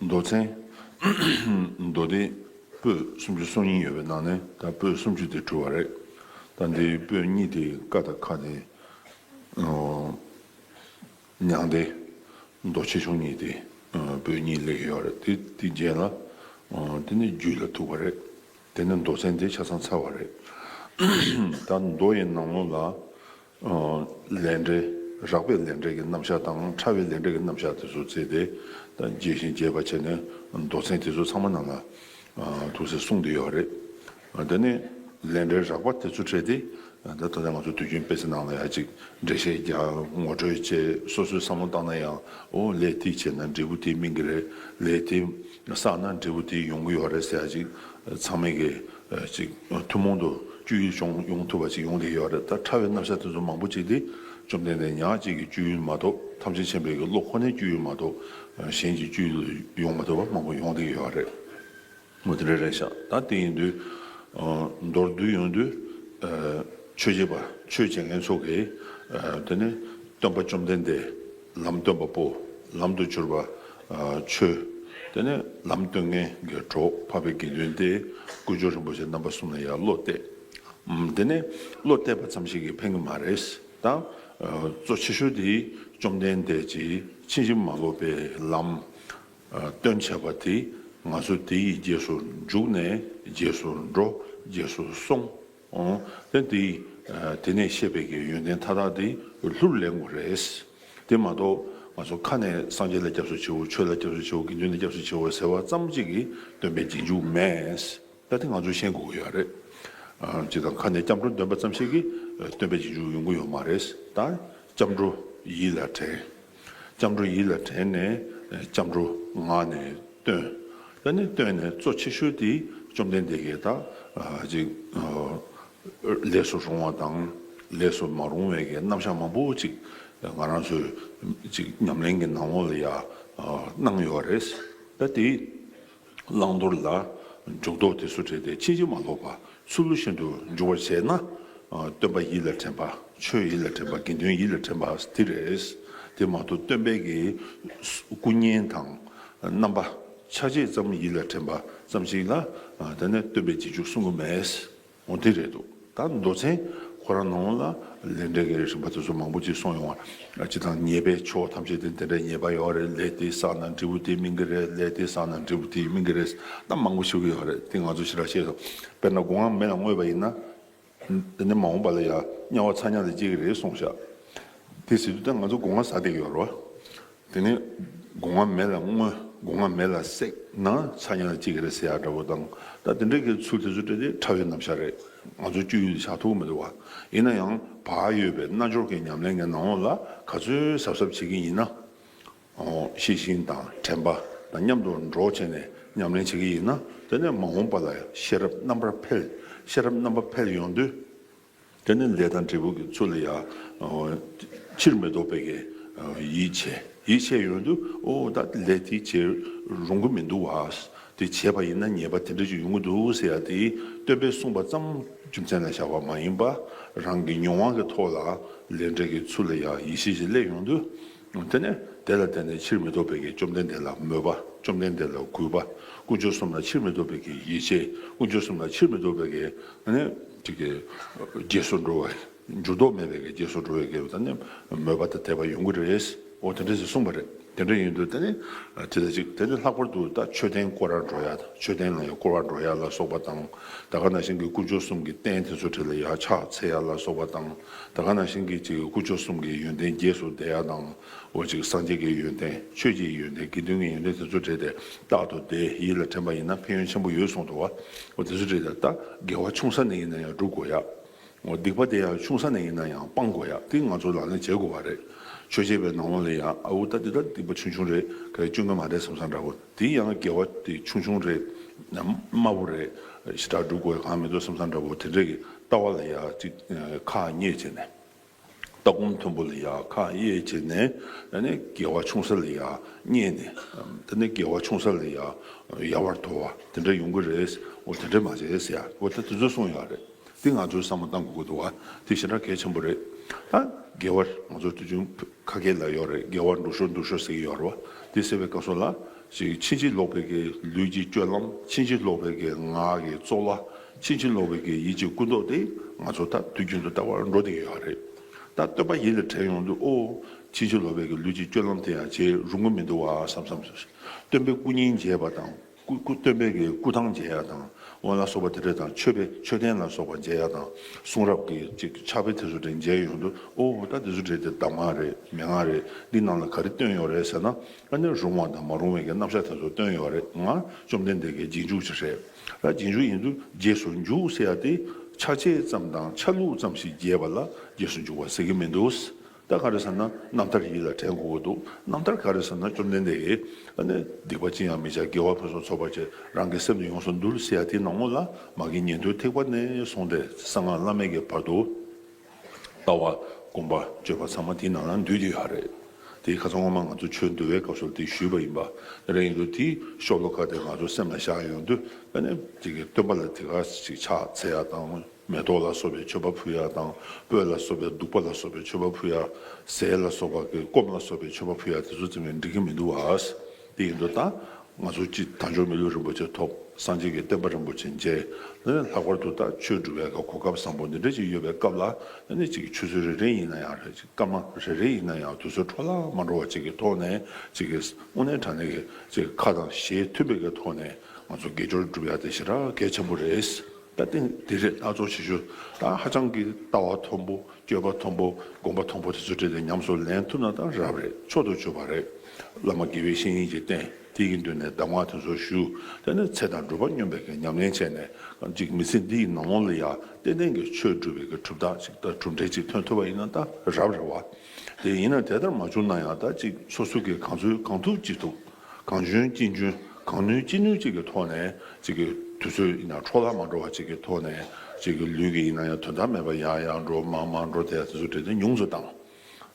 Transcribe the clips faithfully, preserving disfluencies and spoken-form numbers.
མདོ་ཚན། མདོ་སྡེ་པོད་སུམ་ཅུ་སོ་གཉིས་ཡོད་པའི་ནང་ནས་ད་པོད་སུམ་ཅུ་དེ་གྲུབ་པ་རེད། ད་འདིའི་པོད་གཉིས་དེ་ཀ་དང་ཁ་དེ། ཨོ། མྱང་འདས། མདོ་ཆེ་ཆུང་གཉིས་དེ། ཨོ། པོད་གཉིས་སླེབས་ཡོད་རེད། དེ་དེ་རྗེས་ལ། ཨོ། དེ་ནས་རྒྱུད་ལ་ཐུག་པ་རེད། དེ་ནས་མདོ་ཚན་དེ་ཆ་ཚང་ཚར་བ་རེད། ད་མདོ་ཡི་ནང་ལོགས་ལ། ཨོ། ལས་འབྲེལ། རགས་པའི་ལས་འབྲེལ་གྱི་རྣམ་གཞག་དང་ཕྲ་བའི་ལས་འབྲེལ་གྱི་རྣམ་གཞག་དེ་ཚོ་བརྩིས་ཏེ། ད་རྒྱས་ཤིང་རྒྱས་པ་བྱས་ནས་མདོ་ཚན་དེ་ཚོ་ཚང་མ་ནང་ལ། ཨ། ཐུགས་སྲས་གསུངས་བསྡད་ཡོད་རེད། ཨ། དེ་ནས་ལས་འབྲེལ་རགས་པ་དེ་ཚོ་ཕྲལ་ཏེ། ཨ། ད་ད་ལྟ་ང་ཚོ་དུས་རྒྱུན་དཔེ་ཆ་ནང་ལ་ཡ་གཅིག་འགྲེལ་བཤད་རྒྱག་ངོ་སྤྲོད་བྱེད། སོ་སོའི་བསམ་བློ་བཏང་ན་ཡང་། ཨོ། ལས་དེ་བྱས་ན་འབྲས་བུ་དེ་སྨིན་གྱི་རེད། ལས་དེ་བསགས་ན་འབྲས་བུ་དེ་ཡོང་གི་ཡོད་རེད་ཟེར་ཡ་གཅིག་ཚང་མས་ཀྱི། ཨ། གཅིག་ཐུན་མོང་དུ་སྤྱོད་ཡུལ་བྱུང་ཡོང་ཐུབ་པ་ཅིག་ཡོང་བསྡད་ཡོད་རེད། ད་ཕྲ་བའི་རྣམ་གཞག་དེ་ཚོ་མང་པོ་ཅིག་དེ་བཅོམ་ལྡན་འདས་ཉག་གཅིག་གི་སྤྱོད་ཡུལ་མ་གཏོགས། ཐམས་ཅད་མཁྱེན་པའི་གི་བློ་ཁོ་ནའི་སྤྱོད་ཡུལ་མ་གཏོགས། ཨ། གཞན་གྱི་སྤྱོད་ཡུལ་ཡོང་མ་ཐུབ་པ་མང་པོ་ཡོང་བསྡད་ཡོད་རེད། འོ། དེ་འདྲ་རེད་ཤག་ད་དེ་ཡིན་དུས། ཨ། མདོར་བསྡུས་ཡོང་དུས། ཨ། ཆོས་བྱེད་པ། ཆོས་བྱེད་མཁན་ཚོ་གིས། ཨ། དེ་ནས་སྟོན་པ་བཅོམ་ལྡན་འདས། ལམ་སྟོན་པ་པོ། ལམ་དུ་གྱུར་པ། ཨ། ཆོས། དེ་ནས་ལམ་སྟོན་མཁན་གྱི་གྲོགས། འཕགས་པའི་དགེ་འདུན་ཏེ། དཀོན་མཆོག་རིན་པོ་ཆེ་རྣམ་པ་གསུམ་ལ་ཡང་བློ་གཏད། ཨམ། དེ་ནས་བློ་གཏད་པ་ཙམ་ཞིག་གིས་ཕན་གྱི་མ་རེད། ད། ཨ། གཙོ་ཆེ་ཤོས་དེ་བཅོམ་ལྡན་འདས་ཀྱིས་ཕྱིན་ཅི་མ་ལོག་པའི་ལམ། ཨ། སྟོན་བྱས་པ་དེ། ང་ཚོ་དེ་ཡི་རྗེས་སུ་འཇུག་ནས་རྗེས་སུ་འགྲོ། རྗེས་སུ་སོང་། ཨོ། དེ་དེ། ཨ། དེ་ནས་བཤད་པའི་གི་ཡོན་ཏན་མཐའ་དག་དེ་ལྷུར་ལེན་དགོས་རེད། དེ་མ་གཏོགས་ང་ཚོ་ཁ་ནས་སངས་རྒྱས་ལ་སྐྱབས་སུ་མཆིའོ། ཆོས་ལ་སྐྱབས་སུ་མཆིའོ། དགེ་འདུན་ལ་སྐྱབས་སུ་མཆིའོ་ཟེར་བ་ཙམ་གཅིག་གིས་སྟོན་པའི་རྗེས་འཇུག་མེད། ད་དེ་ང་ཚོས་ཤེས་དགོས་ཀྱི་ཡོད་རེད། ཨ། སྤྱིར་བཏང་ཁ་ནས་སྐྱབས་འགྲོ་འདོན་པ་ཙམ་ཞིག་གིས། ཨ། སྟོན་པའི་རྗེས་འཇུག་ཡོང་གི་ཡོད་མ་རེད། ད་སྐྱབས་འགྲོ་ཡིད་ལ་དྲན། སྐྱབས་འགྲོ་ཡིད་ལ་དྲན་ནས། ཨ། སྐྱབས་འགྲོ་ངག་ནས་བཏོན། ད་ནི་བཏོན་ནས་གཙོ་ཆེ་ཤོས་དེ་བཅོམ་ལྡན་འདས་ཀྱིས་ད། ཨ། ཅིག་ཨ། ལས་སུ་རུང་བ་དང་ལས་སུ་མ་རུང་བའི་གི་རྣམ་གཞག་མང་པོ་ཅིག་ང་རང་ཚོའི་ཅིག་ཉམས་ལེན་གྱི་ནང་ལོགས་ལ་ཡ། ཨ། གནང་ཡོད་རེད། ད་དེ་བླང་དོར་ལ་འཇུག་ལྡོག་དེ་ཚོ་བྲལ་ཏེ་ཕྱིན་ཅི་མ་ལོག་པ། ཚུལ་བཞིན་དུ་འཇུག་པར་བྱས་ན། ཨ། སྟོན་པ་ཡིད་ལ་དྲན་པ། ཆོས་ཡིད་ལ་དྲན་པ། དགེ་འདུན་ཡིད་ལ་དྲན་པ་དེ་རེད། དེ་མ་གཏོགས་སྟོན་པའི་གི་སྐུ་བརྙན་དང་རྣམ་པ་ཆ་བྱད་ཙམ་ཡིད་ལ་དྲན་པ་ཙམ་ཞིག་ལ། ཨ། དེ་ནས་སྟོན་པའི་རྗེས་འཇུག་གསུང་གི་མེད། འོ། དེ་རེད་འདུག་ད་མདོ་ཚན་ཁོ་རང་ནང་ལ་ལས་འབྲས་ཀྱི་རིམ་པ་དེ་ཚོ་མང་པོ་ཅིག་གསུངས་ཡོང་བ། སྤྱིར་བཏང་ཉེས་པའི་ཕྱོགས་ཐམས་ཅད་དེ་དེ་འདྲའི་ཉེས་པ་ཡོད་རེད། ལས་དེ་བསགས་ན་འབྲས་བུ་དེ་སྨིན་གྱི་རེད། ལས་དེ་བསགས་ན་འབྲས་བུ་དེ་སྨིན་གྱི་རེད། ད་མང་པོ་ཞིག་ཡོད་རེད། དེ་ང་ཚོ་ཞེ་དྲག་ཤེས་སོང་། དཔེར་ན་སྒོ་ང་མེ་ལ་བརྔོས་པ་ཡིན་ན། དེ་ནས་མ་འོངས་པ་ལ་ཡ་དམྱལ་བ་ཚ་དམྱལ་ལ་སྐྱེ་གི་རེད་གསུངས་ཤག་དེ་ཟེར་དུས་ད་ང་ཚོ་སྒོ་ང་ཟ་བསྡད་ཀྱི་ཡོད་རེད་བ། དེ་ནས་སྒོ་ང་མེ་ལ་བརྔོས། སྒོ་ང་མེ་ལ་བསྲེགས་ན་ཚ་དམྱལ་ལ་སྐྱེ་གི་རེད་ཟེར་ཡ་འདྲ་པོ་དང་། ད་དེ་འདྲའི་གི་ཚུལ་དེ་ཚོ་སྤྲད་དེ་ཕྲ་བའི་རྣམ་གཞག་རེད། ང་ཚོ་སྤྱོད་ཡུལ་དུ་བཞག་ཐུབ་ཀྱི་མི་འདུག་བ། ཡིན་ན་ཡང་བག་ཡོད་པའི་རྣལ་འབྱོར་གྱི་ཉམས་ལེན་གྱི་ནང་ལོགས་ལ་ག་ཚོད་གཟབ་གཟབ་བྱེད་ཀྱི་ཡིན་ན། ཨོ། ཤེས་བཞིན་དང་དྲན་པ་དང་མཉམ་དུ་འགྲོགས་བྱས་ནས་ཉམས་ལེན་བྱེད་ཀྱི་ཡིན་ན། དེ་ནས་མ་འོངས་པ་ལ་ཤེས་རབ་རྣམ་པར་འཕེལ། ཤེས་རབ་རྣམ་པར་འཕེལ་ཡོང་དུས། དེ་ནས་ལས་དང་འབྲས་བུ་གི་ཚུལ་ལ་ཡ། ཨོ། ཕྱིར་མི་ལྡོག་པའི་གི། ཨོ། ཡིད་ཆེས། ཡིད་ཆེས་ཡོང་དུས། ཨོ། ད་ལས་དེ་བྱེད་རུང་གི་མི་འདུག་བ། དེ་བྱས་པ་ཡིན་ན་ཉེས་པ་དེ་འདྲ་ཅིག་ཡོང་གི་འདུག་ཟེར་ཡ་དེ་སྟོན་པས་གསུངས་པ་ཙམ་རྒྱུ་མཚན་ལ་བཞག་པ་མ་ཡིན་པ། རང་གི་མྱོང་བ་གི་ཐོག་ལ་ལས་འབྲས་ཀྱི་ཚུལ་ལ་ཡ་ཡིད་ཆེས་ཤིག་སླེབས་ཡོང་དུས། དེ་ནས་དེ་ལ་བརྟེན་ནས་ཕྱིར་མི་ལྡོག་པའི་གི་བཅོམ་ལྡན་འདས་ལ་མོས་པ། བཅོམ་ལྡན་འདས་ལ་གུས་པ། དཀོན་མཆོག་གསུམ་ལ་ཕྱིར་མི་ལྡོག་པའི་གི་ཡིད་ཆེས། དཀོན་མཆོག་གསུམ་ལ་ཕྱིར་མི་ལྡོག་པའི་གི། ཨ་ནི་ཅིག་གི་རྗེས་སུ་འགྲོ་བའི། འགྱུར་ལྡོག་མེད་པའི་གི་རྗེས་སུ་འགྲོ་བའི་གི། ཨ་ནི་མོས་པ་དང་དད་པ་ཡོང་གི་རེད། འོ། དེ་འདྲ་ཞིག་གསུངས་པ་རེད། དེ་འདྲ་ཡིན་དུས་དེ་ནི་དེ་ལ་ཅིག་དེ་ནི་ལྷག་པར་དུ་ད་མཆོད་རྟེན་བསྐོར་ར་འགྲོ་ཡ། མཆོད་རྟེན་ལ་ཡ་བསྐོར་བ་འགྲོ་ཡ་ལ་སོགས་པ་དང་། ད་ག་ནང་བཞིན་གྱི་དཀོན་མཆོག་གསུམ་གྱི་རྟེན་དེ་ཚོ་གྲས་ལ་ཡ་ཕྱག་འཚལ་ཡ་ལ་སོགས་པ་དང་། ད་ག་ནང་བཞིན་གྱི་ཅིག་དཀོན་མཆོག་གསུམ་གྱི་ཡོན་ཏན་རྗེས་སུ་བཟླས་ཡ་དང་། འོ། ཅིག་སངས་རྒྱས་ཀྱི་ཡོན་ཏན། ཆོས་ཀྱི་ཡོན་ཏན། དགེ་འདུན་གྱི་ཡོན་ཏན་དེ་ཚོ་གྲས་དེ་རྟག་ཏུ་བཟླས། ཡིད་ལ་དྲན་པ་ཡིན་ན་ཕན་ཡོན་ཆེན་པོ་ཡོད་གསུངས་འདུག་བ། འོ། དེ་ཚོ་གྲས་དེ་ད་དགེ་བ་ཆུང་ས་ནས་ཡིན་ན་ཡང་སྒྲུབ་དགོས་ཡ། འོ། སྡིག་པ་དེ་ཡང་ཆུང་ས་ནས་ཡིན་ན་ཡང་སྤང་དགོས་ཡ། དེ་ང་ཚོ་ལག་ལེན་བྱེད་དགོས་པ་རེད། ཆོས་བྱེད་པའི་ནང་ལོགས་ལ་ཡང་། ཨ་འོ། ད་འདི་ད་སྡིག་པ་ཆུང་ཆུང་རེད། ག་རེ་སྐྱོན་གྱི་མ་རེད་བསམ་བསམ་འདྲ་པོ། དེ་ཡང་དགེ་བ་དེ་ཆུང་ཆུང་རེད། དམའ་པོ་རེད། ཞེ་དྲག་སྒྲུབ་དགོས་གང་མི་འདུག་བསམ་བསམ་འདྲ་པོ་དེ་འདྲ་གི་ལྟ་བ་ལ་ཡ་ཅིག་ཁག་ཉེས་བྱས་ནས། ལྟ་སྒོམ་མཐོན་པོ་ལ་ཡ་ཁག་གཡས་བྱས་ནས། ཨ་ནི་དགེ་བ་ཆུང་ས་ལ་ཡ་བསྙེན་ནས། དེ་ནས་དགེ་བ་ཆུང་ས་ལ་ཡ་ཡལ་བར་དོར་བ་དེ་འདྲ་ཡོང་གི་རེད། འོ། དེ་འདྲ་མ་བྱེད་ཟེར་ཡ། འོ། ད་དེ་ཚོ་གསུངས་ཡོད་རེད། དེ་ང་ཚོས་བསམ་བློ་བཏང་དགོས་ཀྱི་འདུག་བ། དེ་ཞེ་དྲག་གལ་ཆེན་པོ་རེད། ད་དགེ་བ་ང་ཚོ་དུས་རྒྱུན་ཁ་སྐད་ལ་ཡོད་རེད། དགེ་བ་འགྲུབ་ཤོག་འགྲུབ་ཤོག་ཟེར་གྱི་ཡོད་རེད་བ། དེ་ཟེར་བའི་སྐབས་སུ་ལ་ཅིག་ཕྱིན་ཅི་ལོག་པའི་གི་ལུས་ཀྱི་སྤྱོད་ལམ། ཕྱིན་ཅི་ལོག་པའི་གི་ངག་གི་རྩོལ་བ། ཕྱིན་ཅི་ལོག་པའི་གི་ཡིད་ཀྱི་ཀུན་རྟོག་དེ་ང་ཚོ་ད་དུས་རྒྱུན་དུ་ལྟ་བར་འགྲོ་བསྡད་ཀྱི་ཡོད་རེད། ད་སྟོན་པ་ཡིད་ལ་དྲན་ཡོང་དུས། ཨོ། ཕྱིན་ཅི་ལོག་པའི་གི་ལུས་ཀྱི་སྤྱོད་ལམ་དེ་ཡང་བྱེད་རུང་གི་མི་འདུག་བ་བསམ་བསམ། སྟོན་པའི་སྐུ་བརྙན་མཇལ་བ་དང་། སྐུ་སྐུ་སྟོན་པའི་གི་སྐུ་ཐང་མཇལ་ཡ་དང་། འོ་ལ་སོགས་པ་དེ་འདྲ་དང་། མཆོད་པའི་མཆོད་རྟེན་ལ་སོགས་པ་མཇལ་ཡ་དང་། གསུང་རབ་ཀྱི་ཅིག་ཕྱག་དཔེ་དེ་ཚོ་དེ་མཇལ་ཡོང་དུས། ཨོ། ད་དེ་ཚོ་དེ་དེ་གདམས་ངག་རེད། མན་ངག་རེད། འདི་ནང་ལ་ག་རེ་བཏོན་ཡོད་རེད་ཟེར་ན། ཨ་ནི་རུང་བ་དང་མ་རུང་བའི་གི་རྣམ་གཞག་དེ་ཚོ་བཏོན་ཡོད་རེད། ང་བཅོམ་ལྡན་འདས་ཀྱི་རྗེས་འཇུག་ཅིག་རེད། ད་རྗེས་འཇུག་ཡིན་དུས་རྗེས་སུ་འཇུག་ཟེར་ཡ་དེ་ཆ་བྱད་ཙམ་དང་ཆ་ལུགས་ཙམ་ཞིག་མཇལ་བ་ལ་རྗེས་སུ་འཇུག་པ་ཟེར་གྱི་མི་འདུག། ད་ག་རེ་ཟེར་ན། རྣམ་ཐར་ཡིད་ལ་དྲན་དགོས་ཀྱི་འདུག། རྣམ་ཐར་ག་རེ་ཟེར་ན། བཅོམ་ལྡན་འདས་ཀྱིས་ཨ་ནི་སྡིག་པ་ཅི་ཡང་མི་བྱ། དགེ་བ་ཕུན་སུམ་ཚོགས་པར་བྱེད། རང་གི་སེམས་ནི་ཡོངས་སུ་འདུལ་ཟེར་ཡ་དེའི་ནང་ལོགས་ལ། མ་གི་ཉན་ཐོས་ཐེག་པ་ནས་བཟུང་སྟེ་གསང་སྔགས་བླ་མེད་ཀྱི་བར་དུ་ལྟ་བ་སྒོམ་པ་སྤྱོད་པ་ཚང་མ་དེའི་ནང་ལ་འདུས་ཏེ་ཡོད་རེད། དེ་ཁ་སང་སྔོན་མ་ང་ཚོ་ཆོས་འདུལ་བའི་སྐབས་སུ་དེ་ཞུས་པ་ཡིན་པ། དེ་འདྲ་ཡིན་དུས་དེའི་ཤོ་ལོ་ཀ་དེ་ང་ཚོ་སེམས་ལ་བཞག་ཡོང་དུས། ཨ་ནི་དེ་གི་སྟོན་པ་ལ་དེ་ག་ཅིག་ཕྱག་འཚལ་ཡ་དང་། མེ་ཏོག་ལ་སོགས་པའི་མཆོད་པ་ཕུལ་ཡ་དང་། སྤོས་ལ་སོགས་པའི་བདུག་པ་ལ་སོགས་པའི་མཆོད་པ་ཕུལ་ཡ། ཟས་ལ་སོགས་པ་གི་སྐོམ་ལ་སོགས་པའི་མཆོད་པ་ཕུལ་ཡ་དེ་ཚོ་བརྩི་བས་འགྲིག་གི་མི་འདུག་བ། དེ་ཡིན་དུས་ད་ང་ཚོ་གཅིག་དལ་འབྱོར་མི་ལུས་རིན་པོ་ཆེ་ཐོབ། སངས་རྒྱས་ཀྱི་བསྟན་པ་རིན་པོ་ཆེ་མཇལ། ལྷག་པར་དུ་ད་ཆོས་སྒྲུབ་པའི་གོ་སྐབས་བཟང་པོ་འདི་འདྲ་ཅིག་ཡོད་པའི་སྐབས་ལ། ཨ་ནི་ཅིག་ཆུ་ཚོད་རེ་རེ་ཡིན་ན་ཡང་རེད། ཅིག་སྐར་མ་རེ་རེ་ཡིན་ན་ཡང་དུས་ཚོད་འཕྲོ་བརླག་མ་འགྲོ་བ་ཅིག་གི་ཐོག་ནས། ཅིག་གི་དངོས་གནས་དྲང་གནས་ཀྱི་ཅིག་ཁ་དང་ཞེ་མཐུན་པའི་གི་ཐོག་ནས་ང་ཚོ་དགེ་སྦྱོར་སྒྲུབ་ཡ་དེ་ཞེ་དྲག་གལ་ཆེན་པོ་རེད། ད་ཏན་དེ་རེད། ད་གཙོ་ཆེ་ཤོས་ད་ཧ་ཅང་གི་ལྟ་བ་མཐོན་པོ། སྤྱོད་པ་མཐོན་པོ། སྒོམ་པ་མཐོན་པོ་དེ་ཚོ་འདྲ་དེ་ཉམས་སུ་ལེན་ཐུབ་ན་ད་རབ་རེད། མཆོག་ཏུ་གྱུར་པ་རེད། བླ་མ་དགེ་བའི་བཤེས་གཉེན་གྱིས་བསྟེན། དེ་ཡི་མདུན་ནས་གདམས་ངག་དེ་ཚོ་ཞུ། དེ་ནས་ཚེ་དང་སྒྲུབ་པ་སྙོམས་པའི་གི་ཉམས་ལེན་བྱས་ནས། ཅིག་མི་ཚེ་འདི་ཡི་ནང་ལོགས་ལ་ཡ་ཏན་ཏན་གྱི་ཆོས་སྒྲུབ་པའི་གི་གྲུབ་རྟགས་ཅིག་དང་གྲུབ་འབྲས་ཅིག་ཐོན་ཐུབ་པ་ཡིན་ན་ད་རབ་རེད་བ། དེ་ཡིན་ན་དེ་ལྟར་མ་བྱུང་ན་ཡང་། ད་ཅིག་སོ་སོ་གིས་གང་ཚོད་གང་ཐུབ་ཅི་ཐུབ། གང་འཇོན་ཅི་འཇོན། གང་ནུས་ཅི་ནུས་ཅིག་གི་ཐོག་ནས། ཅིག་གི་དུས་ཚོད་ཡིན་ན་འཕྲོ་བརླག་མ་འགྲོ་བ་ཅིག་གི་ཐོག་ནས། ཅིག་གི་ལུས་ཀྱི་ཡིན་ན་ཡང་དོན་དག་མེད་པ་ཡར་ཡར་འགྲོ། མར་མར་འགྲོ། དེ་དེ་ཚོ་འདྲ་དེ་ཉུང་དུ་བཏང་།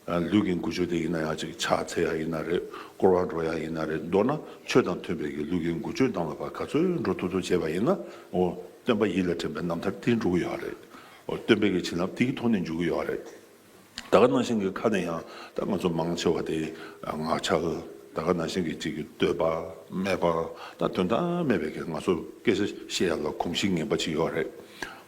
ལུས་ཀྱི་འགུལ་སྐྱོད་དེ་ཡིན་ན་ཡང་། ཅིག་ཕྱག་འཚལ་ཡ་ཡིན་ན་རེད། སྐོར་བ་འགྲོ་ཡ་ཡིན་ན་རེད། མདོར་ན་ཆོས་དང་མཐུན་པའི་གི་ལུས་ཀྱི་འགུལ་སྐྱོད་བཏང་བ་ག་ཚོད་འགྲོ་ཐུབ་ཐུབ་བྱས་པ་ཡིན་ན། འོ། སྟོན་པ་ཡིད་ལ་དྲན་པའི་རྣམ་ཐར་དེ་འགྲུབ་ཀྱི་ཡོད་རེད། འོ། སྟོན་པའི་གི་བྱིན་རླབས་དེའི་ཐོག་ནས་འཇུག་གི་ཡོད་རེད། ད་ག་ནང་བཞིན་གྱི་ཁ་ནས་ཡང་། ད་ང་ཚོ་མང་ཆེ་བ་དེ་ངག་འཁྱལ། ད་ག་ནང་བཞིན་གྱི་ཅིག་གི་བསྟོད་པ་སྨད་པ། ད་དོན་དག་མེད་པའི་གི་ང་ཚོ་སྐད་ཆ་བཤད་ཡ་ལ་གོམས་གཤིས་ངན་པ་ཅིག་ཡོད་རེད།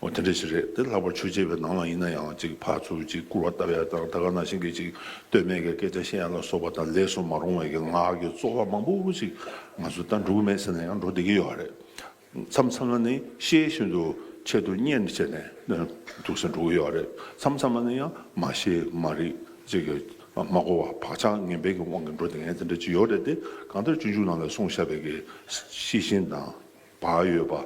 འོ། དེ་འདྲ་ཞིག་རེད། དེ་ལྷག་པར་ཆོས་བྱེད་པའི་ནང་ལ་ཡིན་ན་ཡང་། ཅིག་ཕར་ཚུར་ཅིག་སྐུར་བ་བཏབ་ཡ་དང་། ད་ག་ནང་བཞིན་གྱི་ཅིག་བསྟོད་སྨད་ཀྱི་སྐད་ཆ་བཤད་ཡ་ལ་སོགས་པ་དང་། ལས་སུ་མ་རུང་བའི་གི་ངག་གི་རྩོལ་བ་མང་པོ་ཅིག་ང་ཚོ་ད་འགྲོ་གི་མེད་ཟེར་ན་ཡང་འགྲོ་བསྡད་ཀྱི་ཡོད་རེད། མཚམས་མཚམས་ལ་ནི་ཤེས་བཞིན་དུ་ཆེད་དུ་གཉེར་བྱས་ནས་འདུག་སེ་འགྲོ་གི་ཡོད་རེད། མཚམས་མཚམས་ལ་ནི་ཡང་མ་ཤེས་མ་རིག་ཅིག་གི་མ་གོ་བ། བག་ཆགས་ངན་པའི་གི་དབང་གིས་འགྲོ་བསྡད་མཁན་དེ་འདྲ་ཅིག་ཡོད་རེད་དེ། གང་ལྟར་སྤྱོད་འཇུག་ནང་ལ་གསུངས་བཞག་པའི་གི་ཤེས་བཞིན་དང་བག་ཡོད་པ།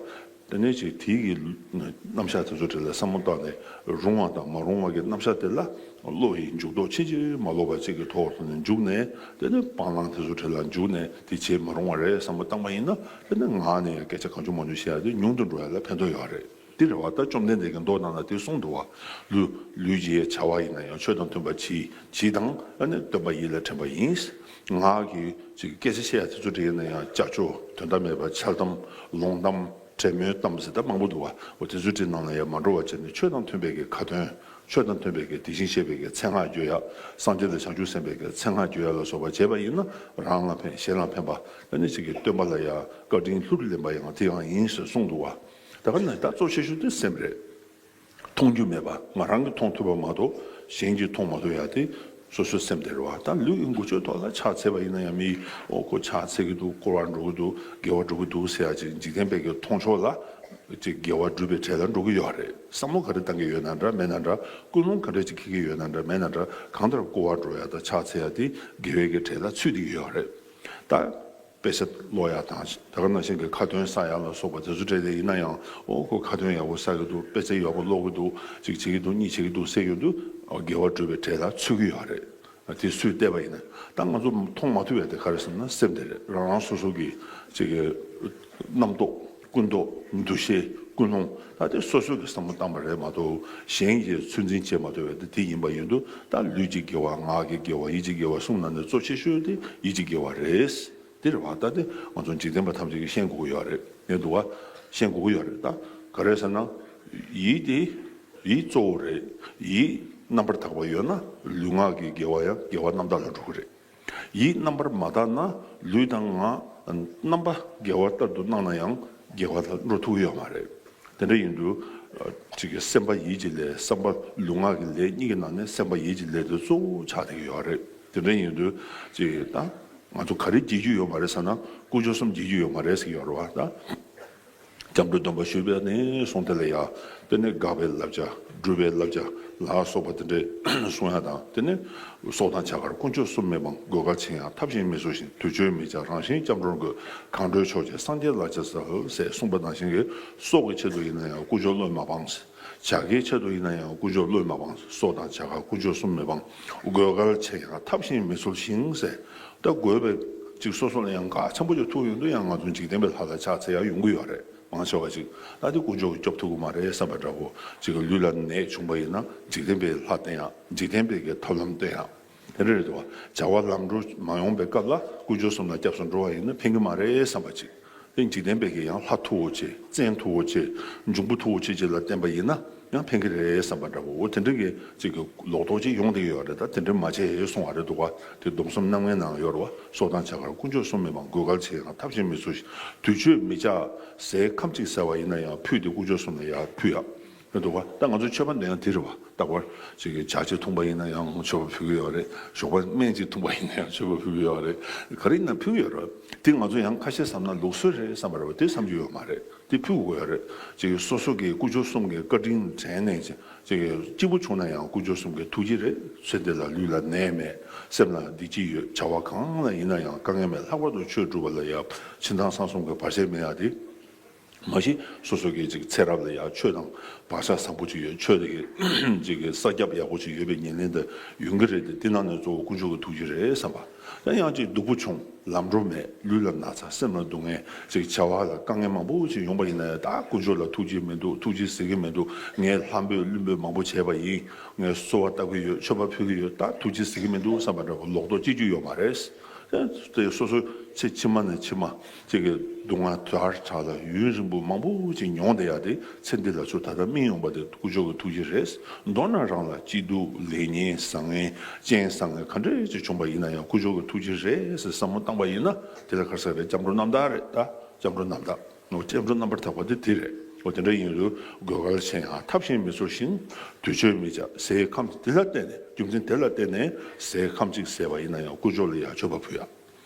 དེ་ནས་ཅིག་དེའི་གི་རྣམ་གཞག་དེ་ཚོ་དེ་ལ་བསམ་བློ་བཏང་ནས། རུང་བ་དང་མ་རུང་བ་གི་རྣམ་གཞག་དེ་ལ་བློ་ཡི་འཇུག་ལྡོག་ཕྱིན་ཅི་མ་ལོག་པ་ཅིག་གི་ཐོག་ཏུ་ནས་འཇུག་ནས། དེ་ནས་སྤང་བླང་དེ་ཚོ་དེ་ལ་འཇུག་ནས། དེ་བྱེད་མ་རུང་བ་རེད་བསམ་བློ་བཏང་བ་ཡིན་ན། དེ་ནས་ངག་ནས་ཡང་སྐད་ཆ་གང་བྱུང་མང་བྱུང་བཤད་ཡ་དེ་ཉུང་དུ་འགྲོ་ཡ་ལ་ཕན་ཐོགས་ཡོད་རེད། དེ་རེད་བ། ད་བཅོམ་ལྡན་འདས་ཀྱིས་མདོ་ནང་ལ་དེ་གསུངས་འདུག་བ། ལུས་ལུས་ཀྱི་བྱ་བ་ཡིན་ན་ཡང་ཆོས་དང་མཐུན་པ་གྱིས་གྱིས་དང་། ཨ་ནི་སྟོན་པ་ཡིད་ལ་དྲན་པ་ཡིན། ངག་གི་ཅིག་སྐད་ཆ་བཤད་ཡ་དེ་ཚོ་དེ་ཡིན་ན་ཡང་ཅ་ཅོ། དོན་དག་མེད་པ། འཆལ་གཏམ། ལོང་གཏམ། གྲོས་མོལ་གཏམ་ཟེར་ད་མང་པོ་འདུག་བ། འོ། དེ་ཚོ་དེ་ནང་ལ་ཡང་མ་འགྲོ་བ་བྱས་ནས། ཆོས་དང་མཐུན་པའི་གི་ཁ་ཏོན། ཆོས་དང་མཐུན་པའི་གི་དེ་བཞིན་གཤེགས་པའི་གི་མཚན་སྔགས་བརྗོད་ཡ། སངས་རྒྱས་དང་བྱང་ཆུབ་སེམས་དཔའི་གི་མཚན་སྔགས་བརྗོད་ཡ་ལ་སོགས་པ་བྱས་པ་ཡིན་ན། རང་ལ་ཕན། གཞན་ལ་ཕན་པ། ཨ་ནི་ཅིག་གི་སྟོན་པ་ལ་ཡང་བཀའ་དྲིན་ལྷུར་ལེན་པ་ཡང་དེ་ཡང་ཡིན་ཟེར་གསུངས་འདུག་བ། ད་ག་ནས་ད་གཙོ་ཆེ་ཤོས་དེ་སེམས་རེད། མཐོང་རྒྱུ་མེད་པ། ང་རང་གིས་མཐོང་ཐུབ་པ་མ་གཏོགས་གཞན་གྱིས་མཐོང་མ་ཐུབ་ཡ་དེ་སོ་སོའི་སེམས་དེ་རེད་བ། ད་ལུས་ཀྱི་འགུལ་སྐྱོད་ཐོག་ལ་ཕྱག་འཚལ་བ་ཡིན་ན་ཡང་། མི་ཡིས་ཨོ་ཁོ་ཕྱག་འཚལ་གྱི་འདུག། སྐོར་བ་འགྲོ་གི་འདུག། དགེ་བ་སྒྲུབ་ཀྱི་འདུག་ཟེར་ཡ་ཅིག་འཇིག་རྟེན་པའི་གི་མཐོང་ཕྱོགས་ལ་ཅིག་དགེ་བ་སྒྲུབ་པའི་གྲས་ལ་འགྲོ་གི་ཡོད་རེད། བསམ་བློ་ག་རེ་བཏང་གི་ཡོད་ན་འདྲ་མེད་ན་འདྲ། ཀུན་སློང་ག་འདྲ་ཅིག་འཁྱེར་གྱི་ཡོད་ན་འདྲ་མེད་ན་འདྲ། གང་ལྟར་སྐོར་བ་འགྲོ་ཡ་དང་ཕྱག་འཚལ་ཡ་དེ་དགེ་བའི་གི་གྲས་ལ་ཚུད་བསྡད་ཀྱི་ཡོད་རེད། ད་དཔེ་ཆ་ཀློག་ཡ་དང་། ད་ག་ནང་བཞིན་གྱི་ཁ་ཏོན་བསགས་ཡ་ལ་སོགས་པ་དེ་ཚོ་གྲས་དེ་ཡིན་ན་ཡང་། ཨོ་ཁོ་ཁ་ཏོན་ཡག་པོ་བསགས་ཀྱི་འདུག། དཔེ་ཆ་ཡག་པོ་ཀློག་གི་འདུག། ཅིག་བྱེད་ཀྱི་འདུག། གཉིས་བྱེད་ཀྱི་འདུག་ཟེར་གྱི་འདུག། ཨོ། དགེ་བ་སྒྲུབ་པའི་གྲས་ལ་ཚུད་ཀྱི་ཡོད་རེད། དེ་སུས་བལྟས་པ་ཡིན་ན། ད་ང་ཚོ་མཐོང་མ་ཐུབ་པའི་དེ་ག་རེ་ཟེར་ན་སེམས་དེ་རེད། རང་རང་སོ་སོ་གི་ཅིག་གི་རྣམ་རྟོག། ཀུན་རྟོག། འདུ་ཤེས། ཀུན་སློང་། ད་དེ་སོ་སོ་གི་བསམ་བློ་བཏང་པ་རེད་མ་གཏོགས། གཞན་གྱིས་ཚོད་འཛིན་བྱེད་མ་ཐུབ་པའི་དེ། དེ་ཡིན་པ་ཡིན་དུས། ད་ལུས་ཀྱི་དགེ་བ། ངག་གི་དགེ་བ། ཡིད་ཀྱི་དགེ་བ་གསུམ་ནང་ནས་གཙོ་ཆེ་ཤོས་དེ་ཡིད་ཀྱི་དགེ་བ་རེད། དེ་རེད་བ། ད་དེ་ང་ཚོ་འཇིག་རྟེན་པ་ཐམས་ཅད་ཀྱིས་ཤེས་དགོས་ཀྱི་ཡོད་རེད། ངས་འདུག་བ། ཤེས་དགོས་ཀྱི་ཡོད་རེད། ད་ག་རེ་ཟེར་ན། ཡིད་དེ། ཡིད་གཙོ་བོ་རེད། ཡིད་ རྣམ་པར་དག་པ་ཡོད་ན་ལུས་ངག་གི་དགེ་བ་ཡང་དགེ་བ་རྣམ་དག་ལ་འགྲོ་གི་རེད། ཡིད་རྣམ་པར་མ་དག་ན་ལུས་དང་ངག་རྣམ་པ་དགེ་བ་ལྟར་དུ་སྣང་ན་ཡང་དགེ་བ་ལ་འགྲོ་ཐུབ་ཀྱི་ཡོད་མ་རེད། དེ་འདྲ་ཡིན་དུས་ཅིག་གི་སེམས་པ་ཡིད་ཀྱི་ལས་བསམ་པ་ལུས་ངག་གི་ལས་གཉིས་ཀྱི་ནང་ནས་སེམས་པ་ཡིད་ཀྱི་ལས་དེ་གཙོ་བོ་ཆགས་བསྡད་ཀྱི་ཡོད་རེད། དེ་འདྲ་ཡིན་དུས་ཅིག་ད་ང་ཚོ་ག་རེ་བགྱིད་རྒྱུ་ཡོད་མ་རེད་ཟེར་ན་དཀོན་མཆོག་གསུམ་བགྱིད་རྒྱུ་ཡོད་མ་རེད་ཟེར་གྱི་ཡོད་རེད་བ་ད། སྐྱབས་འགྲོ་སྡོམ་པ་ཞུས་པ་ནས་བཟུང་དེ་ལ་ཡང་དེ་ནས་དགག་པའི་བསླབ་བྱ་སྒྲུབ་པའི་བསླབ་བྱ་ལ་སོགས་པ་དེ་འདྲའི་གསུང་ཡ་དང་། དེ་ནས་སྲོག་དང་བྱ་དཀར་དཀོན་མཆོག་གསུམ་མི་སྤང་། དགོས་གལ་ཆེ་ཡང་ཐབས་གཞན་མི་འཚོལ་ཞིང་། དུས་མཆོད་མི་བྱ་རང་གཞན་སྐྱབས་འགྲོར་འགོད། གང་འགྲོའི་ཕྱོགས་ཀྱི་སངས་རྒྱས་ལ་ཕྱག་འཚལ་ཟེར་གསུངས་པ་ནང་བཞིན་གྱི་སྲོག་གི་ཆེད་དུ་ཡིན་ན་ཡང་དཀོན་མཆོག་བློས་མ་སྤངས། བྱ་དཀའི་ཆེད་དུ་ཡིན་ན་ཡང་དཀོན་མཆོག་བློས་མ་སྤངས། སྲོག་དང་བྱ་དཀར་དཀོན་མཆོག་གསུམ་མི་སྤང་། དགོས་གལ་ཆེ་ཡང་ཐབས་གཞན་མི་འཚོལ་ཞིང་ཟེར། ད་དགོས་པའི་ཅིག་སོ་སོ་ལ་ཡང་གལ་ཆེན་པོ་ཅིག་ཐུག་ཡོང་དུས་ཡང་ང་ཚོ་འཇིག་རྟེན་པའི་ལྷ་ལ་ཕྱག་འཚལ་ཡ་ཡོང་གི་ཡོད་རེད། མང་ཆེ་བ་ཅིག་ད་དེ་དཀོན་མཆོག་གིས་སྐྱོབ་ཐུབ་ཀྱི་མ་རེད་བསམ་པ་འདྲ་བོ། ཅིག་ལུས་ལ་ནད་བྱུང་པ་ཡིན་ན་འཇིག་རྟེན་པའི་ལྷ་བསྟེན་ཡ། འཇིག་རྟེན་པའི་གི་ཐབས་ལམ་བསྟེན་ཡ། དེ་འདྲ་རེད་འདུག་བ། བྱ་བ་ལམ་འགྲོ་མ་ཡོང་པའི་སྐབས་ལ་དཀོན་མཆོག་གསུམ་ལ་སྐྱབས་སུ་འགྲོ་བ་ཡིན་ན་ཕན་གྱི་མ་རེད་བསམ་པ་ཅིག་དེ་འཇིག་རྟེན་པའི་གི་ཡང་ལྷ་མཐུ་བོ་ཆེ། བཙན་མཐུ་བོ་ཆེ། འབྱུང་པོ་མཐུ་བོ་ཆེ་ཅིག་ལ་བརྟེན་པ་ཡིན་ན་ཡང་ཕན་གྱི་རེད་བསམ་པ་འདྲ་བོ། འོ་དེ་འདྲ་གི་ཅིག་གི་ལོག་རྟོག་ཅིག་ཡོང་བསྡད་ཡོད་རེད། ད་དེ་འདྲ་མ་བྱེད་གསུང་བ་རེད་འདུག་བ། དེ་སྡོམ་གསུམ་རྣམ་ངེས་ནང་ཡོད་རེད་བ། སྲོག་དང་བྱ་དཀར་དཀོན་མཆོག་གསུམ་མི་སྤང་། དགོས་གལ་ཆེ་ཡང་ཐབས་གཞན་མི་འཚོལ་ཞིང་། དུས་མཆོད་མི་བྱ་ཟས་ཁམ་གཅིག་ཟ་བ་ཡིན་ན་ཡང་ཕུད་དེ་དཀོན་མཆོག་གསུམ་ལ་ཡར་ཕུལ་ཡ། རེད་འདུག་བ། ད་ང་ཚོ་མཆོད་པ་འདོན་ཡང་དེ་རེད་བ། རྟག་པར་ཅིག་གི་ཇ་གཅིག་འཐུང་པ་ཡིན་ན་ཡང་མཆོད་པ་ཕུལ་གྱི་ཡོད་རེད། ཞོགས་པ་སྨན་གཅིག་འཐུང་པ་ཡིན་ན་ཡང་མཆོད་པ་ཕུལ་གྱི་ཡོད་རེད། ག་རེ་ཡིན་ན་ཕུལ་གྱི་ཡོད་རེད། དེ་ང་ཚོ་ཡང་ཁ་ཤས་བསམ་ན་ལུགས་སྲོལ་རེད་བསམ་པ་རེད་བ། དེ་བསམ་རྒྱུ་ཡོད་མ་རེད། དེ་ཕུལ་དགོས་ཡོད་རེད། ཅིག་གི་སོ་སོ་གི་དཀོན་མཆོག་གསུམ་གྱི་བཀའ་དྲིན་དྲན་ནས་ཅིག་གི་སྐྱིད་པོ་བྱུང་ན་ཡང་དཀོན་མཆོག་གསུམ་གྱི་ཐུགས་རྗེ་རེད། ཚེ་འདི་ལ་ལུས་ལ་ནད་མེད། སེམས་ལ་བདེ་སྐྱིད་ཡོད། བྱ་བ་གང་ལ་ཡིན་ན་ཡང་དཀའ་ངལ་མེད། ལྷག་པར་དུ་ཆོས་སྒྲུབ་པ་ལ་ཡང་ཕྱི་ནང་གསང་གསུམ་གྱི་བར་ཆད་མེད་ཡ་དེ། མ་གཞི་སོ་སོ་གི་ཅིག་ཚེ་རབས་ལ་ཡང་ཆོས་དང་བག་ཆགས་བཟང་པོ་ཅིག་ཡོད། ཆོས་དེ་གི་ཅིག་གི་ས་རྒྱབ་ཡག་པོ་ཅིག་ཡོད་པའི་ཉེར་ལེན་དེ་ཡོང་གི་རེད་དེ། དེ་ནང་ནས་གཙོ་བོ་དཀོན་མཆོག་གི་ཐུགས་རྗེ་རེད་བསམ་པ། ཡང་ཡང་ཅིག་སྡུག་པོ་བྱུང་། ལམ་འགྲོ་མེད། ལུས་ལ་ན་ཚ། སེམས་ལ་སྡུག་བསྔལ། ཅིག་བྱ་བ་ལ་དཀའ་ངལ་མང་པོ་ཅིག་ཡོང་པ་ཡིན་ན་ཡང་ད་དཀོན་མཆོག་ལ་ཐུགས་རྗེ་མི་འདུག་ཐུགས་རྗེ་གཟིགས་ཀྱི་མི་འདུག་ངས་ལྷ་འབོད་ཀླུ་འབོད་མང་པོ་བྱས་པ་ཡིན། ངས་གསོལ་བ་བཏབ་ཀྱི་ཡོད། མཆོད་པ་ཕུལ་གྱི་ཡོད། ད་ཐུགས་རྗེ་གཟིགས་ཀྱི་མི་འདུག་བསམ་པ་འདྲ་བོ་ལོག་རྟོག་སྐྱེ་རྒྱུ་ཡོད་མ་རེད། དེ་སོ་སོ་ཚེ་ཕྱི་མ་ནས་ཕྱི་མ་ཅིག་གི་སྡུག་བསྔལ་དལ་དྲགས་ལ་ཡུན་རིང་པོ་མང་པོ་ཅིག་མྱོང་བསྡད་ཡ་དེ་ཚེ་འདི་ལ་ཚུར་ད་ལྟ་སྨིན་ཡོང་པ་དེ་དཀོན་མཆོག་གི་ཐུགས་རྗེ་རེད། མདོར་ན་རང་ལ་སྐྱིད་སྡུག་ལེགས་ཉེས་བཟང་ངན་རྐྱེན་བཟང་ངན་ག་འདྲས་ཅིག་བྱུང་པ་ཡིན་ན་ཡང་དཀོན་མཆོག་གི་ཐུགས་རྗེ་རེད་ཟེར་བསམ་བློ་བཏང་པ་ཡིན་ན་དེ་ལ་ག་རེ་ཟེར་རེད། སྐྱབས་འགྲོ་རྣམ་དག་རེད། ད་སྐྱབས་འགྲོ་རྣམ་དག་ནོ། སྐྱབས་འགྲོ་རྣམ་པར་དག་པ་དེ་དེ་རེད། འོ་དེ་འདྲ་ཡིན་དུས་དགོས་གལ་ཆེ་ཡང་ཐབས་གཞན་མི་འཚོལ་ཞིང་། དུས་མཆོད་མི་བྱ་ཟས་ཁམ་དེ་ལ་བརྟེན་ནས་རྒྱུ་མཚན་དེ་ལ་བརྟེན་ནས་ཟས་ཁམ་གཅིག་ཟས་པ་ཡིན་ན་ཡང་དཀོན་མཆོག་ལ་ཡང་མཆོད་པ་ཕུལ་ཡ།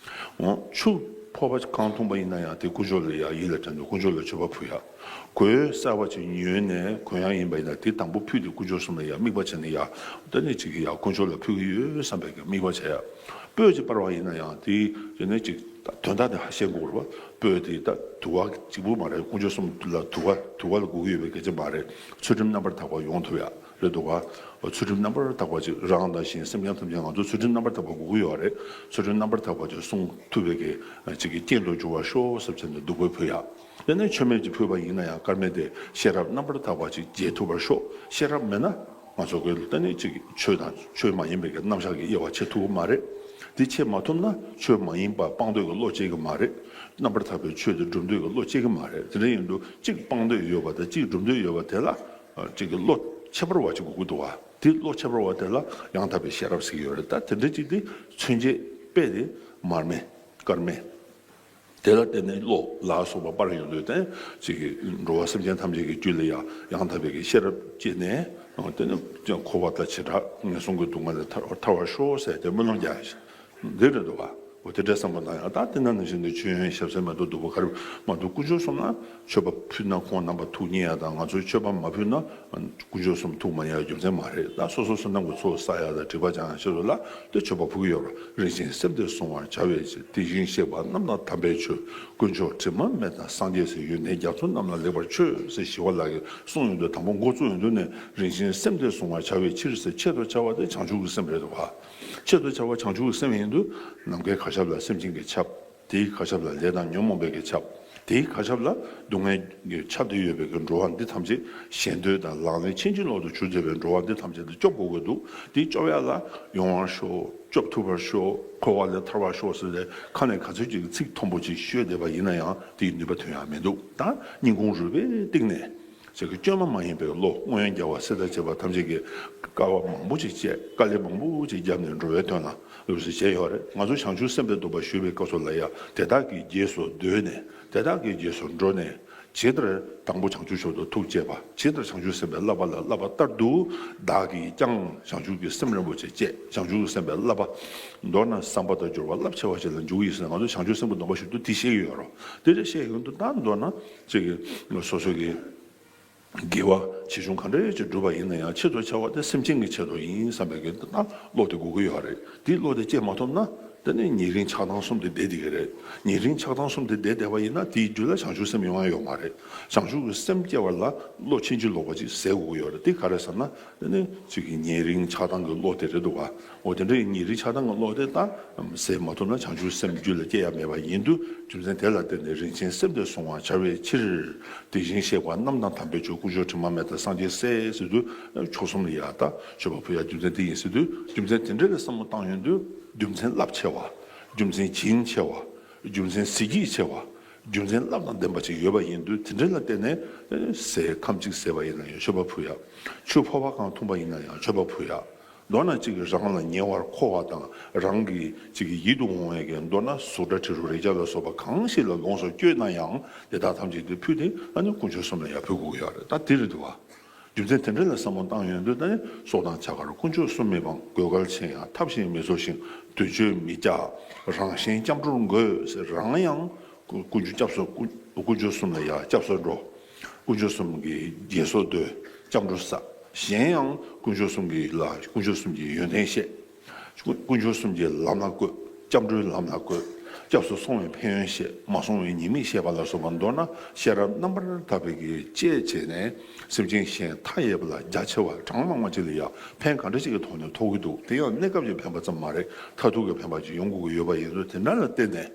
འོ་ཆུ་ཕོར་པ་གང་འཐུང་པ་ཡིན་ན་ཡང་དེ་དཀོན་མཆོག་ལ་ཡང་ཡིད་ལ་དྲན་ནས་དཀོན་མཆོག་ལ་མཆོད་པ་ཕུལ་ཡ། གོས་གསར་པ་ཅིག་ཉོས་ནས་གོན་ཡ་ཡིན་པ་ཡིན་ན་དེ་དང་པོ་ཕུད་དེ་དཀོན་མཆོག་གསུམ་ལ་ཡང་དམིགས་པ་བྱས་ནས་ཡ་ད་ནི་ཅིག་ཡ་དཀོན་མཆོག་ལ་ཕུལ་གྱི་ཡོད་བསམ་པའི་དམིགས་པ་བྱས་ཡ། སྤོས་ཅིག་སྤར་བ་ཡིན་ན་ཡང་དེ་དེ་ནས་ཅིག་དོན་དག་དེ་ཧ་ཤེས་དགོས་རེད་བ། སྤོས་དེ་ད་དུ་བ་གཅིག་པུ་མ་རེད། དཀོན་མཆོག་གསུམ་ལ་དུ་བ་དུ་བ་ལ་དགོས་ཀྱི་ཡོད་པའི་སྐད་ཆ་མ་རེད། ཚུལ་ཁྲིམས་རྣམ་པར་དག་པ་ཡོང་ཐུབ་ཡ་རེད་འདུག་ག་ཚུལ་ཁྲིམས་རྣམ་པར་དག་པ་ཅིག་རང་དང་གཞན་སེམས་ཅན་ཐམས་ཅད་ང་ཚོ་ཚུལ་ཁྲིམས་རྣམ་པར་དག་པ་དགོས་ཀྱི་ཡོད་རེད། ཚུལ་ཁྲིམས་རྣམ་པར་དག་པ་ཅིག་སྲུང་ཐུབ་པའི་གི་ཅིག་གི་རྐྱེན་དུ་འགྱུར་བར་ཤོག་ཟེར་བྱས་ནས་བདུག་སྤོས་ཕུལ་ཡ། དེ་ནས་མཆོད་མེ་ཅིག་ཕུལ་བ་ཡིན་ན་ཡང་དཀར་མེ་དེ་ཤེས་རབ་རྣམ་པར་དག་པ་ཅིག་རྒྱས་ཐུབ་པར་ཤོག་ཤེས་རབ་མེད་ན་ང་ཚོ་གི་ད་ནི་ཅིག་ཆོས་དང་ཆོས་མ་ཡིན་པའི་གི་རྣམ་གཞག་གི་དབྱེ་བ་ཕྱེ་ཐུབ་ཀྱི་མ་རེད། དེ་ཕྱེ་མ་ཐུབ་ན་ཆོས་མ་ཡིན་པ་སྤང་འདོད་ཀྱི་བློ་སྐྱེ་གི་མ་རེད། རྣམ་པར་དག་པའི་ཆོས་དེ་སྒྲུབ་འདོད་ཀྱི་བློ་སྐྱེ་གི་མ་རེད། དེ་འདྲ་ཡིན་དུས་གཅིག་སྤང་འདོད་ཡོད་པ་དང་གཅིག་སྒྲུབ་འདོད་ཡོད་པ་དེ་ལ་ཅིག་གི་བློ་ཁྱད་པར་བ་ཅིག་དགོས་ཀྱི་འདུག་བ། དེ་བློ་ཁྱད་པར་བ་དེ་ལ་ཡང་དག་པའི་ཤེས་རབ་ཟེར་གྱི་ཡོད་རེད། ད་དེ་འདྲ་ཅིག་དེ་མཚོན་བྱེད་དཔེ་དེ་མར་མེ་དཀར་མེ། དེ་ལ་བརྟེན་ནས་བློ་ལ་སོགས་པ་སྤར་ཡོང་དུས་དེ་ཅིག་གི་འགྲོ་བ་སེམས་ཅན་ཐམས་ཅད་ཀྱི་རྒྱུད་ལ་ཡང་ཡང་དག་པའི་གི་ཤེས་རབ་སྐྱེས་ནས་དེ་ནི་འཁོར་བ་དང་བྱེ་བྲག་ངན་སོང་གི་སྡུག་བསྔལ་ལས་ཐར་ཐར་བར་ཤོག་ཟེར་ཏེ་སྨོན་ལམ་རྒྱག་ཡ་ཞིག་འདི་རེད་འདུག་བ། འོ་དེ་འདྲའི་བསམ་པ་གནང་ཡང་ད་དེ་ན་ནང་བཞིན་དུ་མཆོད་ཡོན་ཞབས་བསིལ་མ་གཏོགས་བདུག་སྤོས་ག་རེ་མ་གཏོགས་དཀོན་མཆོག་གསུམ་ལ་མཆོད་པ་ཕུལ་ན་ཁོང་རྣམ་པ་ཐུགས་མཉེས་ཡ་དང་ང་ཚོས་མཆོད་པ་མ་ཕུལ་ན། དཀོན་མཆོག་གསུམ་ཐུགས་མ་མཉེས་པའི་རྒྱུ་མཚན་མ་རེད། ད་སོ་སོ་བསོད་ནམས་ཀྱི་ཚོགས་བསགས་ཡ་དང་སྒྲིབ་པ་སྦྱང་ཡ་ཆེད་དུ་ལ་དེ་མཆོད་པ་ཕུལ་གྱི་ཡོད་རེད། རིན་ཆེན་སེམས་དེ་བསྲུང་བར་བྱ་བའི་ཕྱིར། དེ་བཞིན་གཤེགས་པ་རྣམས་དང་དམ་པའི་ཆོས། དཀོན་མཆོག་དྲི་མ་མེད་དང་སངས་རྒྱས་སུ། ཡོན་ཏན་རྒྱ་མཚོ་རྣམས་ལ་ལེགས་པར་མཆོད། ཟེར་ཞི་བ་ལྷ་གིས་གསུངས་ཡོང་དུས་དང་པོ་འགོ་བཙུགས་ཡོང་དུས་ནས་རིན་ཆེན་སེམས་དེ་བསྲུང་བར་བྱ་བའི་ཕྱིར་ཟེར་ཆེད་དུ་བྱ་བ་དེ་བྱང་ཆུབ་ཀྱི་སེམས་རེད་འདུག་ག་ཆེད་དུ་བྱ་བ་བྱང་ཆུབ་ཀྱི་སེམས་ཡིན་དུས་ནམ་མཁའི་གར་ཁྱབ་ལ་སེམས་ཅན་གྱིས་ཁྱབ། དེའི་གར་ཁྱབ་ལ་ལས་དང་ཉོན་མོངས་པའི་གིས་ཁྱབ། དེའི་གར་ཁྱབ་ལ་སྡུག་བསྔལ་གྱིས་ཁྱབ་སྟེ་ཡོད་པའི་གི་འགྲོ་བ་འདི་ཐམས་ཅད་ཞེ་འདོད་དང་ལག་ལེན་ཕྱིན་ཅི་ལོག་ཏུ་གྱུར་བསྡད་པའི་འགྲོ་བ་འདི་ཐམས་ཅད་དེ་སྐྱོབ་དགོས་ཀྱི་འདུག་དེ་སྐྱོབ་ཡ་ལ་ཡོང་བར་ཤོག་སྐྱོབ་ཐུབ་པར་ཤོག་འཁོར་བ་ལས་ཐར་བར་ཤོག་ཟེར་ཏེ་ཁ་ནས་ག་ཚོད་ཅིག་གི་ཚིག་མཐོན་པོ་ཅིག་ཤོད་བསྡད་པ་ཡིན་ན་ཡང་དེའི་ནུས་པ་ཐོན་ཡ་མི་འདུག་ད་སྙིང་ཁུང་རུས་པའི་གཏིང་ནས། ཅིག་གི་བཅོས་མ་མ་ཡིན་པའི་བློ། སྔོན་རྒྱལ་བ་སྲས་དང་བཅས་པ་ཐམས་ཅད་ཀྱིས་དཀའ་བ་མང་པོ་ཅིག་སྤྱད། དཀའ་ལས་མང་པོ་ཅིག་བརྒྱབ་ནས་འགྲོ་བའི་དོན་ལ་ལུགས་སྲོལ་བྱས་ཡོད་རེད། ང་ཚོ་བྱང་ཆུབ་སེམས་དཔའི་སྡོམ་པ་ཞུ་བའི་སྐབས་སུ་ལ་ཡང་དེ་དག་གི་རྗེས་སུ་ཟློས་ནས། དེ་དག་གི་རྗེས་སུ་འགྲོ་ནས། ཇི་ལྟར་དང་པོ་བྱང་ཆུབ་མཆོག་ཏུ་ཐུགས་བསྐྱེད་པ། ཇི་ལྟར་བྱང་ཆུབ་སེམས་དཔའི་བསླབ་པ་ལ་བསླབ་པ་ལྟར་དུ། བདག་གིས་ཀྱང་བྱང་ཆུབ་ཀྱི་སེམས་རིན་པོ་ཆེ་བསྐྱེད། བྱང་ཆུབ་ཀྱི་སེམས་དཔའི་བསླབ་པ། མདོར་ན་བསམ་པ་དང་སྦྱོར་བ་རླབས་ཆེ་བ་ཞིག་ལ་འཇུག་ཡིན་ཟེར་ན། ང་ཚོ་བྱང་ཆུབ་སེམས་དཔའི་སྡོམ་པ་ཞུ་དུས་དེ་བཤད་ཀྱི་ཡོད་རེད། དེ་འདྲ་བཤད་ཡོང་དུས། ད་མདོར་ན་ཅིག་གི་སོ་སོ་གི་དགེ་བ་ཆེ་ཆུང་ག་འདྲ་ཅིག་བསྒྲུབས་པ་ཡིན་ན་ཡང་། ཆེད་དུ་བྱ་བ་དེ་སེམས་ཅན་གྱི་ཆེད་དུ་ཡིན་བསམ་པའི་གི་ད་བློ་དེ་དགོས་ཀྱི་ཡོད་རེད། དེ་བློ་དེ་སྐྱེ་མ་ཐུབ་ན། དེ་ནི་ཉེ་རིང་ཆགས་སྡང་གསུམ་དེ་བསྡད་བསྡད་ཀྱི་རེད། ཉེ་རིང་ཆགས་སྡང་གསུམ་དེ་བསྡད་བསྡད་པ་ཡིན་ན། དེའི་རྒྱུད་ལ་བྱང་ཆུབ་སེམས་ཡོང་ཡ་ཡོད་མ་རེད། བྱང་ཆུབ་ཀྱི་སེམས་སྐྱེ་བ་ལ་བློ་ཕྱིན་ཅི་ལོག་པ་ཅིག་ཟད་དགོས་ཀྱི་ཡོད་རེད། དེ་ག་རེ་ཟེར་ན། དེ་ནི་ཅིག་གི་ཉེ་རིང་ཆགས་སྡང་གི་བློ་དེ་རེད་འདུག་ག་འོ་དེ་འདྲའི་ཉེ་རིང་ཆགས་སྡང་གི་བློ་དེ་ད་ཟད་མ་ཐུབ་ན། བྱང་ཆུབ་སེམས་རྒྱུད་ལ་སྐྱེ་ཡ་མེད་པ་ཡིན་དུས། རྒྱུ་མཚན་དེ་ལ་བརྟེན་ནས་རིན་ཆེན་སེམས་དེ་བསྲུང་བར་བྱ་བའི་ཕྱིར། དེ་བཞིན་གཤེགས་པ་རྣམས་དང་དམ་པའི་ཆོས། དཀོན་མཆོག་དྲི་མ་མེད་དང་སངས་རྒྱས་སྲས་ཟེར་དུས། མཆོག་གསུམ་ལ་ཡ་ད་མཆོད་པ་ཕུལ་ཡ་རྒྱུ་མཚན་དེ་ཡིན་ཟེར་དུས། རྒྱུ་མཚན་དེ་འདྲ་ལ་བསམ་བློ་བཏང་ཡོང་དུས། རྒྱུ་མཚན་རླབས་ཆེ་བ། རྒྱུ་མཚན་བྱིན་ཆེ་བ། རྒྱུ་མཚན་གཟི་བརྗིད་ཆེ་བ། རྒྱུ་མཚན་རླབས་དང་ལྡན་པ་ཅིག་ཡོད་པ་ཡིན་དུས། དེ་འདྲ་ལ་བརྟེན་ནས་ཟས་ཁམ་གཅིག་ཟས་པ་ཡིན་ན་ཡང་མཆོད་པ་ཕུལ་ཡ། ཆུ་ཕོར་པ་གང་འཐུང་པ་ཡིན་ན་ཡང་མཆོད་པ་ཕུལ་ཡ། མདོར་ན་གཅིག་གིས་རང་ལ་ཉེ་བར་མཁོ་བ་དང་། རང་གི་གཅིག་གི་ཡིད་དུ་འོང་བའི་གི། མདོར་ན་གཟུགས་སྒྲ་དྲི་རོ་རེག་བྱ་ལ་སོགས་པ་གང་ཞིག་ལ་ལོངས་སུ་སྤྱོད་ན་ཡང་། དེ་དག་ཐམས་ཅད་དེ་ཕུལ་ཏེ་ཨ་ནི་དཀོན་མཆོག་གསུམ་ལ་ཡར་ཕུལ་དགོས་ཀྱི་ཡོད་རེད། ད་དེ་རེད་འདུག་བ། རྒྱུ་མཚན་དེ་འདྲ་ལ་བསམ་བློ་བཏང་ཡོང་དུས། ད་ནི་སྲོག་དང་བྱ་དགར་དཀོན་མཆོག་གསུམ་མི་སྤང་། གོས་དཀར་ཆེ་ཡང་ཐབས་གཞན་མི་འཚོ་ཞིང་། དུས་མཆོད་མི་བཅག་རང་གཞན་སྐྱབས་འགྲོར་འགོད་ཟེར། རང་ཡང་དཀོན་མཆོག་སྐྱབས་སུ། དཀོན་མཆོག་གསུམ་ལ་ཡར་སྐྱབས་སུ་འགྲོ། དཀོན་མཆོག་གསུམ་གྱི་རྗེས་སུ་ཟློས། སྐྱབས་འགྲོ་བསགས། གཞན་ཡང་དཀོན་མཆོག་གསུམ་གྱི་ལ། དཀོན་མཆོག་གསུམ་གྱི་ཡོན་ཏན་བཤད། དཀོན་མཆོག་གསུམ་གྱི་ལམ་ལ་བཀོད། སྐྱབས་འགྲོའི་ལམ་ལ་བཀོད། སྐྱབས་སུ་སོང་བའི་ཕན་ཡོན་བཤད། མ་སོང་བའི་ཉེས་དམིགས་བཤད་པ་ལ་སོགས་པ། མདོར་ན་ཤེས་རབ་རྣམ་པར་དག་པའི་གི་དཔྱད་བྱས་ནས། སེམས་ཅན་གཞན་མཐའ་ཡས་པ་ལ་རྒྱ་ཆེ་བ་གྲངས་མང་བ་ཅིག་ལ་ཡང་ཕན་ག་འདྲ་ཞིག་གི་ཐོག་ནས་ཐོགས་ཀྱི་འདུག་དེ་ཡང་གནས་སྐབས་ཀྱི་ཕན་པ་ཙམ་མ་རེད། མཐར་ཐུག་གི་ཕན་པ་ཅིག་ཡོང་དགོས་ཀྱི་ཡོད་པ་ཡིན་དུས། དེ་འདྲ་ལ་བརྟེན་ནས།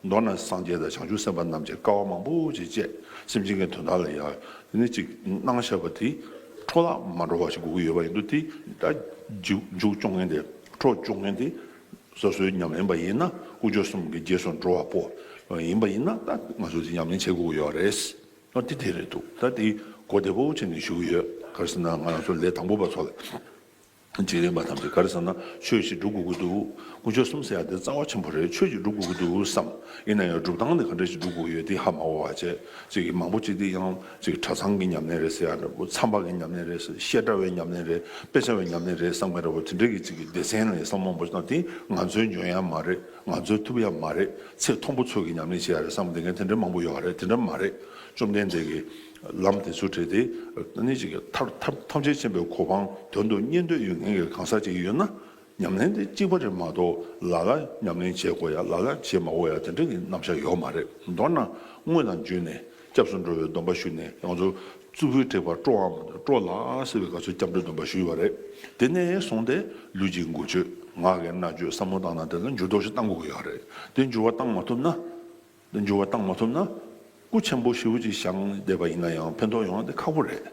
མདོར་ན་སངས་རྒྱས་དང་བྱང་ཆུབ་སེམས་དཔའ་རྣམས་ཀྱིས་དཀའ་བ་མང་པོ་ཅིག་སྤྱད། སེམས་ཅན་གྱི་དོན་དག་ལ་ཡང་དེ་ནི་ཅིག་གནང་བཞག་པ་དེ་འཕྲོ་བརླག་མ་འགྲོ་བ་ཞིག་དགོས་ཀྱི་ཡོད་པ་ཡིན་དུས། དེ་ད་མཇུག་མཇུག་སྐྱོང་མཁན་དེ། འཕྲོ་སྐྱོང་མཁན་དེ་སོ་སོའི་ཉམས་ལེན་པ་ཡིན་ན། དཀོན་མཆོག་གསུམ་གྱི་རྗེས་སུ་འགྲོ་བ་པོ་ཡིན་པ་ཡིན་ན། ད་ང་ཚོས་དེ་ཉམས་ལེན་བྱེད་དགོས་ཀྱི་ཡོད་རེད། ཨ། དེ་དེ་རེད་འདུག་ད་དེ་གོ་བདེ་པོ་བྱས་ནས་ཞུ་གི་ཡོད། ག་རེ་ཟེར་ན། ང་རང་ཚོ་ལས་དང་པོ་པ་ཚོ་ལ། འཇིག་རྟེན་པ་ཐམས་ཅད་ག་རེ་ཟེར་ན། ཆོས་ཤིག་སྒྲུབ་དགོས་ཀྱི་འདུག་དཀོན་མཆོག་གསུམ་ཟེར་ཡ་དེ་རྩ་བ་ཆེན་པོ་རེད། ཆོས་ཤིག་སྒྲུབ་དགོས་ཀྱི་འདུག་བསམ། ཡིན་ན་ཡང་སྒྲུབ་སྟངས་དེ་ག་འདྲ་ཞིག་སྒྲུབ་དགོས་ཀྱི་ཡོད་དེ་ཧ་མ་གོ་བ་བྱས། ཅིག་གིས་མང་པོ་ཅིག་དེ་ཡང་ཅིག་གྲྭ་ཚང་གི་ཉམས་ལེན་རེད་ཟེར་ཡ་འདྲ་པོ། མཚམས་པ་གི་ཉམས་ལེན་རེད་ཟེར། བཤད་གྲྭ་བའི་ཉམས་ལེན་རེད། དཔེ་ཆ་བའི་ཉམས་ལེན་རེད་བསམ་མཁན་འདྲ་པོ། དེ་འདྲ་གི་ཅིག་གི་སྡེ་ཚན་ལ་ཡང་བསམ་བློ་མང་པོ་ཞིག་བཏང་། དེ་ང་ཚོའི་འཇོན་ཡ་མ་རེད། ང་ཚོའི་ཐུབ་ཡ་མ་རེད། ཚེ་མཐོན་པོ་ཚོ་གི་ཉམས་ལེན་བྱེད་ཡ་རེད་བསམ་བསྡད་མཁན་དེ་འདྲ་མང་པོ་ཡོད་རེད། དེ་འདྲ་མ་རེད། བཅོམ་ལྡན་འདས་ཀྱིས་ལམ་དེ་ཚོ་བྲིས་ཏེ། ཨ་ནི་ཅིག་ཐམས་ཐམས་ཐམས་ཅད་མཁྱེན་པའི་གོ་འཕང་དོན་དུ་གཉེར་འདོད་ཡོད་མཁན་གྱི་གང་ཟག་ཅིག་ཡོད་ན། ཉམས་ལེན་དེ་གཅིག་པ་རེད་མ་གཏོགས། ལ་ལ་ཉམས་ལེན་བྱེད་དགོས་ཡ། ལ་ལ་བྱེད་མ་དགོས་ཡ། དེ་འདྲ་གི་རྣམ་གཞག་ཡོད་མ་རེད། མདོར་ན་དངོས་དང་བརྒྱུད་ནས་སྐྱབས་སུ་འགྲོ་བའི་སྡོམ་པ་ཞུས་ནས། ང་ཚོ་གཙུག་ཕུད་བྲེགས་པ་སྤྲོ་བའམ་སྤྲོ་ལགས་ཟེར་བའི་སྐབས་སུ་སྐྱབས་འགྲོའི་སྡོམ་པ་ཞུས་པ་རེད། དེ་ནས་བཟུང་སྟེ་ལུས་ཀྱི་འགུལ་སྐྱོད། ངག་གི་སྨྲ་བརྗོད། བསམ་བློ་བཏང་སྟངས་དེ་ལ་འགྱུར་ལྡོག་ཞིག་གཏང་དགོས་ཀྱི་ཡོད་རེད། དེ་འགྱུར་བ་བཏང་མ་ཐུབ་ན། འགྱུར་བ་བཏང་མ་ཐུབ་ན། སྐུ་ཆེན་པོ་ཞེ་པོ་ཅིག་བཞེངས་བསྡད་པ་ཡིན་ན་ཡང་ཕན་ཐོགས་ཡོང་བ་དེ་ཁག་པོ་རེད།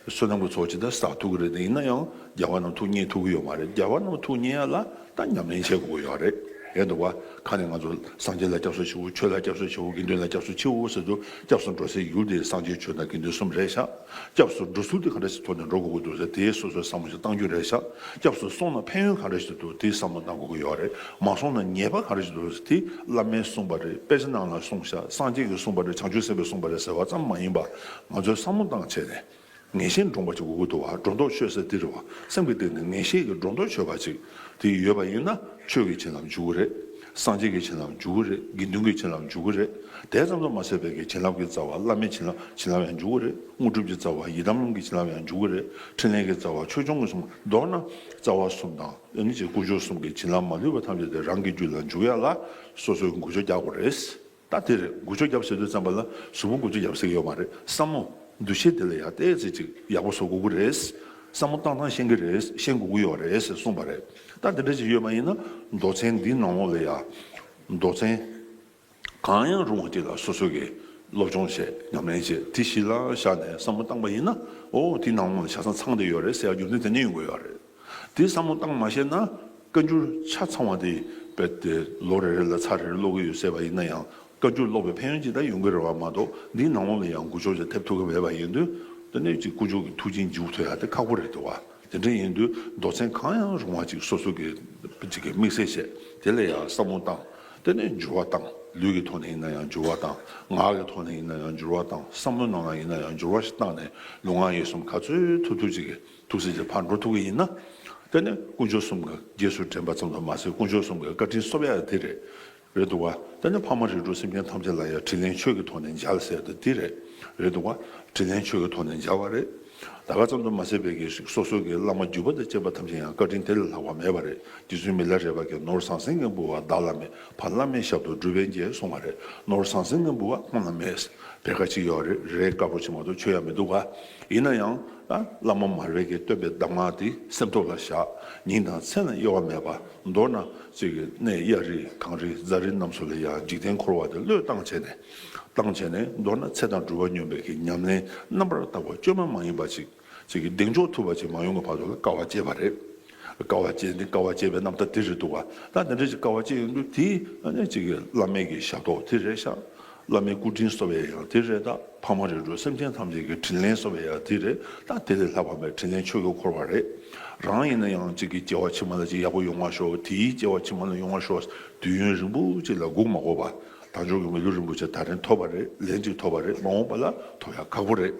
བསོད་ནམས་ཀྱི་ཚོགས་ཅིག་ད་བསགས་ཐུབ་ཀྱི་རེད། དེ་ཡིན་ན་ཡང་རྒྱལ་བ་རྣམས་ཐུགས་མཉེས་ཐུབ་ཀྱི་ཡོད་མ་རེད། རྒྱལ་བ་རྣམས་ཐུགས་མཉེས་ཡ་ལ་ད་ཉམས་ལེན་བྱེད་དགོས་ཀྱི་ཡོད་རེད། ཡོད་འདུག་བ། ཁ་ནས་ང་ཚོ་སངས་རྒྱས་ལ་སྐྱབས་སུ་མཆིའོ། ཆོས་ལ་སྐྱབས་སུ་མཆིའོ། དགེ་འདུན་ལ་སྐྱབས་སུ་མཆིའོ་ཟེར་དུས། སྐྱབས་སུ་འགྲོ་སའི་ཡུལ་དེ་སངས་རྒྱས་ཆོས་དང་དགེ་འདུན་གསུམ་རེད་ཤག་སྐྱབས་སུ་འགྲོ་ཚུལ་དེ་ག་འདྲ་ཞིག་ཐོག་ནས་འགྲོ་དགོས་ཀྱི་འདུག་ཟེར། དེའི་སོ་སོའི་བསམ་བློ་ཞིག་གཏང་རྒྱུ་རེད་ཤག་སྐྱབས་སུ་སོང་ན་ཕན་ཡོན་ག་འདྲ་ཞིག་འདུག་དེའི་བསམ་བློ་གཏང་དགོས་ཀྱི་ཡོད་རེད། མ་སོང་ན་ཉེས་པ་ག་འདྲ་ཞིག་འདུག་དེ་བླ་མས་གསུངས་པ་རེད། དཔེ་ཆ་ནང་ལ་གསུངས་ཤག་སངས་རྒྱས་ཀྱིས་གསུངས་པ་རེད། བྱང་ཆུབ་སེམས་དཔས་གསུངས་པ་རེད་ཟེར་བ་ཙམ་མ་ཡིན་པ། ང་ཚོས་བསམ་བློ་བཏང་བྱས་ནས། ངེས་ཤེས་འདྲོངས་པ་ཅིག་དགོས་ཀྱི་འདུག་བ། སྒྲོ་འདོགས་ཆོད་ས་དེ་རེད་བ། སེམས་ཀྱི་སྟེང་ནས་ངེས་ཤེས་ཀྱི་སྒྲོ་འདོགས་ཆོད་པ་ཅིག་དེ་ཡོད་པ་ཡིན་ན། ཆོས་ཀྱི་བྱིན་རླབས་འཇུག་གི་རེད། སངས་རྒྱས་ཀྱི་བྱིན་རླབས་འཇུག་གི་རེད། དགེ་འདུན་གྱི་བྱིན་རླབས་འཇུག་གི་རེད། དེ་ཙམ་དུ་མ་ཟད་པའི་གི་བྱིན་རླབས་ཀྱི་རྩ་བ་བླ་མའི་བྱིན་རླབས་བྱིན་རླབས་ཡང་འཇུག་གི་རེད། དངོས་གྲུབ་ཀྱི་རྩ་བ་ཡི་དམ་ལམ་གྱི་བྱིན་རླབས་ཡང་འཇུག་གི་རེད། འཕྲིན་ལས་ཀྱི་རྩ་བ་ཆོས་སྐྱོང་གི་གསུམ། མདོར་ན་རྩ་བ་གསུམ་དང་། ཨ་ནི་ཅིག་དཀོན་མཆོག་གསུམ་གྱི་བྱིན་རླབས་མ་ལུས་པ་ཐམས་ཅད་དེ་རང་གི་རྒྱུད་ལ་འཇུག་ཡ་ལ་སོ་སོའི་འགུལ་སྐྱོད་རྒྱག་དགོས་རེད། ད་དེ་རེད། འགུལ་སྐྱོད་རྒྱབ་ཟེར་དུས་ཙམ་པ་ལ་གཟུགས་པོ་འགུལ་སྐྱོད་རྒྱབ་ཟེར་གྱི་ཡོད་མ་རེད། བསམ་བློ་འདུ་ཤེས་དེ་ལ་ཡང་ཏོག་ཙམ་ཅིག་ཡག་པོ་བཟོ་དགོས་ཀྱི་རེད། བསམ་བློ་བཏང་སྟངས་ཤེས་ཀྱི་རེད། ཤེས་དགོས་ཀྱི་ཡོད་རེད་ཟེར་གསུངས་པ་རེད། ད་དེ་འདྲ་ཅིག་ཡོད་པ་ཡིན་ན། མདོ་ཚན་འདིའི་ནང་ལོགས་ལ་ཡང་། མདོ་ཚན་གང་ཡང་རུང་བ་ཅིག་ལ་སོ་སོ་གིས་སློབ་སྦྱོང་བྱས། ཉམས་ལེན་བྱས། དེ་གཞི་ལ་བཞག་ནས་བསམ་བློ་བཏང་པ་ཡིན་ན། ཨོ། དེའི་ནང་ལོགས་ལ་ཆ་ཚང་ཚང་བསྡད་ཡོད་རེད་ཟེར་ཡ་རྒྱུ་མཚན་དེ་འདྲ་ཡོང་གི་ཡོད་རེད། དེ་བསམ་བློ་བཏང་མ་ཤེས་ན། བཀའ་འགྱུར་ཆ་ཚང་བ་དེ་རྦད་དེ་ལོ་རེ་རེ་ལ་ཚར་རེ་རེ་ཀློག་གི་ཡོད་ཟེར་བ་ཡིན་ན་ཡང་། བཀའ་འགྱུར་ཀློག་པའི་ཕན་ཡོན་ཅིག་ད་ཡོང་གི་རེད་བ་མ་གཏོགས། འདིའི་ནང་ལོགས་ལ་ཡང་འགུལ་སྐྱོད་ཅིག་ཐེབས་ཐུབ་ཀྱི་མེད་པ་ཡིན་དུས། དེ་ནས་ཅིག་དཀོན་མཆོག་གི་ཐུགས་རྗེ་མཇུག་ཐུག་ཡ་དེ་ཁག་པོ་རེད་འདུག་བ། དེ་འདྲ་ཡིན་དུས་མདོ་ཚན་གང་ཡང་རུང་བ་ཅིག་སོ་སོ་གི་ཅིག་གི་དམིགས་བསལ་བྱས་དེ་ལ་ཡང་བསམ་བློ་བཏང་། དེ་ནས་འགྱུར་བ་བཏང་། ལུས་ཀྱི་ཐོག་ནས་ཡིན་ན་ཡང་འགྱུར་བ་བཏང་། ངག་གི་ཐོག་ནས་ཡིན་ན་ཡང་འགྱུར་བ་བཏང་། བསམ་བློ་ནང་ལ་ཡིན་ན་ཡང་འགྱུར་བ་ཞིག་བཏང་ནས་ལུས་ངག་ཡིད་གསུམ་ག་ཚོད་ཐུབ་ཐུབ་ཅིག་གི་ཐུགས་སྲས་ཀྱི་ཕར་འགྲོ་ཐུབ་ཀྱི་ཡིན་ན། དེ་ནས་དཀོན་མཆོག་གསུམ་གྱི་རྗེས་སུ་དྲན་པ་ཙམ་དུ་མ་ཟད་དཀོན་མཆོག་གསུམ་གྱི་བཀའ་དྲིན་གསོབ་ཡ་དེ་རེད། རེད་འདུག་བ། དེ་ནས་ཕ་མ་རིགས་དྲུག་སེམས་ཅན་ཐམས་ཅད་ལ་ཡང་དྲིན་ལན་ཆོས་ཀྱི་ཐོག་ནས་འཇལ་ཟེར་དེ་དེ་རེད། རེད་འདུག་བ། དྲིན་ལན་ཆོས་ཀྱི་ཐོག་ནས་འཇལ་བ་རེད། ད་ག་ཙམ་དུ་མ་ཟད་པའི་གི་སོ་སོ་གི་བླ་མ་བརྒྱུད་པ་དང་བཅས་པ་ཐམས་ཅད་ཡང་བཀའ་དྲིན་དེ་ལས་ལྷག་པ་མེད་པ་རེད། རྗེ་བཙུན་མི་ལ་རས་པ་གིས་ནོར་ཟང་ཟིང་གི་འབུལ་བ་བདག་བླ་མེད། ཕ་བླ་མའི་ཞབས་ཏོག་སྒྲུབ་པའི་རྗེས་གསུངས་པ་རེད། ནོར་ཟང་ཟིང་གི་འབུལ་བ་ཁོང་ལ་མེད། བེར་ཀ་གཅིག་ཡོད་རེད། རས་དཀར་པོ་གཅིག་མ་གཏོགས་མཆོད་ཡ་མི་འདུག་ག། ཡིན་ན་ཡང་ད་བླ་མ་མར་པའི་གི་བསྟོད་པའི་གདམས་ངག་དེ་སེམས་ཐོག་ལ་བཞག། ཉིན་དང་མཚན་ལ་གཡོ་བ་མེད་པ། མདོར་ན་ཅིག་གི་གནས་གཡའ་རི་གངས་རི་རྫ་རི་རྣམས་སུ་ལ་ཡང་འཇིག་རྟེན་འཁོར་བ་དེ་བློས་བཏང་བྱས་ནས། བཏང་བྱས་ནས་མདོར་ན་ཚེ་དང་སྒྲུབ་པ་སྙོམས་པའི་གི་ཉམས་ལེན་རྣམ་པར་དག་པ་བཅོས་མ་མ་ཡིན་པ་ཅིག་ཅིག་གི་གདེང་འཇོག་ཐུབ་པ་ཅིག་མ་ཡོང་གི་བར་དུ་ལ་དཀའ་བ་སྤྱད་པ་རེད། དཀའ་བ་སྤྱད་འདི་དཀའ་བ་སྤྱད་པའི་རྣམ་ཐར་དེ་རེད་འདུག་བ། ད་དེ་འདྲ་ཅིག་དཀའ་བ་སྤྱད་ཡོང་དུས་དེའི་ཨ་ནི་ཅིག་གི་བླ་མའི་གི་ཞབས་ཏོག་དེ་རེད་ཤག། བླ་མའི་སྐུ་དྲིན་གསོ་བའི་ཡང་དེ་རེད། ད་ཕ་མ་རིགས་དྲུག་སེམས་ཅན་ཐམས་ཅད་ཀྱི་དྲིན་ལན་གསོ་བའི་ཡང་དེ་རེད། ད་དེ་ལས་ལྷག་པ་མེད། དྲིན་ལན་ཆོས་ཀྱི་འཁོར་བ་རེད། རང་ཡིན་ན་ཡང་ཅིག་གི་སྐྱེ་བ་ཕྱི་མ་ལ་ཅིག་ཡག་པོ་ཡོང་བ་ཤོག། དེའི་སྐྱེ་བ་ཕྱི་མ་ལ་ཡོང་བ་ཤོག། དུས་ཡུན་རིང་པོ་ཅིག་ལ་སྒུག་མ་དགོས་པ། དལ་འབྱོར་གྱི་མི་ལུས་རིན་པོ་ཆེ་ད་རིང་ཐོབ་པ་རེད། ལན་ཅིག་ཐོབ་པ་རེད། མ་འོངས་པ་ལ་ཐོབ་ཡ་ཁག་པོ་རེད།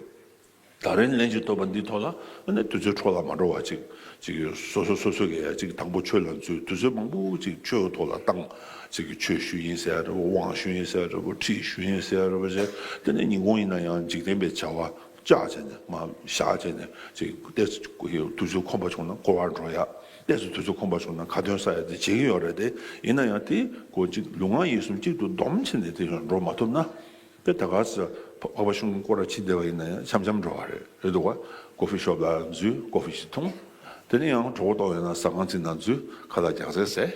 ད་རིང་ལན་ཅིག་ཐོབ་པ་འདིའི་ཐོག་ལ་ཨ་ནི་དུས་ཚོད་འཕྲོ་བརླག་མ་འགྲོ་བ་ཅིག་ཅིག་སོ་སོ་སོ་སོ་གིས་ཡ་ཅིག་དང་པོ་ཆོས་ལ་འཛུལ། དུས་ཚོད་མང་པོ་ཅིག་ཆོས་ཀྱི་ཐོག་ལ་བཏང་། ཅིག་གི་ཆོས་ཞུ་ཡིན་ཟེར་ཡ་འདྲ་པོ། དབང་ཞུ་ཡིན་ཟེར་ཡ་འདྲ་པོ། ཁྲིད་ཞུ་ཡིན་ཟེར་ཡ་འདྲ་པོ་བྱས། དེ་ནས་ཉིན་གུང་ཡིན་ན་ཡང་འཇིག་རྟེན་པའི་བྱ་བ་བཅག་བྱས་ནས་མར་བཞག་བྱས་ནས་ཅིག་ཏོག་ཙམ་དུས་ཚོད་ཁོམ་པ་བྱུང་ན་སྐོར་བར་འགྲོ་ཡ། ཏོག་ཙམ་དུས་ཚོད་ཁོམ་པ་བྱུང་ན་ཁ་འདོན་ས་ཡ་དེ་བྱེད་ཀྱི་ཡོད་རེད་དེ། ཡིན་ན་ཡང་དེ་ཁོ་ཅིག་ལུས་ངག་ཡིད་གསུམ་གཅིག་ཏུ་སྡོམ་བྱས་ནས་དེ་ཡང་འགྲོ་མ་ཐུབ་ན། དེ་ད་ག་ས་འཕགས་པ་ཤིང་ཀུན་སྐོར་ར་ཕྱིན་བསྡད་པ་ཡིན་ན་ཡང་འཆམ་འཆམ་འགྲོ་བ་རེད། རེད་འདུག་བ། ཀོ་ཧྥི་ཤོབ་ལ་འཛུལ། ཀོ་ཧྥི་ཞིག་འཐུང་། དེ་ནས་ཡང་གྲོད་ཁོག་ལྟོགས་ཡོད་ན་ཟ་ཁང་ཅིག་ནང་འཛུལ། ཁ་ལག་རྒྱགས་ཚད་ཟས།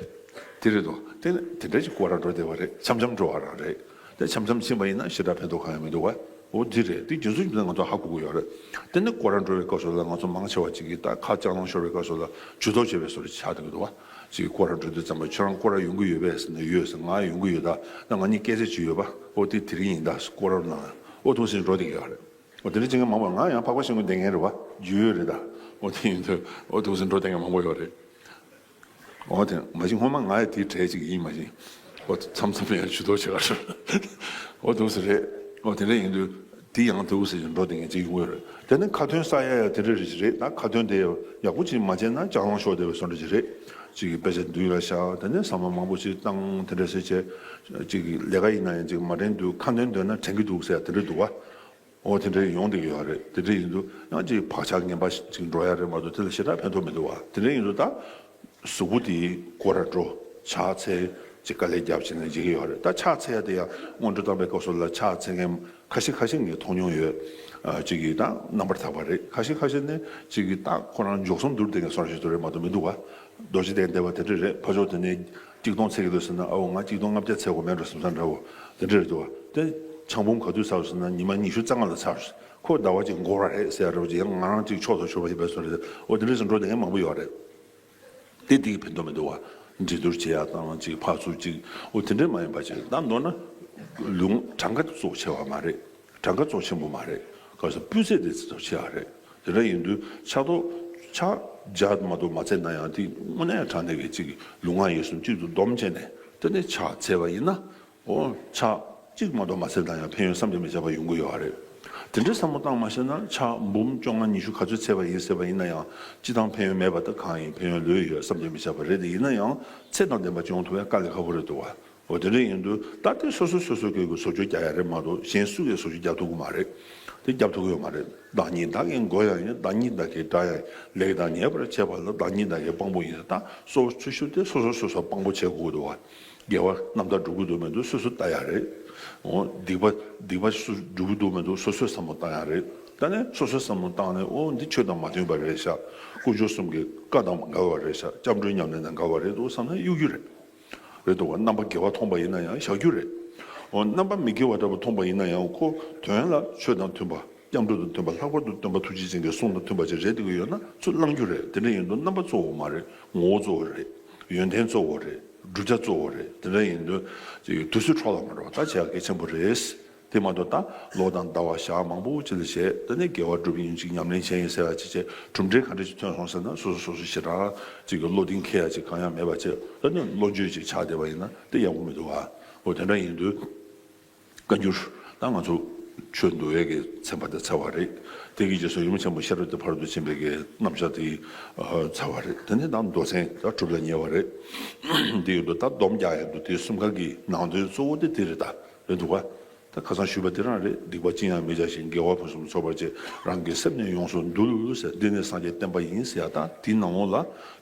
དེ་རེད་འདུག། དེ་ནས་དེ་འདྲ་ཞིག་སྐོར་ར་འགྲོ་བསྡད་པ་རེད། འཆམ་འཆམ་འགྲོ་བ་རང་རེད། དེ་འཆམ་འཆམ་ཕྱིན་པ་ཡིན་ན་ཞེ་དྲག་ཕན་ཐོགས་གང་ཡང་མི་འདུག་བ། འོ་འདི་རེད། དེ་རྒྱུ་མཚན་ཅི་ལ་ང་ཚོ་ཧ་གོ་གི་ཡོད་རེད། དེ་ནས་སྐོར་ར་འགྲོ་བའི་སྐབས་སུ་ལ་ང་ཚོ་མང་ཆེ་བ་ཅིག་གིས་ད་ཁ་ལྕགས་ལང་ཤོར་བའི་སྐབས་སུ་ལ་ཇུས་གཏོགས་བྱེད་པའི་བཟོ་འདྲ་ཆགས་འདུག་གི་འདུག་བ། ཅིག་སྐོར་ར་འགྲོ་དུས་ཙམ་པ་ཁྱོད་རང་སྐོར་ར་ཡོང་གི་ཡོད་པས་ཟེར་ནས། ཡོད་ཟེར། ང་ཡོང་གི་ཡོད། ད་ད་ང་གཉིས་སྐད་ཆ་ཅིག་ཡོད་པ། ཨོ་དེ་དེ་རིང་ཡིན་ད་སྐོར་ར་ནང་ཨོ་ཐུག་སེ་འགྲོ་བསྡད་ཀྱི་ཡོད་རེད། ཨོ་དེ་འདྲ་བྱེད་མཁན་མང་པོ། ང་ཡང་འཕགས་པ་ཤིང་ཀུན་བསྡད་མཁན་རེད་བ། རྒྱུས་ཡོད་རེད་ད། ཨོ་དེ་ཡིན་དུས་ཨོ་ཐུག་སེ་འགྲོ་བསྡད་མཁན་མང་པོ་ཡོད་རེད། ཨོ་དེ་མ་གཞི་སྔོན་མ་ང་ཡང་དེའི་གྲས་ཅིག་ཡིན། མ་གཞི་ཨོ་མཚམས་མཚམས་ཡང་ཇུས་གཏོགས་བྱེད་ག་རེད། ཨོ་ཐུག་སེ་རེད། ཨོ་དེ་འདྲ་ཡིན་དུས། དེ་ཡང་དེའུ་ཟེར་གྱི་འགྲོ་བསྡད་མཁན་ཅིག་ཡོང་གི་རེད། དེ་ནི་ཁ་ཏོན་ཟ་ཡ་ཡ་དེ་འདྲ་རེ་ཞིག་རེད། ད་ཁ་ཏོན་དེ་ཡག་པོ་ཅིག་མ་བྱས་ན་ལྕགས་ལང་ཤོར་བསྡད་པའི་བཟོ་འདྲ་ཅིག་རེད། ཅིག་གི་དཔེ་ཆ་མདུན་ལ་བཞག། དེ་ནས་ཟ་མ་མང་པོ་ཅིག་བཏང་། དེ་འདྲ་ཟེར་བྱས། ཅིག་གི་ལས་ཀ་ཡིན་ན་ཡང་ཅིག་མ་དྲན་དུས་ཁ་ཏོན་འདོན་ན་དྲན་གྱི་འདུག་ཟེར་ཡ་དེ་འདྲ་འདུག་བ། འོ་དེ་འདྲ་ཡོང་བསྡད་ཀྱི་ཡོད་རེད། དེ་འདྲ་ཡིན་དུས་ཡང་ཅིག་བག་ཆགས་ངན་པ་ཅིག་འགྲོ་ཡ་རེད་མ་གཏོགས་དེ་ལ་ཞེ་དྲག་ཕན་ཐོགས་མི་འདུག་བ། དེ་འདྲ་ཡིན་དུས་ད། གཟུགས་པོ་དེ་སྐོར་ར་འགྲོ། ཕྱག་འཚལ། ཅིག་དཀའ་ལས་རྒྱབ་བྱས་ནས་བྱེད་ཀྱི་ཡོད་རེད། ད་ཕྱག་འཚལ་ཡ་དེ་ཡང་སྔོན་འགྲོ་བཏང་པའི་སྐབས་སུ་ལ་ཕྱག་འཚལ་མཁན་ཁ་ཤས་ཁ་ཤས་ངས་མཐོང་མྱོང་ཡོད། ཨ་ཅིག་གིས་ད་རྣམ་པར་དག་པ་རེད། ཁ་ཤས་ཁ་ཤས་ནི་ཅིག་གིས་ད་ཁོ་རང་མགྱོགས་སོང་བསྡུར་བསྡད་མཁན་བཟོ་འདྲ་ཞིག་འདུག་རེད་མ་གཏོགས་མི་འདུག་བ། རྡོ་རྗེ་གདན་བསྡད་པ་དེ་འདྲ་རེད། ཕར་ཕྱོགས་དེ་ནས་ཆིག་སྟོང་འཚལ་གྱི་འདུག་ཟེར་ན། ཨའོ་ང་ཆིག་སྟོང་ལྔ་བརྒྱ་འཚལ་དགོས་མེད་འགྲོ་བསམ་ས་འདྲ་བོ་དེ་འདྲ་རེད་འདུག་བ། དེ་ཆང་བུམ་ག་དུས་ཚར་ཟེར་ན་ཉི་མ་ཉི་ཤུ་རྩ་ལྔ་ལ་ཚར། ཁོ་ཟླ་བ་གཅིག་འགོར་བ་རེད་ཟེར་ཡ་འདྲ་བོ་ཅིག་ཡང་ང་རང་ཅིག་ཕྱོགས་དང་ཕྱོགས་པ་ཡིན་པའི་བཟོ་འདྲ་རེད། འོ་དེ་འདྲ་ཞིག་འགྲོ་བསྡད་མཁན་མང་པོ་ཡོད་རེད། དེ་དེ་གི་ཕན་ཐོགས་མི་འདུག་བ། འགྲན་བསྡུར་བྱེད་ཡག་དང་ཅིག་ཕར་ཚུར་ཅིག་འོ་དེ་འདྲས་མ་ཡིན་པ་ཅིག་ད་མདོར་ན་ལུང་གྲངས་ཀ་གཙོ་ཆེ་བ་མ་རེད། གྲངས་ཀ་གཙོ་ཆེན་པོ་མ་རེད། ག་ས་སྤུས་ཚད་དེ་གཙོ་ཆེ་བ་རེད། དེ་འདྲ་ཡིན་དུས་ཕྱག་ཐོག་ཕྱག་རྒྱ་མ་གཏོགས་མ་འཚལ་ན་ཡང་དེ་དངོས་གནས་དྲང་གནས་ཀྱི་ཅིག་ལུས་ངག་ཡིད་གསུམ་གཅིག་ཏུ་བསྡོམས་བྱས་ནས་དེ་ནས་ཕྱག་འཚལ་བ་ཡིན་ན། འོ་ཕྱག་གཅིག་མ་གཏོགས་མ་འཚལ་ན་ཡང་ཕན་ཡོན་བསམ་གྱིས་མི་ཁྱབ་པ་ཡོང་གི་ཡོད་རེད། དེ་འདྲའི་བསམ་བློ་བཏང་མ་ཤེས་ན་ཕྱག་འབུམ་བཅོ་ལྔ་ཉི་ཤུ་ག་ཚོད་འཚལ་བ་ཡིན་ཟེར་བ་ཡིན་ན་ཡང་སྤྱི་བཏང་ཕན་ཡོན་མེད་པ་ད་གང་ཡིན། ཕན་ཡོན་ལོས་ཡོད་བསམ་གྱིས་མི་ཁྱབ་པ་རེད། དེ་ཡིན་ན་ཡང་ཚད་དང་ལྡན་པ་ཅིག་ཡོང་ཐུབ་ཡ་དཀའ་ལས་ཁག་པོ་རེད་འདུག་བ། འོ་དེ་འདྲ་ཡིན་དུས་ད་དེ་སོ་སོ་སོ་སོ་གི་བཟོ་བཅོས་རྒྱག་ཡ་རེད་མ་གཏོགས་གཞན་སུ་གིས་བཟོ་བཅོས་རྒྱག་ཐུབ་ཀྱི་མ་རེད། དེ་རྒྱབ་ཐུབ་ཀྱི་ཡོད་མ་རེད། བདག་ཉིད་བདག་གི་མགོ་ཡང་ཡིན། བདག་ཉིད་བདག་གི་དགྲ་ཡང་ཡིན། ལེགས་དང་ཉེས་པར་བྱེད་པ་ལ་བདག་ཉིད་བདག་གི་དཔང་པོ་ཡིན། ད་གཙོ་བོ་ཆེ་ཤོས་དེ་སོ་སོ་སོ་སོ་དཔང་པོ་བྱེད་དགོས་འདུག་བ། དགེ་བ་རྣམ་དག་སྒྲུབ་ཀྱི་འདུག་མི་འདུག་སོ་སོས་བལྟ་ཡ་རེད། འོ་སྡིག་པ་སྡིག་པ་སོ་སྒྲུབ་ཀྱི་འདུག་མི་འདུག་སོ་སོས་བསམ་བློ་བཏང་ཡ་རེད། ད་ནས་སོ་སོས་བསམ་བློ་བཏང་ནས་འོ་འདི་ཆོས་དང་མ་མཐུན་པ་རེད་ཤག། དཀོན་མཆོག་གསུམ་གྱི་བཀའ་དང་འགལ་བ་རེད་ཤག། སྐྱབས་འགྲོའི་ཉམས་ལེན་དང་འགལ་བ་རེད་འདུག་བསམ་ན་གཡུག་རྒྱུ་རེད། རེད་འདུག་བ། རྣམ་པ་དགེ་བ་མཐོང་པ་ཡིན་ན་ཡང་བཞག་རྒྱུ་རེད། འོ་རྣམ་པ་མི་དགེ་བ་འདྲ་པོ་མཐོང་པ་ཡིན་ན་ཡང་ཁོ་དོན་ལ་ཆོས་དང་མཐུན་པ། སྐྱབས་འགྲོ་དང་མཐུན་པ། ལྷག་པར་དུ་སྟོན་པ་ཐུགས་རྗེ་ཅན་གྱི་གསུང་དང་མཐུན་པ་ཅིག་རེད་བསྡད་ཀྱི་ཡོད་ན་ཚུར་བླང་རྒྱུ་རེད། དེ་འདྲ་ཡིན་དུས་རྣམ་པ་གཙོ་བོ་མ་རེད། ངོ་བོ་གཙོ་བོ་རེད། ཡོན་ཏན་གཙོ་བོ་རེད། བསྒྲུབ་བྱ་གཙོ་བོ་རེད། དེ་འདྲ་ཡིན་དུས་དུས་ཚོད་འཕྲོ་བརླག་མ་འགྲོ་བ་ད་བྱེད་ཡག་གལ་ཆེན་པོ་རེད། དེ་ དེ་མ་གཏོགས་ད་ལོ་དང་ཟླ་བ་ཞག་མང་པོ་ཅིག་ལ་བྱས། ད་ནི་དགེ་བ་སྒྲུབ་ཡིན་ཅིག་ཉམས་ལེན་བྱས་ཡིན་ཟེར་བ་ཅིག་བྱས། གྲུབ་འབྲས་ག་འདྲ་ཞིག་ཐོན་སོང་ཟེར་ན། སོ་སོ་སོ་སོ་ཞེ་དྲག་ཅིག་གི་བློ་གདེང་འཁེལ་ཡ་ཅིག་གང་ཡང་མེད་པ་བྱས། ད་ནི་བློ་འགྱོད་ཅིག་ཆགས་བསྡད་པ་ཡིན་ན་དེ་ཡག་པོ་མི་འདུག་ཨ། འོ་དེ་འདྲ་ཡིན་དུས། བཀའ་འགྱུར། ད་ང་ཚོ་ཆོས་འདུལ་བའི་གི་ཚན་པ་དེ་ཚར་བ་རེད། དེ་གི་རྗེས་སུ་ཡུམ་ཆེན་མོ་ཤེས་རབ་ཀྱི་ཕ་རོལ་ཏུ་ཕྱིན་པའི་གི་རྣམ་གཞག་དེ་ཚར་བ་རེད། དེ་ནས་ད་མདོ་ཚན་ད་གྲུབ་ལ་ཉེ་བ་རེད། དེ་ཡོད་དུས་ད་སྡོམ་རྒྱག་ཡོད་དུས་དེ་གསུམ་ཀ་གི་ནང་དོན་གཙོ་བོ་དེ་དེ་རེད། ད་རེད་འདུག་ག་ད་ཁ་སང་ཞུས་པ་དེ་རང་རེད། སྡིག་པ་ཅི་ཡང་མི་བྱ་ཞིང་། དགེ་བ་ཕུན་སུམ་ཚོགས་པར་བྱེད། རང་གི་སེམས་ནི་ཡོངས་སུ་འདུལ་ཟེར། འདི་ནི་སངས་རྒྱས་བསྟན་པ་ཡིན་ཟེར་ཡ། ད་དེའི་ནང་ལོགས་ལ་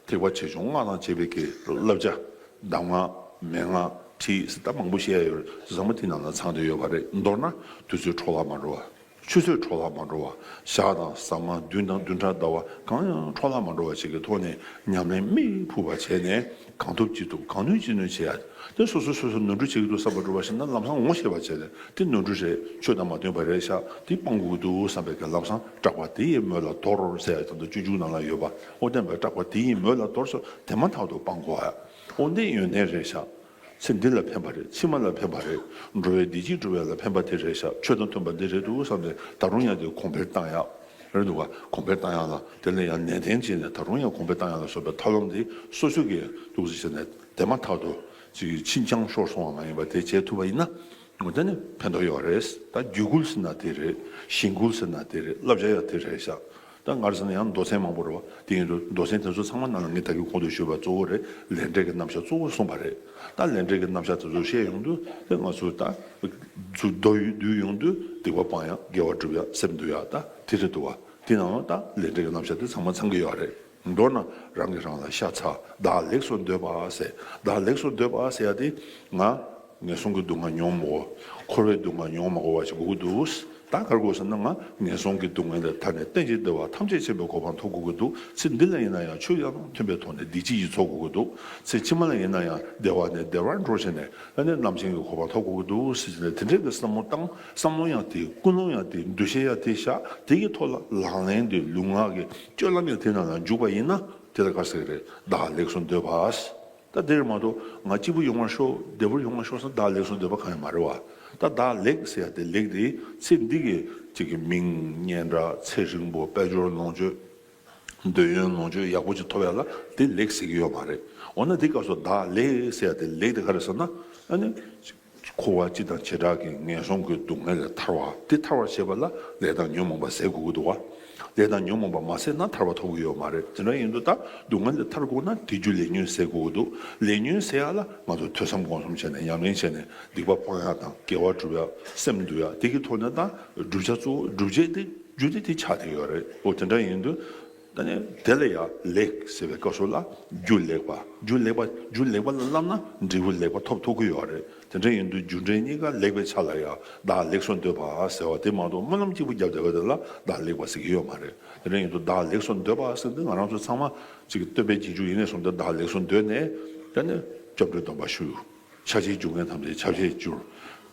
ཐེག་པ་ཆེ་ཆུང་སྔགས་དང་བཅས་པའི་གི་བསླབ་བྱ། གདམས་ངག་མན་ངག་ཁྲིད་ཟེར་ད་མང་པོ་བཤད་ཡ་ཡོད་རེད། ཚང་མ་དེ་ནང་ལ་ཚང་བསྡད་ཡོད་པ་རེད། མདོར་ན་དུས་ཚོད་འཕྲོ་བརླག་མ་འགྲོ་བ། ཆུ་ཚོད་འཕྲོ་བརླག་མ་འགྲོ་བ། ཞག་དང་ཟ་མ་བདུན་དང་བདུན་ཕྲག་ཟླ་བ་གང་ཡང་འཕྲོ་བརླག་མ་འགྲོ་བ་ཞིག་གི་ཐོག་ནས་ཉམས་ལེན་མིག་ཕུག་པ་བྱས་ནས། གང་ཐུབ་ཅི་ཐུབ་གང་ནུས་ཅི་ནུས་བྱེད་ཡ། དེ་སོ་སོ་སོ་སོ་ནོར་འཁྲུལ་བྱེད་ཀྱི་འདུག་བསམ་པ་འགྲུབ་པ་ཞིག་ན་ལམ་སང་ངོ་ཤེས་པ་བྱས་ནས། དེ་ནོར་འཁྲུལ་རེད། ཆོས་དང་མ་མཐུན་པ་རེད་ཤག་དེ་སྤང་དགོས་ཀྱི་འདུག་བསམ་པའི་གི་ལམ་སང་སྐྲག་པ་དེ་ཡི་མོད་ལ་དོར་ཟེར་ཡ་དང་དུ་སྤྱོད་འཇུག་ནང་ལ་ཡོད་པ། འོ་བསྟན་པའི་སྐྲག་པ་དེ་ཡི་མོད་ལ་དོར་སོ། དེ་མ་ཐག་ཏུ་སྤང་དགོས་ཡ། འོ་འདི་ཡོན་ཏན་རེད་ཤག་ཚེ་འདི་ལ་ཕན་པ་རེད། ཕྱི་མ་ལ་ཕན་པ་རེད། འགྲོ་བའི་བདེ་སྐྱིད་སྒྲུབ་ཡ་ལ་ཕན་པ་དེ་རེད་ཤག་ཆོས་དང་མཐུན་པ་འདི་རེད་འདུག་བསམ་ནས་ད་རུང་ཡང་དེ་གོང་འཕེལ་བཏང་ཡ། རེད་འདུག་ག་གོང་འཕེལ་བཏང་ཡ་ལ། དེ་ལ་ཡང་ནན་ཏན་བྱས་ནས་ད་རུང་ཡང་གོང་འཕེལ་བཏང་ཡ་ལ་སོགས་པའི་ཐབས་ལམ་འདི་སོ་སོ་གིས་འདུག་སེ་བྱས་ནས་དེ་མ་ཐག་ཏུ་ཅིག་ཕྱིན་ཅང་ཤོར་སོང་བ་མ་ཡིན་པ་དེ་བྱེད་ཐུབ་པ་ཡིན་ན། འོ་དེ་ནི་ཕན་ཐོགས་ཡོད་རེད། ད་རྒྱུད་སྐུལ་ཟེར་ན་དེ་རེད། གཞེན་སྐུལ་ཟེར་ན་དེ་རེད། བསླབ་བྱ་ཡང་དེ་རེད་ཤག་ད་ང་རང་ཟེར་ན་ཡང་མདོ་ཚན་མང་པོ་རེད་བ། དེ་ཡིན་དུས་མདོ་ཚན་དེ་ཚོ་ཚང་མ་ནང་ལ་ངས་ད་གིན་གོང་དུ་ཞུས་པ་གཙོ་བོ་རེད། ལས་འབྲས་ཀྱི་རྣམ་གཞག་གཙོ་བོ་གསུངས་པ་རེད། ད་ལས་འབྲས་ཀྱི་རྣམ་གཞག་དེ་ཚོ་བཤད་ཡོང་དུས་དེ་ང་ཚོ་ད་ཚུར་མདོ་ཡུལ་བསྡུས་ཡོང་དུས་སྡིག་པ་སྤང་ཡ། དགེ་བ་སྒྲུབ་ཡ། སེམས་འདུལ་ཡ། ད་དེ་རེད་འདུག་བ། དེ་ནང་ད་ལས་འབྲས་ཀྱི་རྣམ་གཞག་དེ་ཚང་མ་ཚང་གི་ཡོད་རེད། མདོར་ན་རང་གིས་རང་ལ་ཤ་ཚ། བདག་ལེགས་སུ་འདོད་པ་ཟེར། བདག་ལེགས་སུ་འདོད་པ་ཟེར་ཡ་དེ་ང་ངན་སོང་གི་སྡུག་བསྔལ་མྱོང་མ་དགོས། འཁོར་བའི་སྡུག་བསྔལ་མྱོང་མ་དགོས་པ་ཞིག་དགོས་ཀྱི་འདུག་ད་ག་རེ་དགོས་ཟེར་ན་ང་ངན་སོང་གི་སྡུག་བསྔལ་ལས་ཐར་ནས་གཏན་གྱི་བདེ་བ་ཐམས་ཅད་མཁྱེན་པའི་གོ་འཕང་ཐོབ་དགོས་ཀྱི་འདུག་ཚེ་འདི་ལ་ཡིན་ན་ཡང་ཆོས་ཡང་མཐུན་པའི་ཐོག་ནས་བདེ་སྐྱིད་ཅིག་འཚོལ་དགོས་ཀྱི་འདུག་ཚེ་ཕྱི་མ་ལ་ཡིན་ན་ཡང་བདེ་བ་ནས་བདེ་བར་འགྲོ་བྱས་ནས་ཨ་ནི་རྣམ་མཁྱེན་གྱི་གོ་འཕང་ཐོབ་དགོས་ཀྱི་འདུག་ཟེར་ནས་དེ་འདྲའི་གི་བསམ་བློ་བཏང་། བསམ་བློ་ཡང་དེ། ཀུན་སློང་ཡང་དེ། འདུ་ཤེས་ཡང་དེ་བཞག་དེ་གི་ཐོག་ལ་ལག་ལེན་དེ་ལུས་ངག་གི་སྤྱོད་ལམ་ཡང་དེ་ནང་ལ་འཇུག་པ་ཡིན་ན་དེ་ལ་ག་རེ་ཟེར་གི་རེད། བདག་ལེགས་སུ་འདོད་པ། ད་དེར་མ་གཏོགས་ང་སྐྱིད་པོ་ཡོང་བར་ཤོག་བདེ་པོར་ཡོང་བར་ཤོག་ཟེར་བདག་ལེགས་སུ་འདོད་པ་གང་ཡང་མ་རེད་བ། ད་བདག་ལེགས་ཟེར་ཡ་དེ། ལེགས་དེ་ཚེ་འདི་གི་ཅིག་གི་མིང་སྙན་གྲགས། ཚེ་རིང་པོ། དཔལ་འབྱོར་ལོངས་སྤྱོད། འདོད་ཡོན་ལོངས་སྤྱོད་ཡག་པོ་ཅིག་ཐོབ་ཡ་ལ་དེ་ལེགས་ཟེར་གི་ཡོད་མ་རེད། འོ་ན་དེ་སྐབས་སུ་བདག་ལེགས་ཟེར་ཡ་དེ། ལེགས་དེ་ག་རེ་ཟེར་ན་ཨ་ནི། འཁོར་བ་སྤྱི་དང་བྱེ་བྲག་གི་ངན་སོང་གི་སྡུག་བསྔལ་ལས་ཐར་བ། དེ་ཐར་བར་བྱེད་པ་ལ་ལས་དང་ཉོན་མོངས་པ་ཟད་དགོས་ཀྱི་འདུག་བ། ལས་དང་ཉོན་མོངས་པ་མ་ཟད་ན་ཐར་བ་ཐོབ་ཀྱི་ཡོད་མ་རེད། དེ་འདྲ་ཡིན་དུས་ད་སྡུག་བསྔལ་ལས་ཐར་དགོས་ན་དེ་རྒྱུ་ལས་ཉོན་ཟད་དགོས་ཀྱི་འདུག་ལས་ཉོན་ཟད་ཡ་ལ་ང་ཚོ་ཐོས་བསམ་སྒོམ་གསུམ་བྱས་ནས། ཉམས་ལེན་བྱས་ནས། སྡིག་པ་སྤང་ཡ་དང་། དགེ་བ་སྒྲུབ་ཡ། སེམས་འདུལ་ཡ། དེ་གི་ཐོག་ནས་ད་བསྒྲུབ་བྱ་གཙོ་བོ། བསྒྲུབ་བྱེད་དེ་རྒྱུ་དེ་དེ་ཆགས་བསྡད་ཡོད་རེད། འོ་དེ་འདྲ་ཡིན་དུས། ད་ནི་དེ་ལ་ཡང་ལེགས་ཟེར་བའི་སྐབས་སུ་ལ་རྒྱུ་ལེགས་པ། རྒྱུ་ལེགས་པ། རྒྱུ་ལེགས་པ་ལ་བསླབ་ན་འབྲས་བུ་ལེགས་པ་ཐོབ་ཐུབ་ཀྱི་ཡོད་རེད། དེ་འདྲ་ཡིན་དུས་རྒྱུ་འབྲས་གཉིས་ཀ་ལེགས་པའི་ཆ་ལ་ཡང་བདག་ལེགས་སུ་འདོད་པ་ཟེར་བ་དེ་མ་གཏོགས་སྨོན་ལམ་གཅིག་པུ་བརྒྱབ་བསྡད་པ་དེ་ལ་བདག་ལེགས་པ་ཟེར་གྱི་ཡོད་མ་རེད། དེ་འདྲ་ཡིན་དུས་བདག་ལེགས་སུ་འདོད་པ་ཟེར་དུས་ང་རང་ཚོ་ཚང་མ་ཅིག་སྟོན་པའི་རྗེས་འཇུག་ཡིན་ནས་བཟུང་སྟེ་བདག་ལེགས་སུ་འདོད་ནས་ད་ནི་སྐྱབས་འགྲོའི་སྡོམ་པ་ཞུ། ཕྱག་ཕྱིར་འཇུག་མཁན་ཐམས་ཅད་ཕྱག་ཕྱིར་འཇུག་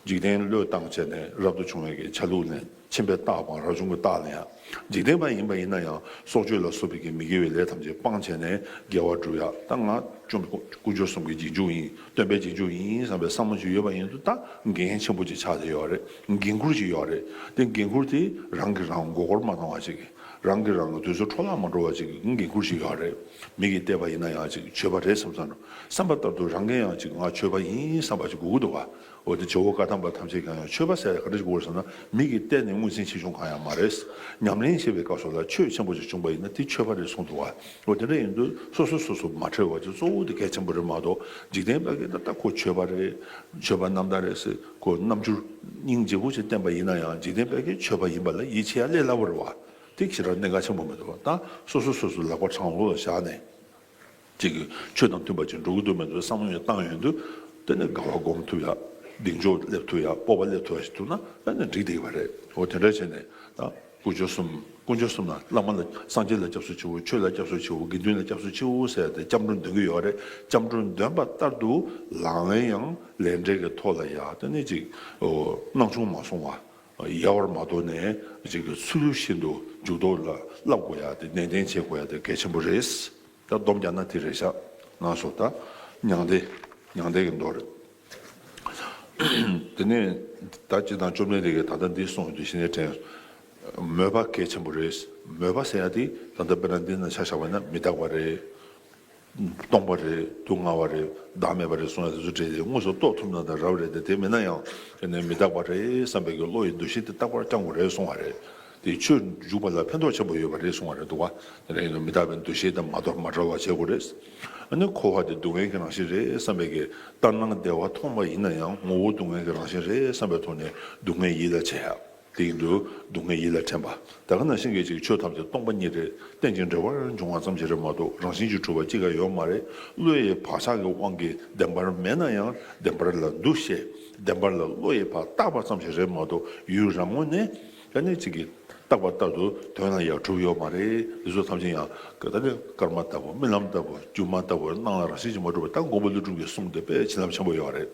འཇིག་རྟེན་བློས་བཏང་བྱས་ནས་རབ་ཏུ་བྱུང་བའི་གི་ཆ་ལུགས་ལེན། ཆེན་པོའི་རྟགས་སྤང་། རབ་བྱུང་གི་རྟགས་ལེན་ཡ། འཇིག་རྟེན་པ་ཡིན་པ་ཡིན་ན་ཡང་སྲོག་གཅོད་ལ་སོགས་པའི་གི་མི་དགེ་བའི་ལས་ཐམས་ཅད་སྤངས་བྱས་ནས་དགེ་བ་སྒྲུབ་ཡ། ད་ང་བཅོམ་དཀོན་མཆོག་གསུམ་གྱི་རྗེས་འཇུག་ཡིན། སྟོན་པའི་རྗེས་འཇུག་ཡིན་བསམ་པའི་བསམ་བློ་ཞིག་ཡོད་པ་ཡིན་དུས་ད་འགན་ཆེན་པོ་ཅིག་ཆགས་བསྡད་ཡོད་རེད། འགན་ཁུར་ཅིག་ཡོད་རེད། དེ་འགན་ཁུར་དེ་རང་གིས་རང་མགོ་སྐོར་མ་གཏོང་བ་ཅིག་རང་གིས་རང་གི་དུས་ཚོད་འཕྲོ་བརླག་མ་འགྲོ་བ་ཅིག་འགན་ཁུར་ཞིག་ཡོད་རེད། མི་གིས་བལྟས་པ་ཡིན་ན་ཡང་ཅིག་ཆོས་པ་རེད་བསམ་བསམ་རུང་། བསམ་པ་ལྟར་དུ་རང་གིས་ཡང་ཅིག་ང་ཆོས་པ་ཡིན་བསམ་པ་ཅིག་དགོས་ཀྱི་འདུག་ག་འོ་དེ་ཇོ་བོ་བཀའ་ཐམ་པ་ཐམས་ཅད་ཀྱང་ཡང་ཆོས་པ་ཟེར་ཡ་ག་འདྲ་ཞིག་དགོས་ཟེར་ན། མི་གིས་བལྟས་ནས་ངོས་འཛིན་ཆེ་ཆུང་གང་ཡང་མ་རེད། ཉམས་ལེན་བྱེད་པའི་སྐབས་སུ་ལ་ཆོས་ཆེན་པོ་ཞིག་བྱུང་པ་ཡིན་ན་དེ་ཆོས་པ་རེད་གསུངས་འདུག་ག་འོ་དེ་འདྲ་ཡིན་དུས་སོ་སོ་སོ་སོ་མ་འཕྲད་པ་ཅིག་གཙོ་བོ་དེ་གལ་ཆེན་པོ་རེད་མ་གཏོགས། འཇིག་རྟེན་པ་གིས་ད་ལྟ་ཁོ་ཆོས་པ་རེད། ཆོས་པ་རྣམ་དག་རེད་ཟེར་ཁོ་རྣམ་འགྱུར་སྙིང་རྗེ་པོ་ཞིག་བསྟན་པ་ཡིན་ན་ཡང་འཇིག་རྟེན་པ་གིས་ཆོས་པ་ཡིན་པ་ལ་ཡིད་ཆེས་ཡ་ལས་སླ་པོ་རེད་བ། དེ་ཞེ་དྲག་གནད་འགག་ཆེན་པོ་མི་འདུག་བ། ད་སོ་སོ་སོ་སོ་ལག་པ་བྲང་ལོགས་ལ་བཞག་ནས། ཅིག་གིས་ཆོས་དང་མཐུན་པ་ཅིག་འགྲོ་གི་འདུག་མི་འདུག་བསམ་བློ་ཡང་བཏང་ཡོང་དུས། དེ་ནས་དགའ་བ་སྒོམ་ཐུབ་ཡ། གདེང་འཇོག་སླེབས་ཐུབ་ཡ། སྤོབས་པ་སླེབས་ཐུབ་ཡ་ཞིག་འདུག་ན་ད་ནི་འགྲིག་བསྡད་ཡོད་པ་རེད། འོ་དེ་འདྲ་བྱས་ནས་ད་དཀོན་མཆོག་གསུམ། དཀོན་མཆོག་གསུམ་ལ་བླ་མ་ལ་སངས་རྒྱས་ལ་སྐྱབས་སུ་མཆིའོ། ཆོས་ལ་སྐྱབས་སུ་མཆིའོ། དགེ་འདུན་ལ་སྐྱབས་སུ་མཆིའོ་ཟེར་ཏེ་སྐྱབས་འགྲོ་འདོན་གྱི་ཡོད་རེད། སྐྱབས་འགྲོ་འདོན་པ་ལྟར་དུ་ལག་ལེན་ཡང་ལས་འབྲས་ཀྱི་ཐོག་ལ་ཡ་དེ་ནས་ཅིག་སྣང་ཆུང་མ་སོང་བ། ཡལ་བར་མ་དོར་ནས་ཅིག་གི་ཚུལ་བཞིན་དུ་འཇུག་ལྡོག་ལ་བསླབ་དགོས་ཡ་དེ། ནན་ཏན་བྱེད་དགོས་ཡ་དེ་གལ་ཆེན་པོ་རེད། ད་སྡོམ་རྒྱག་ན་དེ་རེད་ཤག་ང་སོ་ད་མྱང་འདས། མྱང་འདས་ཀྱི་མདོ་རེད། དེ་ནས་ད་སྤྱིར་བཏང་བཅོམ་ལྡན་འདས་ཀྱིས་ད་ལྟ་འདི་གསུངས་ཡོང་དུས་གཞི་ནས་དྲན། མོས་པ་གལ་ཆེན་པོ་རེད། མོས་པ་ཟེར་ཡ་དེ་ད་ལྟ་དཔེར་ན་འདི་ན་ཆ་བཞག་པ་ན་མི་རྟག་པ་རེད། སྟོང་པ་རེད། སྡུག་བསྔལ་བ་རེད། བདག་མེད་པ་རེད་གསུང་ཡ་དེ་ཚོ་འདྲ་དེ་དངོས་སུ་རྟོགས་ཐུབ་ན་ད་རབ་རེད་དེ། དེ་མིན་ན་ཡང་དེ་ནས་མི་རྟག་པ་རེད་བསམ་པའི་གི་བློ་ཡི་འདུ་ཤེས་དེ་རྟག་པར་བསྐྱང་དགོས་རེད་གསུང་བ་རེད། དེ་ཆོས་འཇུག་པ་ལ་ཕན་ཐོགས་ཆེན་པོ་ཡོད་པ་རེད་གསུང་བ་རེད་འདུག་བ། དེ་འདྲ་ཡིན་ན་མི་རྟག་པའི་འདུ་ཤེས་དེ་མ་དོར་མ་བྲལ་བ་བྱེད་དགོས་རེད། ཨ་ནི་འཁོར་བ་དེ་སྡུག་བསྔལ་གྱི་རང་བཞིན་རེད་བསམ་པའི་གི་ལྟར་སྣང་བདེ་བ་མཐོང་བ་ཡིན་ན་ཡང་ངོ་བོ་སྡུག་བསྔལ་གྱི་རང་བཞིན་རེད་བསམ་པའི་ཐོག་ནས་སྡུག་བསྔལ་ཡིད་ལ་བྱེད་ཡ། དེ་ཡིན་དུས་སྡུག་བསྔལ་ཡིད་ལ་དྲན་པ། ད་ག་ནང་བཞིན་གྱི་ཅིག་ཆོས་ཐམས་ཅད་སྟོང་པ་ཉིད་རེད། རྟེན་ཅིང་འབྲེལ་བར་འབྱུང་བ་ཙམ་ཞིག་རེད་མ་གཏོགས་རང་བཞིན་གྱིས་གྲུབ་པ་ཅི་ག་ཡོད་མ་རེད། བློ་ཡི་བག་ཆགས་ཀྱི་དབང་གིས་བདེན་པར་མེད་ན་ཡང་བདེན་པར་ལ་འདུ་ཤེས། བདེན་པར་ལ་བློ་ཡི་བག་བཏགས་པ་ཙམ་ཞིག་རེད་མ་གཏོགས་ཡུལ་རང་ངོས་ནས་ད་ནི་ཅིག་གི་བཏགས་པ་ལྟར་དུ་དོན་ལ་ཡང་གྲུབ་ཡོད་མ་རེད། འདི་ཚོ་ཐམས་ཅད་ཡང་ད་ནི་སྐར་མ་ལྟ་བུ་རྨི་ལམ་ལྟ་བུ་སྒྱུ་མ་ལྟ་བུ་སྣང་ལ་རང་བཞིན་གྱིས་མ་གྲུབ་པ། ད་མགོན་པོ་ཀླུ་སྒྲུབ་ཀྱི་གསུང་དེ་དཔེ་བྱིན་རླབས་ཆེན་པོ་ཡོད་རེད།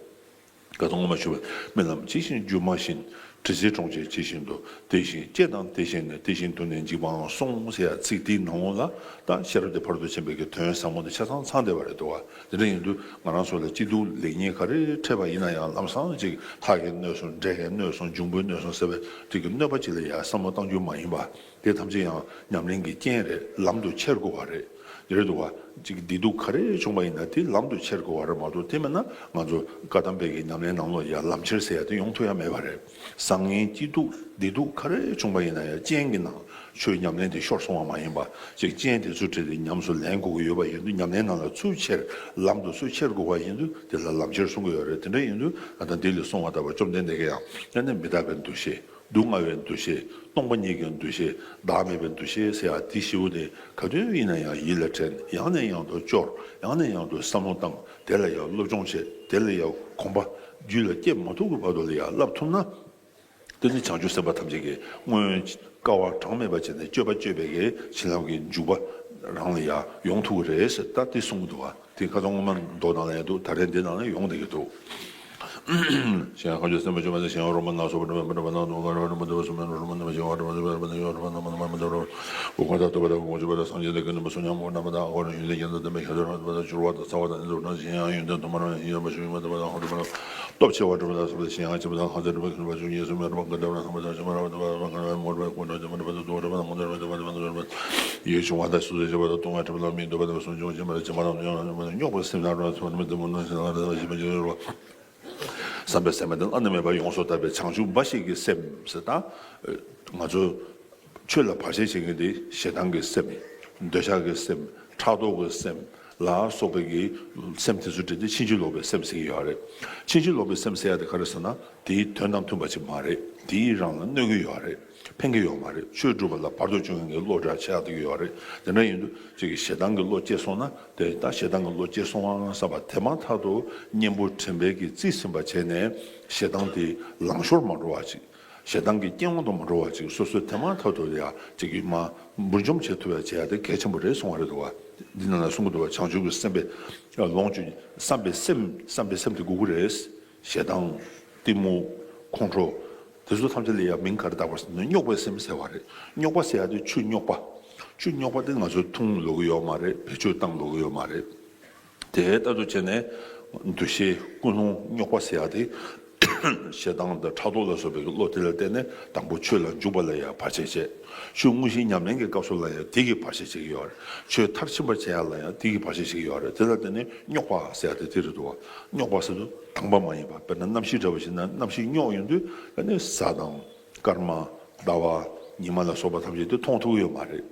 ཀ་ཏོ་ངོ་མ་ཞུ་བ། རྨི་ལམ་ཇི་བཞིན་སྒྱུ་མ་བཞིན། དྲི་ཟའི་གྲོང་ཁྱེར་ཇི་བཞིན་དུ། དེ་བཞིན་སྐྱེ་དང་དེ་བཞིན་གནས། དེ་བཞིན་དུ་ནི་འཇིག་པའང་གསུངས་ཟེར་ཡ་ཚིག་དེའི་ནང་ལོགས་ལ་ད་ཤེས་རབ་དེ་ཕ་རོལ་ཏུ་ཕྱིན་པའི་གི་དོན་ཟབ་མོ་དེ་ཆ་ཚང་ཚང་བསྡད་པ་རེད་འདུག་བ། དེ་འདྲ་ཡིན་དུས་ང་རང་ཚོ་ལ་སྐྱིད་སྡུག་ལེགས་ཉེས་ག་རེ་འཕྲད་པ་ཡིན་ན་ཡང་ལམ་སང་ཅིག་ལྷ་གིས་གནོད་སོང་། འདྲེ་གིས་གནོད་སོང་། འབྱུང་པོས་གནོད་སོང་ཟེར་བའི་དེ་གི་གནོད་པ་ཅིག་ལ་ཡ་བསམ་བློ་གཏང་རྒྱུ་མ་ཡིན་པ། དེ་ཐམས་ཅད་ཡང་ཉམས་ལེན་གྱི་རྐྱེན་རེད། ལམ་དུ་འཁྱེར་དགོས་པ་རེད། དེ་རེད་འདུག་བ། ཅིག་བདེ་སྡུག་ག་རེ་བྱུང་བ་ཡིན་ན་དེ་ལམ་དུ་འཁྱེར་དགོས་པ་རེད་མ་གཏོགས། དེ་མིན་ན་ང་ཚོ་བཀའ་གདམས་པའི་གི་ཉམས་ལེན་ནང་ལོགས་ཡ་ལམ་ཁྱེར་ཟེར་ཡ་དེ་ཡོང་ཐུབ་ཡ་མེད་པ་རེད། བཟང་ངན་སྐྱིད་སྡུག་བདེ་སྡུག་ག་རེ་བྱུང་བ་ཡིན་ན་ཡང་རྐྱེན་གྱི་ནང་ཆོས་ཉམས་ལེན་དེ་ཤོར་སོང་བ་མ་ཡིན་པ། ཅིག་རྐྱེན་དེ་ཚོ་འཕྲད་དེ་ཉམས་སུ་ལེན་དགོས་ཀྱི་ཡོད་པ་ཡིན་དུས་ཉམས་ལེན་ནང་ལ་ཚུར་འཁྱེར། ལམ་དུ་ཚུར་འཁྱེར་དགོས་པ་ཡིན་དུས་དེ་ལ་ལམ་ཁྱེར་གསུང་གི་ཡོད་རེད། དེ་འདྲ་ཡིན་དུས་ད་ལྟ་འདི་ལ་གསུངས་པ་ལྟ་བུ་བཅོམ་ལྡན་འདས་ཀྱིས་ཡང་ཡང་ན་མི་རྟག་པའི་འདུ་ཤེས། སྡུག་བསྔལ་བའི་འདུ་ཤེས། སྟོང་པ་ཉིད་ཀྱི་འདུ་ཤེས། བདག་མེད་པའི་འདུ་ཤེས་ཟེར་ཡ་དེ་བཞི་པོ་དེ་ག་དུས་ཡིན་ན་ཡང་ཡིད་ལ་དྲན། ཡང་ནས་ཡང་དུ་སྐྱོར། ཡང་ནས་ཡང་དུ་བསམ་བློ་བཏང་། དེ་ལ་ཡང་སློབ་སྦྱོང་བྱེད། དེ་ལ་ཡང་གོམས་པ་རྒྱུད་ལ་སྐྱེ་མ་ཐུབ་ཀྱི་བར་དུ་ལ་ཡང་བསླབ་ཐུབ་ན། དེ་ནི་བྱང་ཆུབ་སེམས་དཔའ་ཐམས་ཅད་ཀྱིས་སྔོན་དཀའ་བ་གྲངས་མེད་པ་བྱས་ནས་སྤྱོད་པ་སྤྱོད་པའི་གི་བྱིན་རླབས་ཀྱི་འཇུག་པ་རང་ལ་ཡང་ཡོང་ཐུབ་ཀྱི་རེད་ཟེར་ད་དེ་གསུངས་འདུག་བ། དེ་ཁ་སང་སྔོན་མ་མདོ་ནང་ལ་ཡང་འདུག་ད་རེས་འདི་ནང་ལ་ཡོང་བསྡད་ཀྱི་འདུག་གཞན་ཡང་ཁ་ཆོས་སེམས་དཔའ་བཅོམ་པ་དང་། གཞན་ཡང་རོ་མ་ན་སོགས་པ་འདྲ་བ་འདྲ་བ་ན་དུ་ག་ར་རོ་མ་འདྲ་བ་སུ་མ་རོ་མ་འདྲ་བ་གཞན་ཡང་རོ་མ་འདྲ་བ་ན་མ་འདྲ་བ་རོ་མ་འདྲ་བ་འོ་ག་ད་དུ་བ་ད་གོ་ཅུ་བ་ད་སངས་རྒྱས་ད་ག་ནི་མ་སུ་ཉམ་མོ་ན་མ་ད་ཨ་གོ་ར་ཡུན་ཏན་ཡན་ད་ད་མེ་ཁ་ད་ར་ད་ད་ཅུར་བ་ད་ཚ་བ་ད་ཨིན་ཟུ་ན་གཞན་ཡང་ཡུན་ཏན་དུ་མ་ར་ཡིན་ཡ་མ་ཤུ་ཡུ་མ་ད་བ་ད་ཧོ་ད་བ་ན་སྟོབས་ཆེ་བ་འདྲ་བ་ད་སུ་བ་ཤེས་ཡང་ཆེ་བ་ད་ཧ་ད་ར་བ་ཁ་བ་ཅུ་ཡེ་སུ་མ་ར་བ་ག་ད་ར་ཧ་མ་ད་ཤ་མ་ར་བ་ད་བ་ར་བ་ག་ར་བ་མོ་ར་བ་ཀུ་ད་ཅ་མ་ར་བ་ད་དུ་ར་བ་ན་མོ་ད་ར་བ་ད་བ་ད་བ་ད་བ་ད་བ་ད་བ་ད་བ་ཡོད་བྱུང་བ་དང་སུ་ཟེར་བྱ་བ་དང་སྟོང་བ་གྲུབ་ལ་མི་འདུག་པ་དང་སུ་འབྱུང་བ་ཅན་མ་ར་ཅན་མ་ར་རྙོག་པའི་སེམས་ལ་ར་ཚོ་མི་འདུག་མོ་ནང་བཞིན་ལ་ར་ཞི་བ་ཅན་ར་བསམ་པའི་སེམས་དེ་བླ་ན་མེད་པ་ཡོངས་སུ་དག་པའི་བྱང་ཆུབ་འབའ་ཞིག་གི་སེམས་ཟེར་ད། ང་ཚོ་ཆོས་ལ་བར་ཆད་བྱེད་མཁན་དེ་ཞེ་སྡང་གི་སེམས། འདོད་ཆགས་ཀྱི་སེམས། ཕྲག་དོག་གི་སེམས་ལ་སོགས་པའི་གི་སེམས་དེ་ཚོ་བྲིས་ཏེ་ཕྱིན་ཅི་ལོག་པའི་སེམས་ཟེར་གྱི་ཡོད་རེད། ཕྱིན་ཅི་ལོག་པའི་སེམས་ཟེར་ཡ་དེ་ག་རེ་ཟེར་ན་དེའི་དོན་དང་མཐུན་པ་ཅིག་མ་རེད། དེའི་རང་ལ་གནོད་ཀྱི་ཡོད་རེད། ཕན་གྱི་ཡོད་མ་རེད། ཆོས་སྒྲུབ་པ་ལ་བར་དུ་གཅོད་མཁན་གྱི་བློ་འདྲ་ཆགས་བསྡད་ཀྱི་ཡོད་རེད། དེ་འདྲ་ཡིན་དུས་ཅིག་གིས་ཞེ་སྡང་གི་བློ་སྐྱེས་སོང་ན་དེ་ད་ཞེ་སྡང་གི་བློ་སྐྱེས་སོང་ཨང་བསམ་པ་དེ་མ་ཐག་ཏུ་གཉེན་པོ་དྲན་པས་ཀྱིས་རྩིས་ཟིན་པ་བྱས་ནས་ཞེ་སྡང་དེ་ལང་ཤོར་མ་འགྲོ་བ་ཅིག་ཞེ་སྡང་གི་རྐྱེན་དབང་དུ་མ་འགྲོ་བ་ཅིག་སོ་སོས་དེ་མ་ཐག་ཏུ་ཡ་ཅིག་གིས་མ་འབུར་འཇོམས་བྱེད་ཐུབ་ཡ་བྱེད་ཡ་དེ་གལ་ཆེན་པོ་རེད་གསུང་བ་རེད་འདུག་བ། འདི་ནང་ལ་གསུང་གི་འདུག་བ། བྱང་ཆུབ་ཀྱི་སེམས་དཔའི་ལོངས་སྤྱོད་བསམ་པའི་སེམས་བསམ་པའི་སེམས་དེ་དགོས་ཀྱི་རེད། ཞེ་སྡང་། གཏི་མུག་ཁོང་ཁྲོ། དེ་ཚོ་ཐམས་ཅད་ལ་ཡང་མིང་ག་རེ་བཏགས་པ་ཟེར་ན་རྙོག་པའི་སེམས་ཟེར་བ་རེད། རྙོག་པ་ཟེར་ཡ་དེ་ཆུ་རྙོག་པ། ཆུ་རྙོག་པ་དེ་ང་ཚོས་འཐུང་ལོ་གི་ཡོད་མ་རེད། བེད་སྤྱོད་བཏང་ལོ་གི་ཡོད་མ་རེད། དེ་ལྟར་དུ་བྱས་ནས་འདུ་ཤེས་ཀུན་སློང་རྙོག་པ་ཟེར་ཡ་དེ་ཞེ་སྡང་དང་ཕྲག་དོག་ལ་སོགས་པའི་བློ་དེ་ལ་བརྟེན་ནས་དང་པོ་ཆོས་ལ་འཇུག་པ་ལ་ཡང་བར་ཆད་བྱེད། ཆོས་དངོས་གཞི་ཉམས་ལེན་གྱི་སྐབས་སུ་ལ་ཡང་དེ་གིས་བར་ཆད་བྱེད་ཀྱི་ཡོད་རེད། ཆོས་མཐར་ཕྱིན་པར་བྱེད་ཡ་ལ་ཡང་དེ་གིས་བར་ཆད་བྱེད་ཀྱི་ཡོད་རེད། དེ་ལ་བརྟེན་ནས་རྙོག་པ་ཟེར་ཡ་དེ་དེ་རེད་འདུག་བ། རྙོག་པ་ཟེར་དུས་དྭངས་པ་མ་ཡིན་པ། དཔེར་ན་གནམ་གཤིས་འདྲ་བོ་ཞིག་ན་གནམ་གཤིས་རྙོག་ཡོང་དུས་ཨ་ནི་གཟའ་དང་སྐར་མ། ཟླ་བ། ཉི་མ་ལ་སོགས་པ་ཐམས་ཅད་དེ་མཐོང་ཐུབ་ཀྱི་ཡོད་མ་རེད།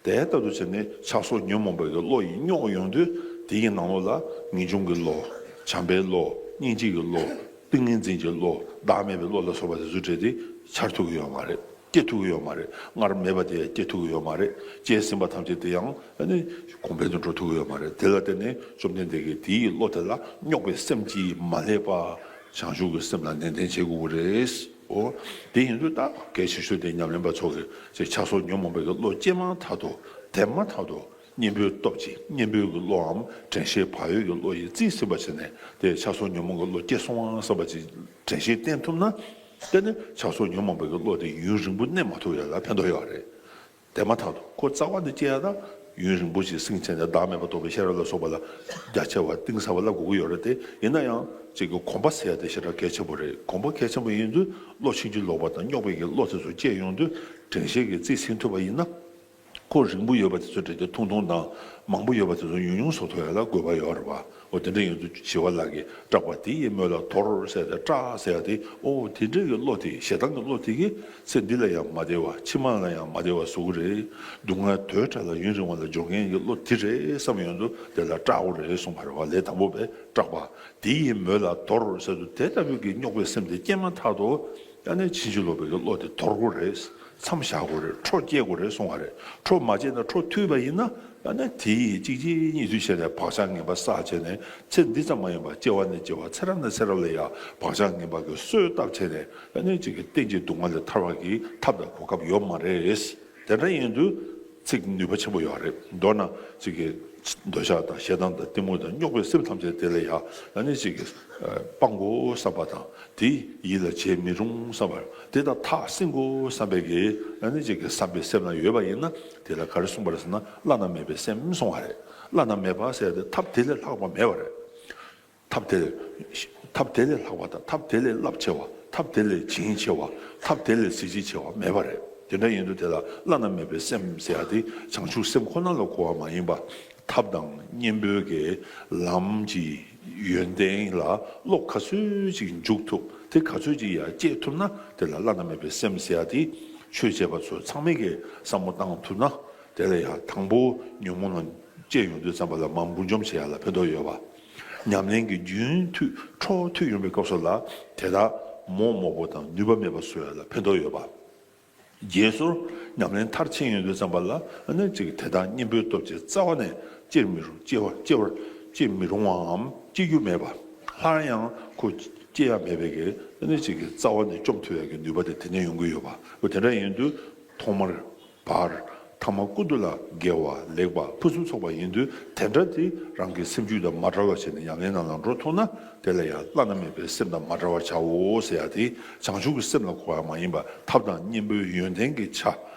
དེ་ལྟར་དུ་བྱས་ནས་ཆགས་སོགས་ཉོན་མོངས་པའི་གི་བློ་ཡིས་རྙོག་ཡོང་དུས་དེ་ཡི་ནང་ལོགས་ལ་ངེས་འབྱུང་གི་བློ། བྱམས་པའི་བློ། སྙིང་རྗེ་གི་བློ། ཏིང་ངེ་འཛིན་གྱི་བློ། བདག་མེད་པའི་བློ་ལ་སོགས་པ་དེ་ཚོ་བྲལ་ཏེ་འཆར་ཐུབ་ཀྱི་ཡོད་མ་རེད། སྐྱེ་ཐུབ་ཀྱི་ཡོད་མ་རེད། སྔར་མེད་པ་དེ་ཡང་སྐྱེ་ཐུབ་ཀྱི་ཡོད་མ་རེད། སྐྱེས་ཟིན་པ་ཐམས་ཅད་དེ་ཡང་ཨ་ནི་གོང་འཕེལ་དུ་འགྲོ་ཐུབ་ཀྱི་ཡོད་མ་རེད། དེ་ལ་བརྟེན་ནས་བཅོམ་ལྡན་འདས་ཀྱིས་དེའི་བློ་དེ་ལ་རྙོག་པའི་སེམས་ཀྱིས་མ་བསླད་པ་བྱང་ཆུབ་ཀྱི་སེམས་ལ་ནན་ཏན་བྱེད་དགོས་ཀྱི་རེད། འོ། དེ་ཡིན་དུས་ད་གལ་ཆེ་ཤོས་དེ་ཉམས་ལེན་པ་ཚོ་གིས་ཅིག་ཆགས་སོགས་ཉོན་མོངས་པའི་གི་བློ་སྐྱེས་མ་ཐག་ཏུ་དེ་མ་ཐག་ཏུ་གཉེན་པོའི་སྟོབས་ཀྱིས་གཉེན་པོའི་གི་བློའམ་དྲན་ཤེས་བག་ཡོད་ཀྱི་བློ་ཡིས་རྩིས་ཟིན་པ་བྱས་ནས་དེ་ཆགས་སོགས་ཉོན་མོངས་ཀྱི་བློ་སྐྱེས་སོང་བ་བསམ་པ་ཅིག་དྲན་ཤེས་བསྟེན་ཐུབ་ན། དེ་ནི་ཆགས་སོགས་ཉོན་མོངས་པའི་གི་བློ་དེ་ཡུན་རིང་པོ་གནས་མ་ཐུབ་ཡ་ལ་ཕན་ཐོགས་ཡོད་རེད། དེ་མ་ཐག་ཏུ་ཁོ་རྩ་བ་ནས་སྐྱེ་ཡ་ད་ ཡུན་རིང་པོ་ཞིག་བསྲིངས་བྱས་ནས་བདག་མེད་པ་རྟོགས་པའི་ཤེས་རབ་ལ་སོགས་པ་ལ་རྒྱ་ཆེ་བ་གཏིང་ཟབ་པ་བསླབ་དགོས་ཀྱི་ཡོད་རེད་དེ། ཡིན་ན་ཡང་ཅིག་གི་གོམས་པ་ཟེར་ཡ་དེ་ཞེ་དྲག་གལ་ཆེན་པོ་རེད། གོམས་པ་གལ་ཆེན་པོ་ཡིན་དུས་བློ་ཕྱིན་ཅི་ལོག་པ་དང་རྙོག་པའི་གི་བློ་དེ་ཚོ་སྐྱེས་ཡོང་དུས་དྲན་ཤེས་ཀྱིས་རྩིས་ཟིན་ཐུབ་པ་ཡིན་ན། ཁོ་རིང་པོ་ཡོད་པ་དེ་ཚོ་བྲལ་ཏེ་ཐུང་ཐུང་དང་མང་པོ་ཡོད་པ་དེ་ཚོ་ཉུང་ཉུང་བཟོ་ཐུབ་ཡ་ལ་དགོས་པ་ཡོད་རེད་བ། འོ་དེ་འདྲ་ཡིན་དུས་ཞི་བ་ལྷ་གིས་སྐྲག་པ་དེ་ཡི་མོད་ལ་དོར་ཟེར་ཏེ་སྐྲག་ཟེར་ཡ་དེ། འོ་དེ་འདྲ་གི་བློ་དེ་ཞེ་སྡང་གི་བློ་དེ་གིས་ཚེ་འདི་ལ་ཡང་མ་བདེ་བ་ཕྱི་མ་ལ་ཡང་མ་བདེ་བ་བཟོ་གི་རེད། སྡུག་བསྔལ་དོས་འདྲ་ལ་ཡུན་རིང་བ་ལ་འབྱོར་མཁན་གྱི་བློ་དེ་རེད་བསམ་ཡོང་དུས་དེ་ལ་སྐྲག་དགོས་རེད་གསུངས་པ་རེད་བ། ལས་དང་པོ་པས་སྐྲག་པ་དེ་ཡི་མོད་ལ་དོར་ཟེར་དུས་དེ་ལྟ་བུའི་གི་རྙོག་པའི་སེམས་དེ་སྐྱེས་མ་ཐག་ཏུ་ཨ་ནི་ཕྱིན་ཅི་ལོག་པའི་གི་བློ་དེ་དོར་དགོས་རེད། མཚམས་བཞག་དགོས་རེད། འཕྲོ་བཅད་དགོས་རེད་གསུང་བ་རེད། འཕྲོ་མ་བཅད་ན་འཕྲོ་མཐུད་པ་ཡིན་ན་ཨ་ནི་དེ་ཡིས་གཅིག་རྗེས་གཉིས་མཐུད་བྱས་ནས་བག་ཆགས་ངན་པ་བསགས་བྱས་ནས་ཚེ་འདི་ཙམ་མ་ཡིན་པར་སྐྱེ་བ་ནས་སྐྱེ་བ་ཚེ་རབས་ནས་ཚེ་རབས་ལ་ཡང་བག་ཆགས་ངན་པ་གི་གསོས་བཏབ་བྱས་ནས་ཨ་ནི་གཅིག་གི་གཏན་གྱི་སྡུག་བསྔལ་ལས་ཐར་བ་གི་ཐབས་དང་གོ་སྐབས་ཡོད་མ་རེད། དེ་འདྲ་ཡིན་དུས་ཚིག་ནུས་པ་ཆེན་པོ་ཡོད་རེད། མདོར་ན་གཅིག་གི་འདོད་ཆགས་དང་ཞེ་སྡང་དང་གཏི་མུག་དང་རྙོག་པའི་སེམས་ཐམས་ཅད་དེ་ལ་ཡང་ཨ་ནི་གཅིག་གི་སྤང་དགོས་བསམ་པ་དང་། དེ་ཡིད་ལ་བྱེད་མི་རུང་བསམ་པ། དེ་དང་ཐག་བསྲིང་དགོས་བསམ་པའི་གི་ཨ་ནི་གཅིག་གི་བསམ་པའི་སེམས་ལ་ཡོད་པ་ཡིན་ན། དེ་ལ་ག་རེ་གསུངས་པ་རེད་ཟེར་ན། བླ་ན་མེད་པའི་སེམས་གསུངས་པ་རེད། བླ་ན་མེད་པ་ཟེར་ཏེ་ཐབས་དེ་ལས་ལྷག་པ་མེད་པ་རེད། ཐབས་དེ་ལས་ཐབས་དེ་ལས་ལྷག་པ་དང་། ཐབས་དེ་ལས་རླབས་ཆེ་བ། ཐབས་དེ་ལས་བྱིན་ཆེ་བ། ཐབས་དེ་ལས་གཟི་བརྗིད་ཆེ་བ་མེད་པ་རེད། དེ་འདྲ་ཡིན་དུས་དེ་ལ་བླ་ན་མེད་པའི་སེམས་ཟེར་ཡ་དེ་བྱང་ཆུབ་སེམས་ཁོ་ན་ལ་གོ་བ་མ་ཡིན་པ། ཐབས་དང་གཉེན་པོའི་གི་ལམ་གྱི་ཡོན་ཏན་ལ་བློ་ག་ཚོད་ཅིག་འཇུག་ཐུབ། དེ་ག་ཚོད་ཅིག་ཡར་བསྐྱེད་ཐུབ་ན་དེ་ལ་བླ་ན་མེད་པའི་སེམས་ཟེར་ཡ་དེ་ཆོས་བྱེད་པ་ཚོ་ཚང་མས་གི་བསམ་བློ་བཏང་ཐུབ་ན། དེ་ལ་ཡང་དང་པོ་ཉོན་མོངས་ལ་སྐྱེས་ཡོང་དུས་ཙམ་པ་ལ་མར་འབུར་འཇོམས་བྱེད་ཡ་ལ་ཕན་ཐོགས་ཡོད་པ། ཉམས་ལེན་གྱི་རྒྱུན་མཐུད་འཕྲོ་མཐུད་ཡོང་བའི་སྐབས་སུ་ལ་དེ་དག་མོག་མོག་པོ་དང་ནུས་པ་མེད་པ་བཟོ་ཡ་ལ་ཕན་ཐོགས་ཡོད་པ། རྗེས་སོར་ཉམས་ལེན་མཐར་ཕྱིན་ཡོང་དུས་ཙམ་པ་ལ་ཨ་ནི་ཅིག་དེ་དག་གཉེན་པོའི་སྟོབས་ཀྱིས་རྩ་བ་ནས་བཅིར་མི་རུང་། བཅིར་བ་བཅིར་བར་བཅིར་མི་རུང་བའམ་བཅིར་རྒྱུ་མེད་པ། སླར་ཡང་ཁོ་བཅིར་ཡ་མེད་པའི་གི་ཨ་ནི་ཅིག་གི་རྩ་བ་ནས་བཅོམ་ཐུབ་ཡ་གི་ནུས་པ་དེ་དེ་ནས་ཡོང་གི་ཡོད་པ། འོ་དེ་འདྲ་ཡིན་དུས་ཐོག་མར་བར། ཐ་མ་ཀུན་ཏུ་ལ་དགེ་བ་ལེགས་པ་ཕུན་སུམ་ཚོགས་པ་ཡིན་དུས། དེ་འདྲ་དེ་རང་གི་སེམས་རྒྱུད་དང་མ་བྲལ་བ་བྱས་ནས་ཉམས་ལེན་ནང་ལ་འགྲོ་ཐུབ་ན། དེ་ལ་ཡང་བླ་ན་མེད་པའི་སེམས་དང་མ་བྲལ་བར་བྱའོ་ཟེར་ཡ་དེ་བྱང་ཆུབ་ཀྱི་སེམས་ལ་གོ་བ་མ་ཡིན་པ། ཐབས་དང་གཉེན་པོའི་ཡོན་ཏན་གྱི་ཆ་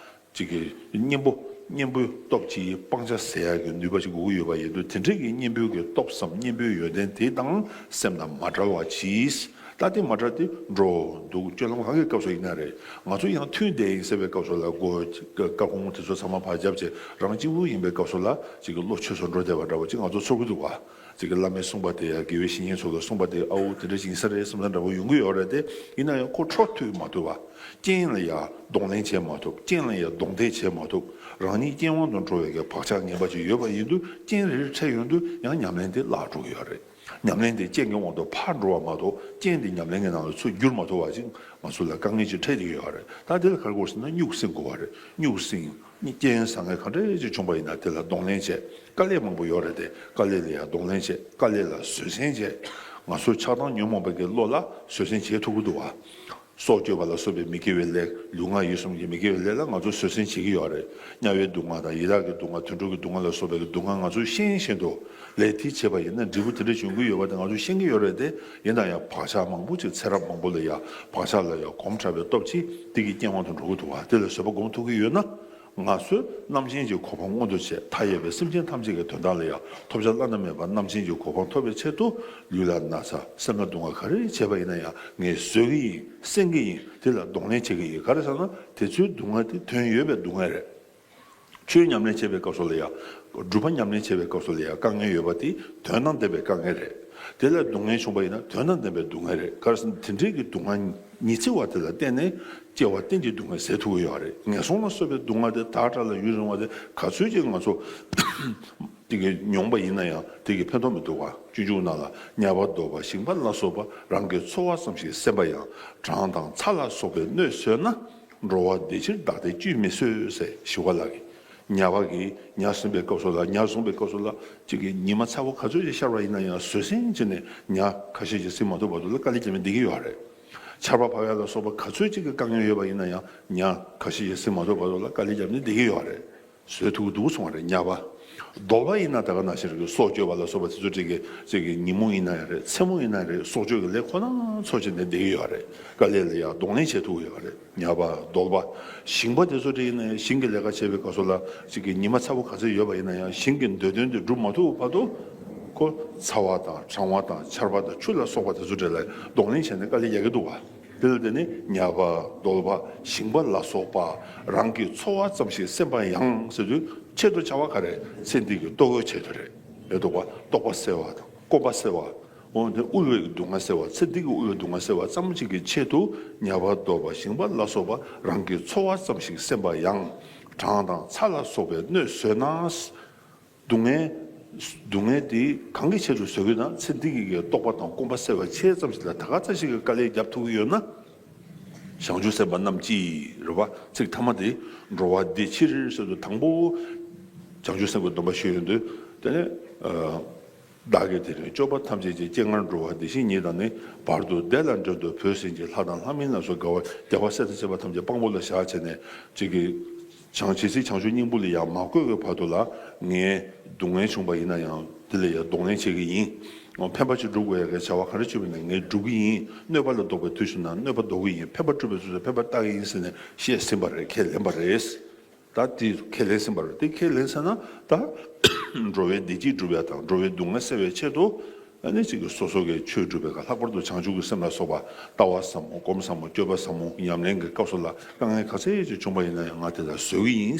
གཅིག་གི་གཉེན་པོ། གཉེན་པོའི་སྟོབས་ཀྱིས་སྤང་བྱ་ཟེར་ཡ་གི་ནུས་པ་ཅིག་དགོས་ཀྱི་ཡོད་པ་ཡིན་དུས། དེ་འདྲའི་གི་གཉེན་པོའི་གི་སྟོབས་སམ་གཉེན་པོའི་ཡོན་ཏན་དེ་དང་སེམས་དང་མ་བྲལ་བ་གྱིས། ད་དེ་མ་བྲལ་ཏེ་འགྲོ་འདུག་སྤྱོད་ལམ་གང་གི་སྐབས་སུ་ཡིན་ན་རེད། ང་ཚོ་ཡང་ཐུན་བསྡད་ཡིན་ཟེར་བའི་སྐབས་སུ་ལ་སྒོ་སྐར་ཁུང་དེ་ཚོ་ཚང་མ་ཕར་བརྒྱབ་བྱས་རང་གཅིག་པུ་ཡིན་པའི་སྐབས་སུ་ལ་ཅིག་གི་བློ་ཆོས་སུ་འགྲོ་བསྡད་པ་འདྲ་བོ་ཅིག་ང་ཚོ་ཚོར་གི་འདུག་བ། ཅིག་གི་བླ་མའི་གསུངས་པ་དེ་ཡང་དགེ་བའི་བཤེས་གཉེན་ཚོ་ལ་གསུངས་པ་དེ་ཨའུ་དེ་འདྲ་ཞིག་ཡིན་ས་རེད་བསམ་ས་འདྲ་བོ་ཡོང་གི་ཡོད་རེད་དེ། ཡིན་ན་ཡང་ཁོ་འཕྲོ་མཐུད་མ་ཐུབ་བ། རྐྱེན་ལ་ཡང་གདོང་ལེན་བྱེད་མ་ཐུབ། རྐྱེན་ལ་ཡང་གདོང་གཏད་བྱེད་མ་ཐུབ། རང་ཉིད་རྐྱེན་དབང་དུ་འགྲོ་བའི་གི་བག་ཆགས་ངན་པ་ཅིག་ཡོད་པ་ཡིན་དུས། རྐྱེན་རེ་རེ་འཕྲད་ཡོང་དུས་ཡང་ཉམས་ལེན་དེ་བརླག་འགྲོ་གི་ཡོད་རེད། ཉམས་ལེན་དེ་རྐྱེན་གྱི་དབང་དུ་ཕར་འགྲོ་བ་མ་གཏོགས། རྐྱེན་དེ་ཉམས་ལེན་གྱི་ནང་ལ་ཚུར་འགྱུར་མ་ཐུབ་པ་ཅིག་ང་ཚོ་ལ་དཀའ་ངལ་ཅིག་འཕྲད་ཀྱི་ཡོད་རེད། ད་དེ་ལ་ག་རེ་དགོས་ཟེར་ན། སྨྱུག་སྲིང་དགོས་པ་རེད། སྨྱུག་སྲིང་། རྐྱེན་བཟང་ངན་ག་འདྲ་ཅིག་བྱུང་པ་ཡིན་ན་དེ་ལ་གདོང་ལེན་བྱེད། དཀའ་ལས་མང་པོ་ཡོད་རེད་དེ། དཀའ་ལས་ལ་ཡང་གདོང་ལེན་བྱེད། དཀའ་ལས་ལ་བཟོད་བསྲན་བྱེད། ང་ཚོ་ཆགས་སྡང་ཉོན་མོངས་པའི་གི་བློ་ལ་བཟོད་བསྲན་བྱེད་ཐུབ་ཀྱི་འདུག་བ། སྲོག་གཅོད་པ་ལ་སོགས་པའི་མི་དགེ་བའི་ལས། ལུས་ངག་ཡིད་གསུམ་གྱི་མི་དགེ་བའི་ལས་ལ་ང་ཚོ་བཟོད་བསྲན་བྱེད་ཀྱི་ཡོད་རེད། དམྱལ་བའི་སྡུག་བསྔལ་དང་། ཡི་དྭགས་ཀྱི་སྡུག་བསྔལ། དུད་འགྲོ་གི་སྡུག་བསྔལ་ལ་སོགས་པའི་སྡུག་བསྔལ་ང་ཚོས་ཤེས་བཞིན་དུ་ལས་དེ་བྱས་པ་ཡིན་ན་འབྲས་བུ་དེ་འདྲ་འབྱུང་གི་ཡོད་པ་དེ་ང་ཚོས་ཤེས་ཀྱི་ཡོད་རེད་དེ། ཡིན་ན་ཡང་བག་ཆགས་མང་པོ་ཅིག་ཚེ་རབས་མང་པོ་ལ་ཡང་བག་ཆགས་ལ་ཡང་གོམས་དྲགས་པའི་སྟོབས་ཀྱིས་དེ་གི་རྐྱེན་དབང་དུ་འགྲོ་གི་འདུག་བ། དེ་ལ་བཟོད་པ་སྒོམ་ཐུབ་ཀྱི་ཡོད་ན། ང་ཚོས་རྣམ་མཁྱེན་གྱི་གོ་འཕང་མངོན་དུ་བྱས། མཐའ་ཡས་པའི་སེམས་ཅན་ཐམས་ཅད་ཀྱི་དོན་དག་ལ་ཡང་ཐོབ་བྱ་བླ་ན་མེད་པ་རྣམ་མཁྱེན་གྱི་གོ་འཕང་ཐོབ་པའི་ཆེད་དུ། ལུས་ལ་ན་ཚ། སེམས་ལ་སྡུག་བསྔལ་ག་རེ་བྱས་པ་ཡིན་ན་ཡང་ངས་བཟོད་ཀྱི་ཡིན། སྲུང་གི་ཡིན། དེ་ལ་གདོང་ལེན་བྱེད་ཀྱི་ཡིན། ག་རེ་ཟེར་ན་དེ་ཚོའི་སྡུག་བསྔལ་དེ་དོན་ཡོད་པའི་སྡུག་བསྔལ་རེད། ཆོས་ཉམས་ལེན་བྱེད་པའི་སྐབས་སུ་ལ་ཡང་། སྒྲུབ་པ་ཉམས་ལེན་བྱེད་པའི་སྐབས་སུ་ལ་ཡང་དཀའ་ངལ་ཡོད་པ་དེ་དོན་དང་ལྡན་པའི་དཀའ་ངལ་རེད། དེ་ལ་སྡུག་བསྔལ་བྱུང་བ་ཡིན་ན་དོན་དང་ལྡན་པའི་སྡུག་བསྔལ་རེད། ག་རེ་ཟེར་ན་དེ་འདྲའི་གི་སྡུག་བསྔལ་ཉི་ཚེ་བ་དེ་ལ་བརྟེན་ནས་སྐྱེ་བ་གཏན་གྱི་སྡུག་བསྔལ་ཟད་ཐུབ་ཀྱི་ཡོད་རེད། ངན་སོང་ལ་སོགས་པའི་སྡུག་བསྔལ་དེ་དག་འདྲ་ལ་ཡུན་རིང་བ་དེ་ག་ཚོད་ཅིག་ང་ཚོ་དེ་གི་མྱོང་པ་ཡིན་ན་ཡང་དེ་གི་ཕན་ཐོགས་མི་འདུག་བ། སྤྱོད་འཇུག་ནང་ལ། དམྱལ་བ་བཟློག་པ་ཞིང་པ་ལ་སོགས་པ། རང་གི་འཚོ་བ་ཙམ་ཞིག་སེམས་པ་ཡང་། གྲང་དང་ཚ་ལ་སོགས་པའི་གནོད་བཟོད་ན། འགྲོ་བ་བདེ་ཕྱིར་བདག་བདེ་བཅོས་མི་བཟོད་ཟེར་ཞི་བ་ལྷ་གིས། དམྱལ་བ་གི་ཉ་ཟིན་པའི་སྐབས་སུ་ལ། ཉ་བཟུང་བའི་སྐབས་སུ་ལ་ཅིག་གི་ཉི་མ་ཚ་བོ་ག་ཚོད་ཅིག་ཤར་བ་ཡིན་ན་ཡང་བཟོད་བསྲན་བྱས་ནས་ཉ་ཁ་ཤས་ཤིག་ཟིན་མ་ཐུབ་བར་དུ་ལ་དཀའ་ལས་བརྒྱབ་ནས་བསྡད་ཀྱི་ཡོད་རེད། ཆར་པ་བབས་ཡ་ལ་སོགས་པ་ག་ཚོད་ཅིག་གི་དཀའ་ངལ་ཡོད་པ་ཡིན་ན་ཡང་ཉ་ཁ་ཤས་ཤིག་ཟིན་མ་ཐུབ་བར་དུ་ལ་དཀའ་ལས་བརྒྱབ་ནས་བསྡད་ཀྱི་ཡོད་རེད། བཟོད་ཐུབ་ཀྱི་འདུག་གསུངས་པ་རེད། དམྱལ་བ། གདོལ་པ་ཡིན་ན་ད་ག་ནང་བཞིན་རེད། སྲོག་གཅོད་པ་ལ་སོགས་པ་དེ་ཚོ་ཅིག་གི་ཅིག་གི་ཉིན་མོ་ཡིན་ན་ཡང་རེད། མཚན་མོ་ཡིན་ན་ཡང་རེད། སྲོག་གཅོད་ཀྱི་ལས་ཁོ་ན་ཚོ་བྱས་ནས་བསྡད་ཀྱི་ཡོད་རེད། དཀའ་ལས་ལ་ཡང་གདོང་ལེན་བྱེད་ཐུབ་ཀྱི་ཡོད་རེད། ཉ་པ་གདོལ་པ་ཞིང་པ་དེ་ཚོ་ཅིག་ཡིན་ན་ཡང་ཞིང་གི་ལས་ཀ་བྱེད་པའི་སྐབས་སུ་ལ་ཅིག་གི་ཉི་མ་ཚ་པོ་ག་ཚོད་ཡོད་པ་ཡིན་ན་ཡང་ཞིང་གི་འདོད་དོན་དེ་འགྲུབ་མ་ཐུབ་བར་དུ་ཁོ་ཚ་བ་དང་གྲང་བ་དང་ཆར་པ་དང་ཆུ་ལ་སོགས་པ་དེ་ཚོ་ཅིག་ལ་གདོང་ལེན་བྱས་ནས་དཀའ་ལས་རྒྱག་གི་འདུག་བ། དེ་ལ་བརྟེན་ནས་ཉ་པ་གདོལ་པ་ཞིང་པ་ལ་སོགས་པ་རང་གི་འཚོ་བ་ཙམ་ཞིག་སེམས་པ་ཡང་ཟེར་དུས་ཆེད་དུ་བྱ་བ་ག་རེ། ཚེ་འདི་གི་ལྟོ་གོས་ཆེད་དུ་རེད། རེད་འདུག་བ། ལྟོགས་པ་སེལ་བ་དང་སྐོམ་པ་སེལ་བ། འོ་དེ་དབུལ་བའི་སྡུག་བསྔལ་སེལ་བ། ཚེ་འདི་གི་དབུལ་བའི་སྡུག་བསྔལ་སེལ་བ་ཙམ་ཞིག་གི་ཆེད་དུ་ཉ་པ་གདོལ་པ་ཞིང་པ་ལ་སོགས་པ་རང་གི་འཚོ་བ་ཙམ་ཞིག་སེམས་པ་ཡང་། གྲང་དང་ཚ་ལ་སོགས་པའི་གནོད་བཟོད་ན། སྡུག་བསྔལ། སྡུག་བསྔལ་དེ་གང་གི་ཆེད་དུ་བཟོད་ཀྱི་ན། ཚེ་འདི་གི་ལྟོགས་པ་དང་སྐོམ་པ་སེལ་བའི་ཆེད་ཙམ་ཞིག་ལ་ད་ག་ཚོད་ཞིག་གི་དཀའ་ལས་རྒྱབ་ཐུབ་ཀྱི་ཡོད་ན། བྱང་ཆུབ་སེམས་དཔའ་རྣམས་ཀྱིས་རེད་བ། ཚིག་ཐ་མ་དེ་འགྲོ་བ་བདེ་ཕྱིར་ཟེར་དུས་དང་པོ་བྱང་ཆུབ་སེམས་ཀྱི་སྡོམ་པ་ཞུ་ཡོང་དུས་དེ་ནས། བདག་གིས་དེ་རིང་སྐྱོབ་པ་ཐམས་ཅད་ཀྱི། སྤྱན་སྔར་འགྲོ་བ་བདེ་གཤེགས་ཉིད་དང་ནི། བར་དུ་བདེ་ལ་འགྲོ་འདོད་བོས་ཟིན་གྱིས། ལྷ་དང་ལྷ་མིན་ལ་སོགས་དགའ་བ། རྒྱལ་བ་སྲས་དང་བཅས་པ་ཐམས་ཅད་དཔང་པོ་ལ་བཞག་བྱས་ནས་ཅིག་གི། བྱང་ཇི་སྲིད་བྱང་ཆུབ་སྙིང་པོ་ལ་ཡང་མ་བཀོད་པའི་བར་དུ་ལ་ངས་སྡུག་བསྔལ་བྱུང་པ་ཡིན་ན་ཡང་དེ་ལ་ཡང་གདོང་ལེན་བྱེད་ཀྱི་ཡིན། ཕན་པ་ཅིག་སྒྲུབ་དགོས་ཡ་གི་བྱ་བ་ག་རེ་བྱུང་བ་ཡིན་ན་ངས་སྒྲུབ་ཀྱི་ཡིན། གནོད་པ་ལ་ཟློག་པའི་དུས་བྱུང་ན་གནོད་པ་ཟློག་གི་ཡིན། ཕན་པ་སྒྲུབ་པའི་དུས་སུ་ཕན་པ་བཏགས་ཀྱི་ཡིན་ཟེར་ནས་བཤད་ཟིན་པ་རེད། ཁས་ལེན་པ་རེད། ད་དེ་ཁས་ལེན་ཟིན་པ་རེད། དེ་ཁས་ལེན་ཟིན་ན་ད་འགྲོ་བའི་བདེ་སྐྱིད་སྒྲུབ་ཡ་དང་འགྲོ་བའི་སྡུག་བསྔལ་སེལ་བའི་ཆེད་དུ་ཨ་ནི་གཅིག་གི་སོ་སོ་གི་ཆོས་སྒྲུབ་པའི་ཁ། ལྷག་པར་དུ་བྱང་ཆུབ་ཀྱི་སེམས་ལ་སོགས་པ་ལྟ་བ་ཟབ་མོ། སྒོམ་ཟབ་མོ། སྤྱོད་པ་ཟབ་མོ། ཉམས་ལེན་གྱི་སྐབས་སུ་ལ་དཀའ་ངལ་ག་ཚད་ཅིག་བྱུང་པ་ཡིན་ན་ཡང་ང་དེ་ལ་བཟོད་ཀྱི་ཡིན།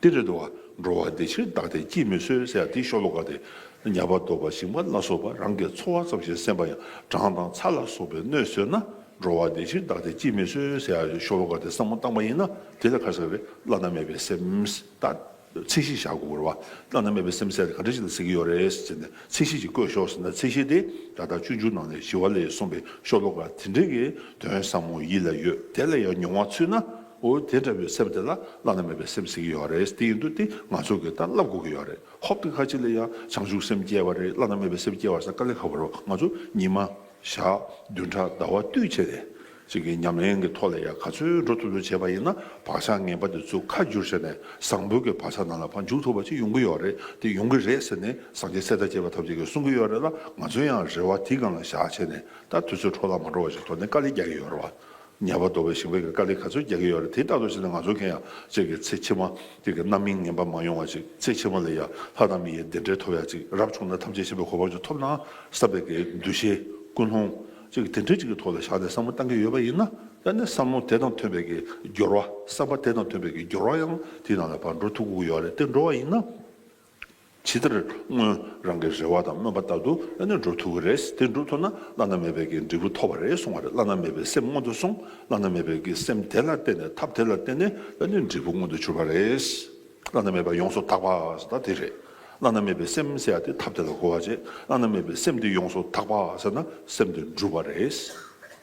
དེ་རེད་འདུག་བ། འགྲོ་བ་བདེ་ཕྱིར་བདག་བདེ་སྐྱིད་མི་བཟོད་ཟེར་ཡ་དེའི་ཤོ་ལོ་ཀ་དེ། ཉ་པ་གདོལ་པ་ཞིང་པ་ལ་སོགས་པ་རང་གི་འཚོ་བ་ཙམ་ཞིག་སེམས་པ་ཡང་། གྲང་དང་ཚ་ལ་སོགས་པའི་གནོད་བཟོད་ན། འགྲོ་བ་བདེ་ཕྱིར་བདག་བདེ་སྐྱིད་མི་བཟོད་ཟེར་ཡ་ཤོ་ལོ་ཀ་དེ་བསམ་བློ་བཏང་པ་ཡིན་ན་དེ་ལ་ག་རེ་ཟེར་རེད། བླ་ན་མེད་པའི་སེམས། ད་ཚད་གཞི་བཞག་དགོས་རེད་བ། བླ་ན་མེད་པའི་སེམས་ཟེར་ག་འདྲ་ཞིག་ལ་ཟེར་གྱི་ཡོད་རེད་ཟེར་ནས་ཚད་གཞི་ཅིག་བཀོད་ཤོག་ཟེར་ན། ཚད་གཞི་དེ་ད་ལྟ་སྤྱོད་འཇུག་ནང་ནས་ཞི་བ་ལྷས་གསུངས་པའི་ཤོ་ལོ་ཀ་དེ་འདྲའི་གི་དོན་ཟབ་མོ་ཡིད་ལ་ཡོད། དེ་ལ་ཡང་མྱོང་བ་ཚུད་ན། འོ་དེ་འདྲ་བའི་སེམས་དེ་ལ་བླ་ན་མེད་པའི་སེམས་ཟེར་གྱི་ཡོད་རེད། དེ་ཡིན་དུས་དེ་ང་ཚོ་གིས་ད་བསླབ་དགོས་ཀྱི་ཡོད་རེད། ཧོབ་ཏེ་ཁ་ཅིག་ལ་ཡང་བྱང་ཆུབ་སེམས་སྐྱེ་བ་རེད། བླ་ན་མེད་པའི་སེམས་སྐྱེ་བ་ཟེར་དཀའ་ལས་ཁག་པོ་རེད་བ། ང་ཚོ་ཉི་མ་ཞག་བདུན་ཕྲག་ཟླ་བ་བསྟུད་བྱས་ཏེ་ཅིག་གི་ཉམས་ལེན་གྱི་ཐོག་ལ་ཡང་ག་ཚོད་འགྲོ་ཐུབ་ཐུབ་བྱས་པ་ཡིན་ན་བག་ཆགས་ངན་པ་དེ་ཚོ་ཁ་བསྒྱུར་བྱས་ནས་བཟང་པོའི་གི་བག་ཆགས་ནང་ལ་ཕར་འཇུག་ཐུབ་པ་ཅིག་ཡོང་གི་ཡོད་རེད། དེ་ཡོང་གི་རེད་ཟེར་ནས་སངས་རྒྱས་སྲས་དང་བཅས་པ་ཐམས་ཅད་ཀྱིས་གསུང་གི་ཡོད་རེད་ལ། ང་ཚོ་ཡང་རེ་བ་དེའི་སྒང་ལ་བཞག་བྱས་ནས་ད་དུས་ཚོད་འཕྲོ་བརླག་མ་འགྲོ་བ་ཞིག་ཐོག་ནས་དཀའ་ལས་རྒྱག་གི་ཡོད་རེད་བ། ཉ་པ་གདོལ་པ་ཞིང་པའི་གི་དཀའ་ལས་ག་ཚོད་རྒྱག་གི་ཡོད་རེད། དེ་ལྟ་རྟོག་བྱས་ན་ང་ཚོ་གང་ཡང་ཅིག་གི་ཚེ་ཕྱི་མ་དེ་གི་རྣམ་སྨིན་ངན་པ་མ་ཡོང་བ་ཅིག་ཚེ་ཕྱི་མ་ལ་ཡང་ལྷ་དང་མི་ཡི་བདེ་འབྲས་ཐོབ་ཡ་ཅིག་རབ་བྱུང་ན་ཐམས་ཅད་མཁྱེན་པའི་གོ་འཕང་ཅིག་ཐོབ་ན་བསམ་པའི་གི་འདུ་ཤེས་ཀུན་སློང་ཅིག་དེ་འདྲ་ཅིག་གི་ཐོག་ལ་བཞག་ནས་བསམ་བློ་བཏང་གི་ཡོད་པ་ཡིན་ན། ད་ནི་བསམ་བློ་དེ་དང་མཐུན་པའི་གི་སྦྱོར་བ། བསམ་པ་དེ་དང་མཐུན་པའི་གི་སྦྱོར་བ་ཡང་དེའི་ནང་ལ་ཕར་འགྲོ་ཐུབ་ཀྱི་ཡོད་རེད། དེ་འགྲོ་བ་ཡིན་ན། ཇི་ལྟར་སྔོན་རང་གི་རེ་བ་དང་སྨོན་པ་ལྟར་དུ་ཨ་ནི་འགྲུབ་ཐུབ་ཀྱི་རེད། དེ་འགྲུབ་ཐུབ་ན་བླ་ན་མེད་པའི་གི་འབྲས་བུ་ཐོབ་པ་རེད་གསུང་བ་རེད། བླ་ན་མེད་པའི་སེམས་སྔོན་དུ་སོང་། བླ་ན་མེད་པའི་གི་སེམས་དེ་ལ་བརྟེན་ནས་ཐབས་དེ་ལ་བརྟེན་ནས་ཨ་ནི་འབྲས་བུ་མངོན་དུ་གྱུར་པ་རེད། བླ་ན་མེད་པ་ཡོངས་སུ་དག་པ་ཟེར་ད་དེ་རེད། བླ་ན་མེད་པའི་སེམས་ཟེར་ཡ་དེ་ཐབས་དེ་ལ་གོ་བ་བྱེད། བླ་ན་མེད་པའི་སེམས་དེ་ཡོངས་སུ་དག་པ་ཟེར་ན་སེམས་དེ་འགྲུབ་པ་རེད།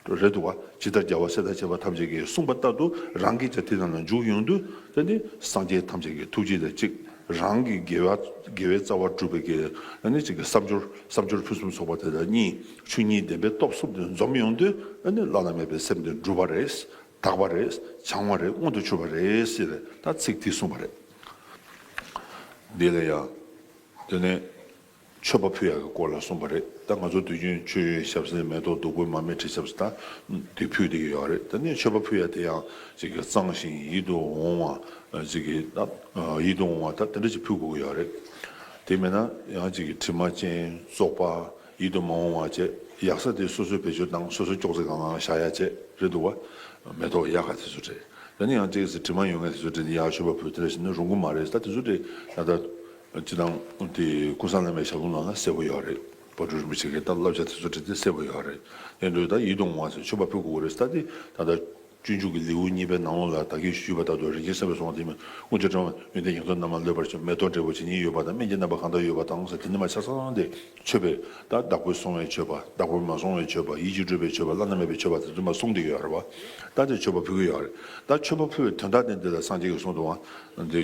རེད་འདུག་བ། ཇི་ལྟར་རྒྱལ་བ་སྲས་དང་བཅས་པ་ཐམས་ཅད་ཀྱིས་གསུངས་པ་ལྟར་དུ་རང་གིས་ཀྱང་དེ་རྣམས་ལ་འཇུག་ཡོང་དུས་དེ་ནི་སངས་རྒྱས་ཐམས་ཅད་ཀྱི་ཐུགས་རྗེ་དང་གཅིག་རང་གི་དགེ་བ་དགེ་བའི་རྩ་བ་སྒྲུབ་པའི་གི་ཨ་ནི་གཅིག་གི་བསམ་སྦྱོར་བསམ་སྦྱོར་ཕུན་སུམ་ཚོགས་པ་དེ་དང་གཉིས་ཆོས་ཉིད་བདེན་པའི་སྟོབས་གསུམ་དེ་འཛོམས་ཡོང་དུས་ཨ་ནི་བླ་ན་མེད་པའི་སེམས་དེ་འགྲུབ་པ་རེད། དག་པ་རེད། བྱང་བ་རེད། མངོན་དུ་གྱུར་པ་རེད་ཟེར་ད་ཚིག་དེ་གསུངས་པ་རེད། འདི་ལ་ཡང་དེ་ནས། མཆོད་པ་ཕུལ་ཡག་གི་སྐོར་ལ་གསུངས་པ་རེད། ད་ང་ཚོ་དུས་རྒྱུན་མཆོད་ཡོན་ཞབས་བསིལ་མེ་ཏོག་བདུག་སྤོས་མར་མེ་དྲི་ཆབ་ཟེར་ད་དེ་ཕུལ་བསྡད་ཀྱི་ཡོད་རེད། ད་ནི་མཆོད་པ་ཕུལ་ཡག་དེ་ཡང་ཅིག་གི་གཙང་ཞིང་ཡིད་དུ་འོང་བ་ཅིག་གི་ད་ཡིད་དུ་འོང་བ་ད་དེ་འདྲ་ཅིག་ཕུལ་དགོས་ཀྱི་ཡོད་རེད། དེ་མེད་ན་ཡང་ཅིག་གི་དྲི་མ་ཅན་བཙོག་པ་ཡིད་དུ་མ་འོང་བ་བྱས་ཡག་ས་དེ་སོ་སོས་བེད་སྤྱོད་བཏང་། སོ་སོའི་ཅོག་ཙེ་སྒང་ལ་བཞག་ཡག་བྱས་རེད་འདུག་བ། མེ་ཏོག་ཡག་ག་དེ་ཚོ་རེད། ད་ནི་ཡང་ཅིག་གི་དྲི་མ་ཡོད་མཁན་དེ་ཚོ་རེད། ཡག་མཆོད་པ་ཕུལ་དེ་འདྲ་བྱས་ན་རུང་གི་མ་རེད། ད་དེ་ཚོ་རེད་ད་ལྟ། སྤྱིར་བཏང་དེ་ཀུན་བཟང་བླ་མའི་ཞབས་ལུང་ནང་ལ་གསལ་པོ་ཡོད་རེད། དཔལ་སྤྲུལ་རིན་པོ་ཆེ་གི་ད་བསླབ་བྱ་དེ་ཚོ་བྲིས་ཏེ་གསལ་པོ་ཡོད་རེད། དེ་འདྲ་ད་ཡིད་དུ་འོང་བ་ཟེར་མཆོད་པ་ཕུལ་དགོས་རེད། ད་དེ་ད་ལྟ་སྤྱོད་འཇུག་གི་ལེའུ་གཉིས་པའི་ནང་ལོགས་ལ་ད་གིན་ཞུས་པ་ལྟར་དུ་རིན་ཆེན་བསམ་པའི་གསུང་བ་དེ་མིན་དཀོན་མཆོག་སྤྲིན་པ་ཡོན་ཏན་ཡོངས་རྫོགས་རྣམ་པར་གློད་པར་བྱེད། མེ་ཏོག་འབྲས་བུ་ཇི་སྙེད་ཡོད་པ་དང་སྨན་གྱི་རྣམ་པ་གང་དག་ཡོད་པ་དང་ཟེར་དེ་ནི་མ་ཆ་ཚང་དེ་མཆོད་པའི་ད་བདག་པོས་བསྲུང་བའི་མཆོད་པ། བདག་པོས་མ་བསྲུང་བའི་མཆོད་པ། ཡིད་ཀྱིས་སྒྲུབ་པའི་མཆོད་པ། བླ་ན་མེད་པའི་མཆོད་པ་དེ་ཚོ་མ་གསུངས་བསྡད་ཡོད་རེད་བ། ད་དེ་མཆོད་པ་ཕུལ་གྱི་ཡོད་རེད། ད་མཆོད་པ་ཕུལ་བའི་དོན་དག་དེ་འདི་ལ་སངས་རྒྱས་ཀྱིས་གསུངས་འདུག་བ། འདི་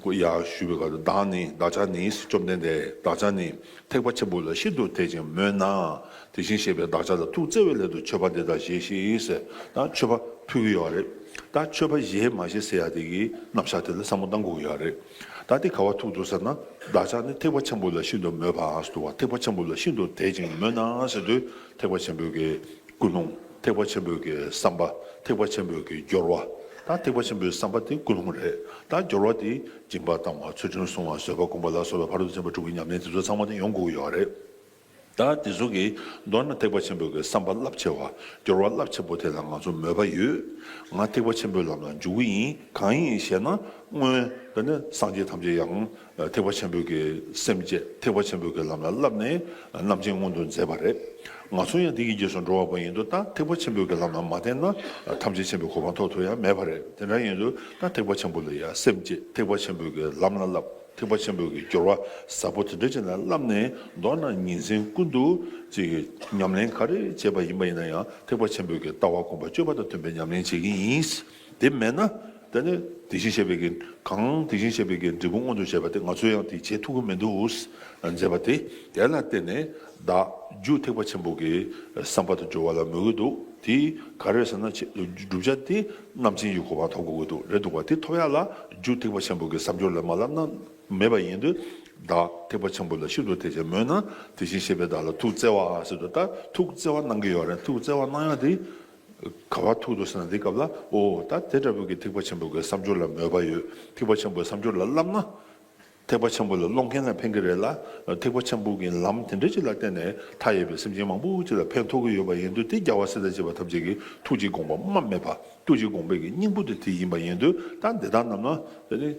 ཡར་ཞུས་པའི་སྐབས་སུ་བདག་ནི་བདག་ཅག་ནི་བཅོམ་ལྡན་འདས་བདག་ཅག་ནི་ཐེག་པ་ཆེན་པོ་ལ་ཤིན་ཏུ་དད་ཅིང་མོས་ན། དེ་བཞིན་གཤེགས་པའི་བདག་ཅག་ལ་ཐུགས་བརྩེ་བའི་སླད་དུ་མཆོད་པ་འདི་དག་བཞེས་ཤིག་ཟེར་ད་མཆོད་པ་ཕུལ་གྱི་ཡོད་རེད། ད་ཆོས་པ་བཞེས་མ་བཞེས་ཟེར་ཡ་དེ་གི་རྣམ་གཞག་དེ་ལ་བསམ་བློ་གཏང་དགོས་ཀྱི་ཡོད་རེད། ད་དེ་ག་བ་ཐུག་འདུག་ཟེར་ན། བདག་ཅག་ནི་ཐེག་པ་ཆེན་པོ་ལ་ཤིན་ཏུ་མོས་པ་ཟེར་འདུག་བ། ཐེག་པ་ཆེན་པོ་ལ་ཤིན་ཏུ་དད་ཅིང་མོས་ན་ཟེར་དུས་ཐེག་པ་ཆེན་པོའི་གི་ཀུན་སློང་། ཐེག་པ་ཆེན་པོའི་གི་བསམ་པ། ཐེག་པ་ཆེན་པོའི་གི་སྦྱོར་བ། ད་ཐེག་པ་ཆེན་པོའི་བསམ་པ་དེ་ཀུན་སློང་རེད། ད་སྦྱོར་བ་དེ་སྦྱིན་པ་བཏང་བ། ཚུལ་ཁྲིམས་སྲུང་བ། བཟོད་པ་སྒོམ་པ་ལ་སོགས་པའི་ཕ་རོལ་ཏུ་ཕྱིན་པ་དྲུག་གི་ཉམས་ལེན་དེ་ཚོ་ཚང་མ་དེ་ཡོང་དགོས་ཀྱི་ཡོད་རེད། ད་དེ་ཚོ་གི་མདོར་ན་ཐེག་པ་ཆེན་པོའི་གི་བསམ་པ་རླབས་ཆེ་བ། སྦྱོར་བ་རླབས་ཆེན་པོ་དེ་ལ་ང་ཚོ་མོས་པ་ཡོད། ང་ཐེག་པ་ཆེན་པོའི་ལམ་ལ་འཇུག་གི་ཡིན། གང་ཡིན་ཞེ་ན། སྔོན་དེ་ནི་སངས་རྒྱས་ཐམས་ཅད་ཡང་ཐེག་པ་ཆེན་པོའི་གི་སེམས་བསྐྱེད། ཐེག་པ་ཆེན་པོའི་གི་ལམ་ལ་བསླབས་ནས་རྣམ་མཁྱེན་མངོན་དུ་མཛད་པ་རེད། ང་ཚོ་ཡང་དེ་གི་རྗེས་སུ་འགྲོ་བ་པོ་ཡིན་དུས། ད་ཐེག་པ་ཆེན་པོའི་གི་ལམ་ལ་མ་བརྟེན་ན་ཐམས་ཅད་མཁྱེན་པའི་གོ་འཕང་ཐོབ་ཐུབ་ཡ་མེད་པ་རེད། དེ་འདྲ་ཡིན་དུས་ད་ཐེག་པ་ཆེན་པོ་ལ་ཡ་སེམས་བསྐྱེད། ཐེག་པ་ཆེན་པོའི་གི་ལམ་ལ་བསླབ། ཐེག་པ་ཆེན་པོའི་གི་སྦྱོར་བ་ཟབ་པོ་དེ་འདྲ་ཅིག་ལ་བསླབས་ནས། མདོར་ན་ཉིན་མཚན་ཀུན་ཏུ་ཅིག་ཉམས་ལེན་ག་རེ་བྱས་པ་ཡིན་པ་ཡིན་ན་ཡང་། ཐེག་པ་ཆེན་པོའི་གི་ལྟ་བ་སྒོམ་པ་སྤྱོད་པ་དང་མཐུན་པའི་ཉམས་ལེན་བྱེད་ཀྱི་ཡིན། དེ་མེད་ན་དེ་ནི་དེ་བཞིན་གཤེགས་པའི་གི། གང་དེ་བཞིན་གཤེགས་པའི་གི་འབྲས་བུ་མངོན་དུ་བྱས་པ་དེ་ང་ཚོས་ཡང་དེ་བྱེད་ཐུབ་ཀྱི་མི་འདུག་མཛད་པ་དེ། དེ་ལ་བརྟེན་ནས་བདག་རྒྱུ་ཐེག་པ་ཆེན་པོ་གི་བསམ་པ་དང་སྦྱོར་བ་ལ་མོས་ཀྱི་འདུག་དེ་ག་རེ་ཟེར་ན། ཆེ་བསྒྲུབ་བྱ་དེ་རྣམ་མཁྱེན་གྱི་གོ་འཕང་ཐོབ་དགོས་ཀྱི་འདུག་རེད་འདུག་བ། དེ་ཐོབ་ཡ་ལ་རྒྱུ་ཐེག་པ་ཆེན་པོ་གི་བསམ་སྦྱོར་ལ་མ་བསླབས་ན། མེད་པ་ཡིན་དུས། བདག་ཐེག་པ་ཆེན་པོ་ལ་ཤིན་ཏུ་དད་ཅིང་མོས་ན། དེ་བཞིན་གཤེགས་པའི་བདག་ལ་ཐུགས་བརྩེ་བ་ཟེར་དུས། ད་ཐུགས་བརྩེ་བ་གནང་གི་ཡོད་རེད། ཐུགས་བརྩེ་བ་གནང་ཡ་དེ་ག་བ་ཐུག་འདུག་ཟེར་ན། དེ་སྐབས་ལ། ཨོ། ད་དེ་འདྲ་པོའི་གི་ཐེག་པ་ཆེན་པོ་གི་བསམ་སྦྱོར་ལ་མོས་པ་ཡོད། ཐེག་པ་ཆེན་པོའི་བསམ་སྦྱོར་ལ་བསླབས་ན། ཐེག་པ་ཆེན་པོ་ལ་སློབ་མཁན་ལ་ཕན་གྱི་རེད་ལ། ཐེག་པ་ཆེན་པོ་གི་ལམ་དེ་འདྲ་ཅིག་ལ་བརྟེན་ནས་མཐའ་ཡས་པའི་སེམས་ཅན་མང་པོ་ཅིག་ལ་ཕན་ཐོགས་ཀྱི་ཡོད་པ་ཡིན་དུས། དེ་རྒྱལ་བ་སྲས་དང་བཅས་པ་ཐམས་ཅད་ཀྱི་ཐུགས་ཀྱི་དགོངས་པ་རྨ་མེད་པ། ཐུགས་ཀྱི་དགོངས་པའི་གི་སྙིང་པོ་དེ་དེ་ཡིན་པ་ཡིན་དུས། ད་འདི་དག་རྣམས་ལ་དེ་ནི་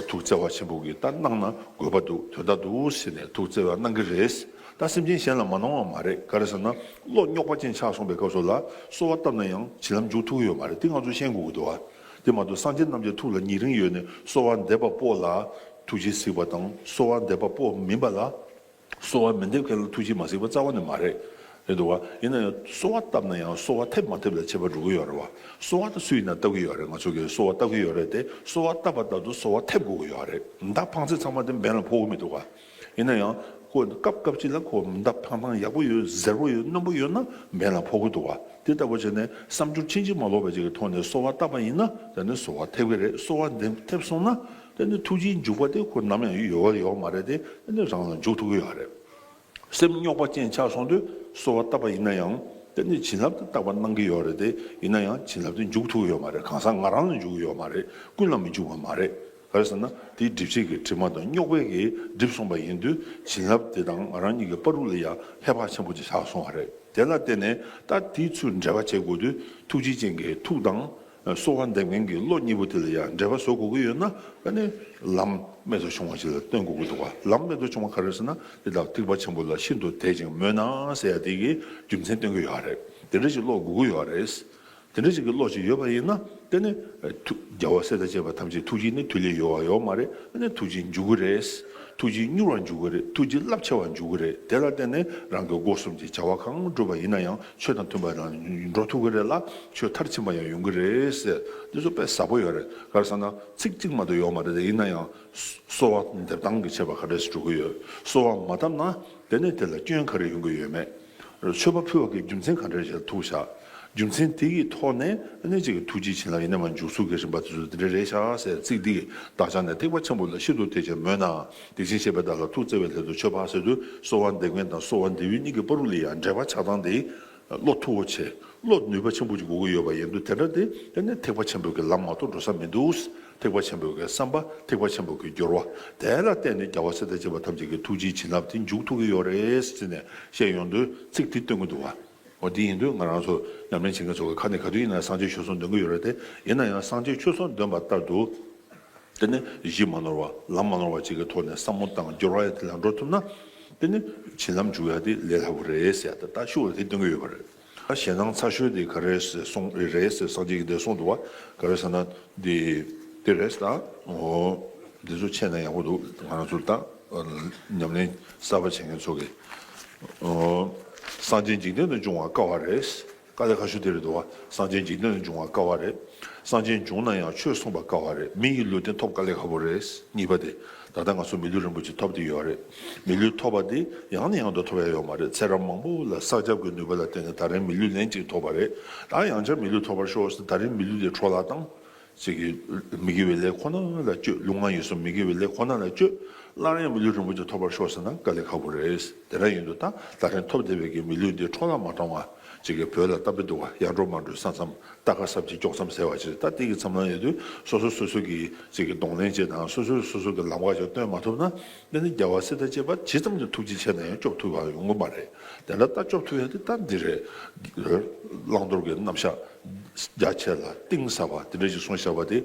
ཐུགས་བརྩེ་བ་ཆེན་པོ་གིས་ད་གནང་ན་དགོས་པ་འདུག་དོན་དག་འདུག་ཟེར་ནས་ཐུགས་བརྩེ་བ་གནང་གི་རེད། ད་སེམས་ཅན་གཞན་ལ་མ་གནང་བ་མ་རེད། ག་རེ་ཟེར་ན། བློ་རྙོག་པ་ཅན་ཆགས་སོང་པའི་སྐབས་སུ་ལ་གསོལ་བ་བཏབ་ན་ཡང་བྱིན་རླབས་འཇུག་ཐུབ་ཀྱི་ཡོད་མ་རེད། དེ་ང་ཚོས་ཤེས་དགོས་ཀྱི་འདུག་བ། དེ་མ་གཏོགས་སངས་རྒྱས་རྣམས་ཀྱི་ཐུགས་ལ་ཉེ་རིང་ཡོད་ནས་གསོལ་བ་འདེབས་པ་པོ་ལ་ཐུགས་རྗེས་གཟིགས་པ་དང་། གསོལ་བ་འདེབས་པ་པོ་མིན་པ་ལ། གསོལ་བ་མི་འདེབས་མཁན་ལ་ཐུགས་རྗེས་མ་གཟིགས་པ་རྩ་བ་ནས་མ་རེད། རེད་འདུག་བ། ཡིན་ན་ཡང་གསོལ་བ་བཏབ་ན་ཡང་གསོལ་བ་ཐེབས་མ་ཐེབས་ལ་ཁྱད་པར་འགྲོ་གི་ཡོད་རེད་བ། གསོལ་བ་དེ་སུ་ཡིན་ན་བཏབ་ཀྱི་ཡོད་རེད། ང་ཚོ་གིས་གསོལ་བ་བཏབ་ཀྱི་ཡོད་རེད་དེ། གསོལ་བ་བཏབ་པ་ལྟར་དུ་གསོལ་བ་ཐེབས་དགོས་ཀྱི་ཡོད་རེད། མདའ་འཕངས་ཚད་ཚང་མ་དེ་འབེན་ལ་ཕོག་གི་མི་འདུག་བ། ཡིན་ན་ཡང་ཁོ་སྐབས་སྐབས་ཅིག་ལ་ཁོ་མདའ་འཕང་སྟངས་ཡག་པོ་ཡོད། གཟེར་པོ་ཡོད། རྣོན་པོ་ཡོད་ན་འབེན་ལ་ཕོག་གི་འདུག་བ། དེ་ལྟ་བུ་བྱས་ནས་བསམ་སྦྱོར་ཕྱིན་ཅི་མ་ལོག་པ་ཅིག་གི་ཐོག་ནས་གསོལ་བ་བཏབ་པ་ཡིན་ན། དེ་ནི་གསོལ་བ་ཐེབས་ཀྱི་རེད། གསོལ་བ་འདེབས་ཐེབས་སོང་ན། དེ་ནི་ཐུགས་རྗེའི་འཇུག་པ་དེ་ཁོ་ནམ་ཡང་ཡོད་པ་ཡོད་མ་རེད་དེ། དེ་ནི་རང་ལ་འཇུག་ཐུབ་ཀྱི་ཡོད་རེད། སེམས་རྙོག་པ་ཅན་ཆགས་སོང་དུས་གསོལ་བ་བཏབ་པ་ཡིན་ན་ཡང་། དེ་ནི་བྱིན་རླབས་དེ་རྟག་པར་གནང་གི་ཡོད་རེད་དེ། ཡིན་ན་ཡང་བྱིན་རླབས་དེ་འཇུག་ཐུབ་ཀྱི་ཡོད་མ་རེད། གང་ཟག་ང་རང་ལ་འཇུག་གི་ཡོད་མ་རེད། ཀུན་ལ་མི་འཇུག་པ་མ་རེད། ག་རེ་ཟེར་ན། དེའི་སྒྲིབ་བྱེད་ཀྱི་དྲི་མ་དང་རྙོག་པའི་གིས་བསྒྲིབས་སོང་པ་ཡིན་དུས། བྱིན་རླབས་དེ་དང་ང་རང་གཉིས་ཀྱི་བར་དུ་ལ་ཡང་ཧེ་བག་ཆེན་པོ་ཅིག་བཞག་སོང་བ་རེད། དེ་ལ་བརྟེན་ནས་ད་དེའི་ཚུར་འབྲེལ་བ་བྱེད་དགོས་དུས། ཐུགས་རྗེ་ཅན་གྱི་ཐུགས་དང་། གསོལ་བ་འདེབས་མཁན་གྱི་བློ་གཉིས་པོ་དེ་ལ་ཡང་འབྲེལ་བ་བཟོ་དགོས་ཀྱི་ཡོད་ན། ཨ་ནི་ལམ་རྨད་དུ་བྱུང་བ་ཞིག་ལ་སྟོན་དགོས་ཀྱི་འདུག་བ། ལམ་རྨད་དུ་བྱུང་བ་ག་རེ་ཟེར་ན། དེ་དག་ཐེག་པ་ཆེན་པོ་ལ་ཤིན་ཏུ་དད་ཅིང་མོས་ན་ཟེར་ཡ་དེ་གི་རྒྱུ་མཚན་སྟོན་གྱི་ཡོད་རེད། དེ་འདྲ་ཞིག་བློ་དགོས་ཀྱི་ཡོད་རེད། དེ་འདྲ་ཞིག་གི་བློ་ཞིག་ཡོད་པ་ཡིན་ན། དེ་ནི་ཐུགས་རྒྱལ་བ་སྲས་དང་བཅས་པ་ཐམས་ཅད་ཐུགས་རྗེ་ནི་དུས་ལས་ཡོལ་བ་ཡོད་མ་རེད། ཨ་ནི་ཐུགས་རྗེ་འཇུག་གི་རེད། ཐུགས་རྗེ་མྱུར་བར་འཇུག་གི་རེད། ཐུགས་རྗེ་རླབས་ཆེ་བར་འཇུག་གི་རེད། དེ་ལ་བརྟེན་ནས་རང་གི་སྒོ་གསུམ་གྱི་བྱ་བ་གང་བསྒྲུབས་པ་ཡིན་ན་ཡང་། ཆོས་དང་མཐུན་པ་ལ་འགྲོ་ཐུབ་ཀྱི་རེད་ལ། ཆོས་མཐར་ཕྱིན་པ་ཡང་ཡོང་གི་རེད་ཟེར། འདི་ཚོ་དཔེ་ཟབ་པོ་ཡོད་རེད། ག་རེ་ཟེར་ན། ཚིག་གཅིག་མ་གཏོགས་ཡོད་མ་རེད་དེ། ཡིན་ན་ཡང་གསོལ་བ་འདེབས་སྟངས་ཀྱི་ཁྱད་པར་ག་འདྲས་སེ་འགྲོ་གི་ཡོད། གསོལ་བ་མ་བཏབ་ན་དེ་ནི་དེ་ལ་སྐྱོན་ག་རེ་ཡོང་གི་ཡོད་མེད། མཆོད་པ་ཕུལ་བ་གི་རྒྱུ་མཚན་ག་འདྲས་ཞིག་ལ་ཐུག་བཞག་རྒྱུ་མཚན་དེ་གི་ཐོག་ནས་ཨ་ནི་ཅིག་གི་ཐུགས་རྗེ་བྱིན་རླབས་ཡེ་ནས་མར་འཇུག་ཚུལ་གྱི་རིམ་པ་དེ་ཚོ་དེ་འདྲ་རེད་ཤག་ཟེར། ཚིག་འདི་གིས། བདག་ཅག་ནི་ཐེག་པ་ཆེན་པོ་ལ་ཤིན་ཏུ་དད་ཅིང་མོས་ན། དེ་བཞིན་གཤེགས་པའི་བདག་ལ་ཐུགས་བརྩེ་བའི་སླད་དུ་མཆོད་པ་ཟེར་དུས། གསོལ་བ་འདེབས་མཁན་དང་གསོལ་བ་འདེབས་ཡུལ་གཉིས་ཀྱི་བར་དུ་ལ་ཡང་འབྲེལ་བ་ཆགས་སྟངས་དེ་བློ་མཐུ་བོ་ཆེ། བློ་ནུས་པ་ཆེན་པོ་ཅིག་དགོས་ཀྱི་ཡོད་པ་ཡིན་དུས། དེ་འདྲ་དེ་དེ་ནི་ཐེག་པ་ཆེན་པོའི་གི་ལམ་མ་གཏོགས་འགྲོ་ས་མི་འདུག་ཐེག་པ་ཆེན་པོའི་གི་བསམ་པ། ཐེག་པ་ཆེན་པོའི་གི་སྦྱོར་བ། དེ་ལ་བརྟེན་ནས་རྒྱལ་བ་སྲས་དང་བཅས་པ་ཐམས་ཅད་ཀྱི་ཐུགས་རྗེའི་བྱིན་རླབས་དེ་འཇུག་ཐུབ་ཀྱི་ཡོད་རེད་ཟེར་ནས་བཤད་ཡོང་དུས། ཚིག་དེ་སྟོན་གྱི་འདུག་བ། འོ། དེ་ཡིན་དུས་ང་རང་ཚོ་ཉམས་ལེན་བྱེད་མཁན་ཚོ་གི་ཁ་ནས་ག་དུས་ཡིན་ན་སངས་རྒྱས་ཆོས་གསུང་འདོན་གྱི་ཡོད་རེད་དེ། ཡིན་ན་ཡང་སངས་རྒྱས་ཆོས་གསུང་འདོན་པ་ལྟར་དུ། དེ་ནི་གཞི་མ་ནོར་བ། ལམ་མ་ནོར་བ་ཅིག་གི་ཐོག་ནས་བསམ་བློ་བཏང་། སྦྱོར་བ་ཡང་དེ་ལ་འགྲོ་ཐུབ་ན། དེ་ནི་བྱིན་རླབས་འཇུག་ཡ་དེ་ལས་སླ་པོ་རེད་ཟེར་ཡ་ད་ལྟ་ཤུགས་ལ་དེ་སྟོན་གྱི་ཡོད་པ་རེད། ད་ཞེད་སྣང་ཚ་ཤོས་དེ་ག་རེ་གསུངས་རེད་ཟེར། སངས་རྒྱས་ཀྱིས་དེ་གསུངས་འདུག་བ། ག་རེ་ཟེར་ན། འདི་དེ་རེད་ད། འོ། འདི་ཚོ་འཆད་ན་ཡག་པོ་འདུག་ང་རང་ཚོ་ད་ཉམས་ལེན་གསར་པ་བྱེད་མཁན་ཚོ་གིས། འོ། སངས་རྒྱས་འཇིག་རྟེན་དུ་འབྱུང་བ་དཀའ་བ་རེད། དཀའ་ལས་ཁག་ཤོས་དེ་རེད་འདུག་བ། སངས་རྒྱས་འཇིག་རྟེན་དུ་འབྱུང་བ་དཀའ་བ་རེད། སངས་རྒྱས་བྱུང་ན་ཡང་ཆོས་གསུངས་པ་དཀའ་བ་རེད། མི་ཡི་ལུས་རྟེན་ཐོབ་དཀའ་ལས་ཁག་པོ་རེད། གཉིས་པ་དེ། ད་ལྟ་ང་ཚོ་མི་ལུས་རིན་པོ་ཆེ་ཐོབ་བསྡད་ཡོད་རེད། མི་ལུས་ཐོབ་པ་དེ་ཡང་ནས་ཡང་དུ་ཐོབ་ཡ་ཡོད་མ་རེད། ཚེ་རབས་མང་པོ་ལ་བསགས་རྒྱབ་ཀྱི་ནུས་པ་ལ་བརྟེན་ནས་ད་རིང་མི་ལུས་ལན་གཅིག་ཐོབ་པ་རེད། ད་ཡང་བསྐྱར་མི་ལུས་ཐོབ་པར་ཤོག་ཟེར། ད་རིང་མི་ལུས་དེ་འཕྲོ་བརླག་བཏང་། ཅིག་གིས་མི་དགེ་བའི་ལས་ཁོ་ན་ལ་སྤྱོད། ལུས་ངག་ཡིད་གསུམ་མི་དགེ་བའི་ལས་ཁོ་ན་ལ་སྤྱོད། སླར་ཡང་མི་ལུས་རིན་པོ་ཆེ་ཐོབ་པར་ཤོག་ཟེར་ན་དཀའ་ལས་ཁག་པོ་རེད། དེ་འདྲ་ཡིན་དུས་ད་ད་རིང་ཐོབ་བསྡད་པའི་གི་མི་ལུས་འདི་འཕྲོ་བརླག་མ་གཏོང་བ། ཅིག་གིས་བོད་ལ་ལྟ་བུ་འདུག་བ། ཡར་འགྲོ་མར་འགྲོའི་ས་མཚམས། རྟ་ཁ་སྲབ་ཀྱི་དཀྱོག་མཚམས་ཟེར་བ་ཅིག་ད་དེ་གི་མཚམས་ལ་ཡོད་དུས་སོ་སོ་སོ་སོ་གི་ཅིག་གི་གདོང་ལེན་བྱེད་དང་། སོ་སོས་སོ་སོ་གི་ལམ་ཁ་ཅིག་སྟོན་མ་ཐུབ་ན། དེ་ནི་རྒྱལ་བ་སྲས་དང་བཅས་པ་ཇི་ཙམ་གྱི་ཐུགས་རྗེ་ཆེ་ན་ཡང་སྐྱོབ་ཐུབ་པ་ཡོང་གི་མ་རེད། དེ་འདྲ་ད་སྐྱོབ་ཐུབ་ཡ་དེ་ད་འདི་རེད། བླང་དོར་གྱི་རྣམ་གཞག་རྒྱ་ཆེ་ལ་གཏིང་ཟབ་པ་དེ་འདྲ་ཞིག་གསུངས་བཞག་པ་དེ།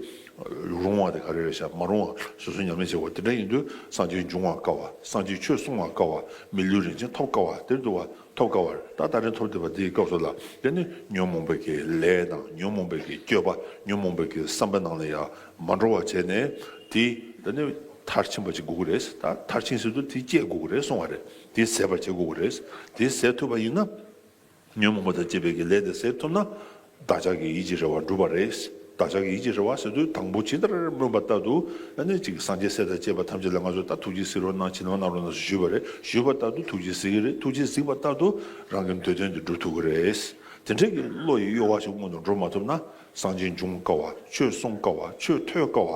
རུང་བ་དེ་ག་རེ་རེད་ཤག་མ་རུང་བ་སོ་སོ་ཉམས་ལེན་བྱེད་དགོས། དེ་འདྲ་ཡིན་དུས་སངས་རྒྱས་འབྱུང་བར་དཀའ་བ། སངས་རྒྱས་ཆོས་གསུང་བར་དཀའ་བ། མི་ལུས་རིན་ཆེན་ཐོབ་དཀའ་བ། དེར་འདུག་བ། ཐོབ་དཀའ་བ། ད་ད་རིང་ཐོབ་བསྡད་པ་འདིའི་སྐབས་སུ་ལ་དེ་ནི་ཉོན་མོངས་པའི་གི་ལས་དང་། ཉོན་མོངས་པའི་གི་སྤྱོད་པ། ཉོན་མོངས་པའི་གི་བསམ་པ་ནང་ལ་ཡང་མ་འགྲོ་བ་བྱས་ནས། དེ་དེ་ནི་མཐར་ཕྱིན་པ་ཅིག་དགོས་ཀྱི་རེད། ད་མཐར་ཕྱིན་ཟེར་དུས་དེ་བཅད་དགོས་ཀྱི་རེད་གསུང་བ་རེད། དེ་ཟད་པར་བྱེད་དགོས་ཀྱི་རེད། དེ་ཟད་ཐུབ་པ་ཡིན་ན། ཉོན་མོངས་པ་དང་བཅས་པའི་གི་ལས་དེ་ཟད་ཐུབ་ན། བདག་ཅག་གི་ཡིད་ཀྱི་རེ་བ་འགྲུབ་པ་རེད། བདག་ཅག་གི་ཡིད་ཀྱི་རེ་བ་ཟེར་དུས་དང་པོ་ཇི་ལྟར་སྨོན་པ་ལྟར་དུ། ཨ་ནི་ཅིག་སངས་རྒྱས་སྲས་དང་བཅས་པ་ཐམས་ཅད་ལ་ང་ཚོས་ད་ཐུགས་རྗེས་གཟིགས་རོགས་གནང་། ཕྱི་ནང་གནང་རོགས་གནང་ཞུས་པ་རེད། ཞུས་པ་ལྟར་དུ་ཐུགས་རྗེས་གཟིགས་ཀྱི་རེད། ཐུགས་རྗེས་གཟིགས་པ་ལྟར་དུ་རང་གི་འདོད་དོན་དེ་འགྲུབ་ཐུབ་ཀྱི་རེད། དེ་འདྲའི་གི་བློ་ཡི་གཡོ་བ་ཞིག་སྔོན་དུ་འགྲོ་མ་ཐུབ་ན། སངས་རྒྱས་འབྱུང་དཀའ་བ། ཆོས་གསུང་དཀའ་བ། ཆོས་ཐོས་དཀའ་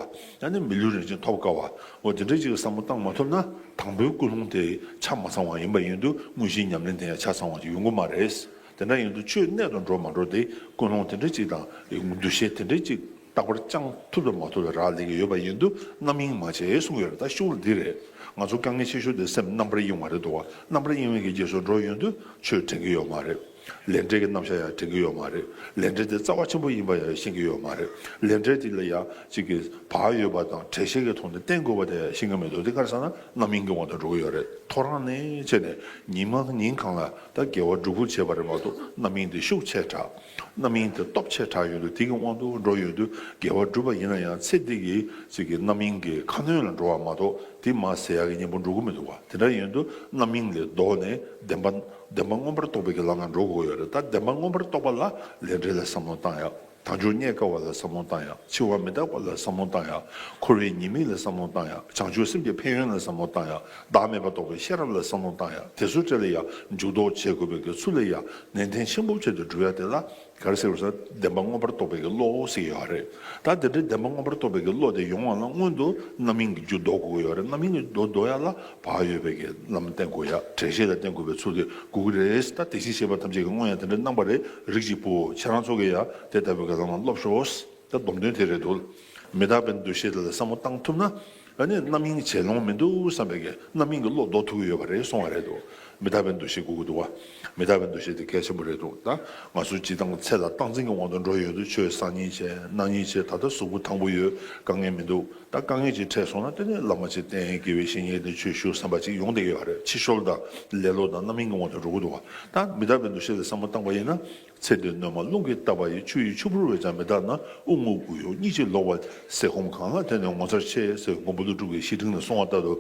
བ། ཨ་ནི་མི་ལུས་རིན་ཆེན་ཐོབ་དཀའ་བ། འོ་དེ་འདྲའི་ཅིག་བསམ་བློ་བཏང་མ་ཐུབ་ན། དང་པོའི་ཀུན་སློང་དེ་ཆ་མ་ཚང་བ་ཡིན་པ་ཡིན་དུས་དངོས་གཞིའི་ཉམས་ལེན་དེ་ཡང་ཆ་ཚང་བ་ཅིག་ཡོང་གི་མ་རེད། དེ་འདྲ་ཡིན་དུས་ཆོས་གནད་དུ་འགྲོ་མ་འགྲོ་དེ་ཀུན་སློང་དེ་འདྲ་ཅིག་དང་། འདུ་ཤེས་དེ་འདྲ་ཅིག་རྟག་པར་བཅང་ཐུབ་དང་མ་ཐུབ་ལ་རག་ལས་ཀྱི་ཡོད་པ་ཡིན་དུས་རྣམ་གཡེང་མ་བྱེད་གསུངས་ཡོད་རེད། ད་ཤུགས་ལ་འདི་རེད། ང་ཚོ་དཀའ་ངལ་ཆེ་ཤོས་དེ་སེམས་རྣམ་པར་གཡེང་བ་རེད་འདུག་བ། རྣམ་པར་གཡེང་བའི་གི་རྗེས་སུ་འགྲོ་ཡོང་དུས་ཆོས་དྲན་གྱི་ཡོད་མ་རེད། ལས་འབྲས་ཀྱི་རྣམ་གཞག་ཡང་དྲན་གྱི་ཡོད་མ་རེད། ལས་འབྲས་དེ་རྩ་བ་ཆེན་པོ་ཡིན་པ་ཡང་ཤེས་ཀྱི་ཡོད་མ་རེད། ལས་འབྲས་དེ་ལ་ཡང་ཅིག་གི་བག་ཡོད་པ་དང་འགྲེལ་བཤད་ཀྱི་ཐོག་ནས་བསྟན་དགོས་པ་དེ་ཡང་ཤེས་ཀྱི་མི་འདུག་དེ་ག་རེ་ཟེར་ན་རྣམ་གཡེང་གི་དབང་དུ་འགྲོ་གི་ཡོད་རེད། ཐོ་རངས་ནས་བྱས་ནས་ཉིན་མ་ཉིན་གང་ལ་ད་དགེ་བ་སྒྲུབ་ཁུལ་བྱས་པ་རེད་མ་གཏོགས། རྣམ་གཡེང་དེ་ཤུགས་ཆེ་དྲགས། རྣམ་གཡེང་དེ་སྟོབས་ཆེ་དྲགས་ཡོང་དུས་དེ་གི་དབང་དུ་འགྲོ་ཡོང་དུས་དགེ་བ་སྒྲུབ་པ་ཡིན་ན་ཡང་ཚེ་འདི་གི་ཅིག་གི་རྣམ་གཡེང་གི་ཁ་གནོན་ལ་འགྲོ་བ་མ་གཏོགས། དེ་མར་ཟད་ཡག་གི་གཉེན་པོ་འགྲོ་གི་མི་འདུག་བ། དེ་འདྲ་ཡིན་དུས་རྣམ་གཡེང་ལས་ལྡོག་ནས་བདེན་པ། བདེན་པ་མངོན་པར་རྟོགས་པའི་གི་ལམ་ལ་འགྲོ་དགོས་ཡོད་རེད། ད་བདེན་པ་མངོན་པར་རྟོགས་པ་ལ་ལས་འབྲས་ལ་བསམ་བློ་བཏང་ཡག་དལ་འབྱོར་རྙེད་དཀའ་བ་ལ་བསམ་བློ་བཏང་ཡག་འཆི་བ་མི་རྟག་པ་ལ་བསམ་བློ་བཏང་ཡག་འཁོར་བའི་ཉེས་དམིགས་ལ་བསམ་བློ་བཏང་ཡག་བྱང་ཆུབ་སེམས་ཀྱི་ཕན་ཡོན་ལ་བསམ་བློ་བཏང་ཡག་བདག་མེད་པ་རྟོགས་པའི་ཤེས་རབ་ལ་བསམ་བློ་བཏང་ཡག་དེ་ཚོའི་གྲས་ལ་ཡང་འཇུག་ལྡོག་བྱེད་དགོས་པའི་གི་ཚུལ་ལ་ཡང་ནན་ཏན་ཆེན་པོ་བྱས་ཏེ་སྒྲུབ་ཡག་དེ་ལ་ག་རེ་ཟེར་བ་ཟེར་ན། བདེན་པ་མངོན་པར་རྟོགས་པའི་གི་བློ་ཟེར་གྱི་ཡོད་རེད། ད་དེ་འདྲའི་བདེན་པ་མངོན་པར་རྟོགས་པའི་གི་བློ་དེ་ཡོང་བ་ལ་སྔོན་དུ་རྣམ་གཡེང་གི་རྒྱུ་ལྡོག་དགོས་ཀྱི་ཡོད་རེད། རྣམ་གཡེང་གི་རྒྱུ་ལྡོག་ཡག་ལ་བག་ཡོད་པའི་གི་ལམ་བསྟེན་དགོས་ཡག་འགྲེལ་བཤད་ལ་བརྟེན་དགོས་པའི་ཚུལ་དེ་དགོས་ཀྱི་རེད། ད་དེ་བཞིན་གཤེགས་པ་ཐམས་ཅད་ཀྱིས་མངོན་ཡག་དེ་འདྲ་གནང་བ་རེད། རིགས་ཀྱི་བུ་ཁྱེད་རང་ཚོ་གིས་ཡང་དེ་ལྟ་བུའི་གི་ལམ་ལ་སློབས་ཤོག་ད་སྡོམ་དོན་དེ་རེད་འདུག་མི་རྟག་པའི་འདུ་ཤེས་དེ་ལ་བསམ་བློ་བཏང་ཐུབ་ན། ཨ་ནི་རྣམ་གཡེང་བྱེད་ལོང་མི་འདུག་བསམ་པའི་གི་རྣམ་གཡེང་གི་བློ་ལྡོག་ཐུབ་ཀྱི་ཡོད་པ་རེད་གསུང་བ་རེད་འདུག་མི་རྟག་པའི་འདུ་ཤེས་དགོས་ཀྱི་འདུག་བ། མི་རྟག་པའི་འདུ་ཤེས་དེ་གལ་ཆེན་པོ་རེད་འདུག་ད་ང་ཚོ་སྤྱིར་བཏང་ཚེ་ལ་སྟངས་འཛིན་གྱི་དབང་དུ་འགྲོ་ཡོང་དུས་ཆོས་བཟང་ངན་བྱས། གནང་ཉེན་བྱས། ད་ལྟ་གཟུགས་པོ་ཐང་པོ་ཡོད། དཀའ་ངལ་མི་འདུག་ད་དཀའ་ངལ་ཅིག་འཕྲད་སོང་ན་དེ་ནས་བླ་མ་ཅིག་བསྟེན། དགེ་བའི་བཤེས་གཉེན་དེ་ཆོས་ཞུ་བསམ་པ་ཅིག་ཡོང་བསྡད་ཀྱི་ཡོད་རེད། ཕྱི་བཤོལ་དང་ལེ་ལོ་དང་རྣམ་གཡེང་གི་དབང་དུ་འགྲོ་གི་འདུག་བ། ད་མི་རྟག་པའི་འདུ་ཤེས་ལ་བསམ་བློ་བཏང་བ་ཡིན་ན། ཚེ་འདི་སྣོན་མ་རླུང་གིས་བཏབ་པ་ཡི། ཆུ་ཡི་ཆུ་བུར་བས་ཀྱང་མི་འདག་ན། དབུགས་རྔུབ་དགུ་ཡུག་གཉིས་ཀྱིས་ལོག་པ། ཟས་སྐོམ་གང་ལ་བརྟེན་ནས་ངོ་མཚར་ཆེ། ཟེར་མགོན་པོ་ཀླུ་སྒྲུབ་ཀྱི་བཤེས་སྤྲིང་ནས་གསུངས་པ་ལྟར་དུ།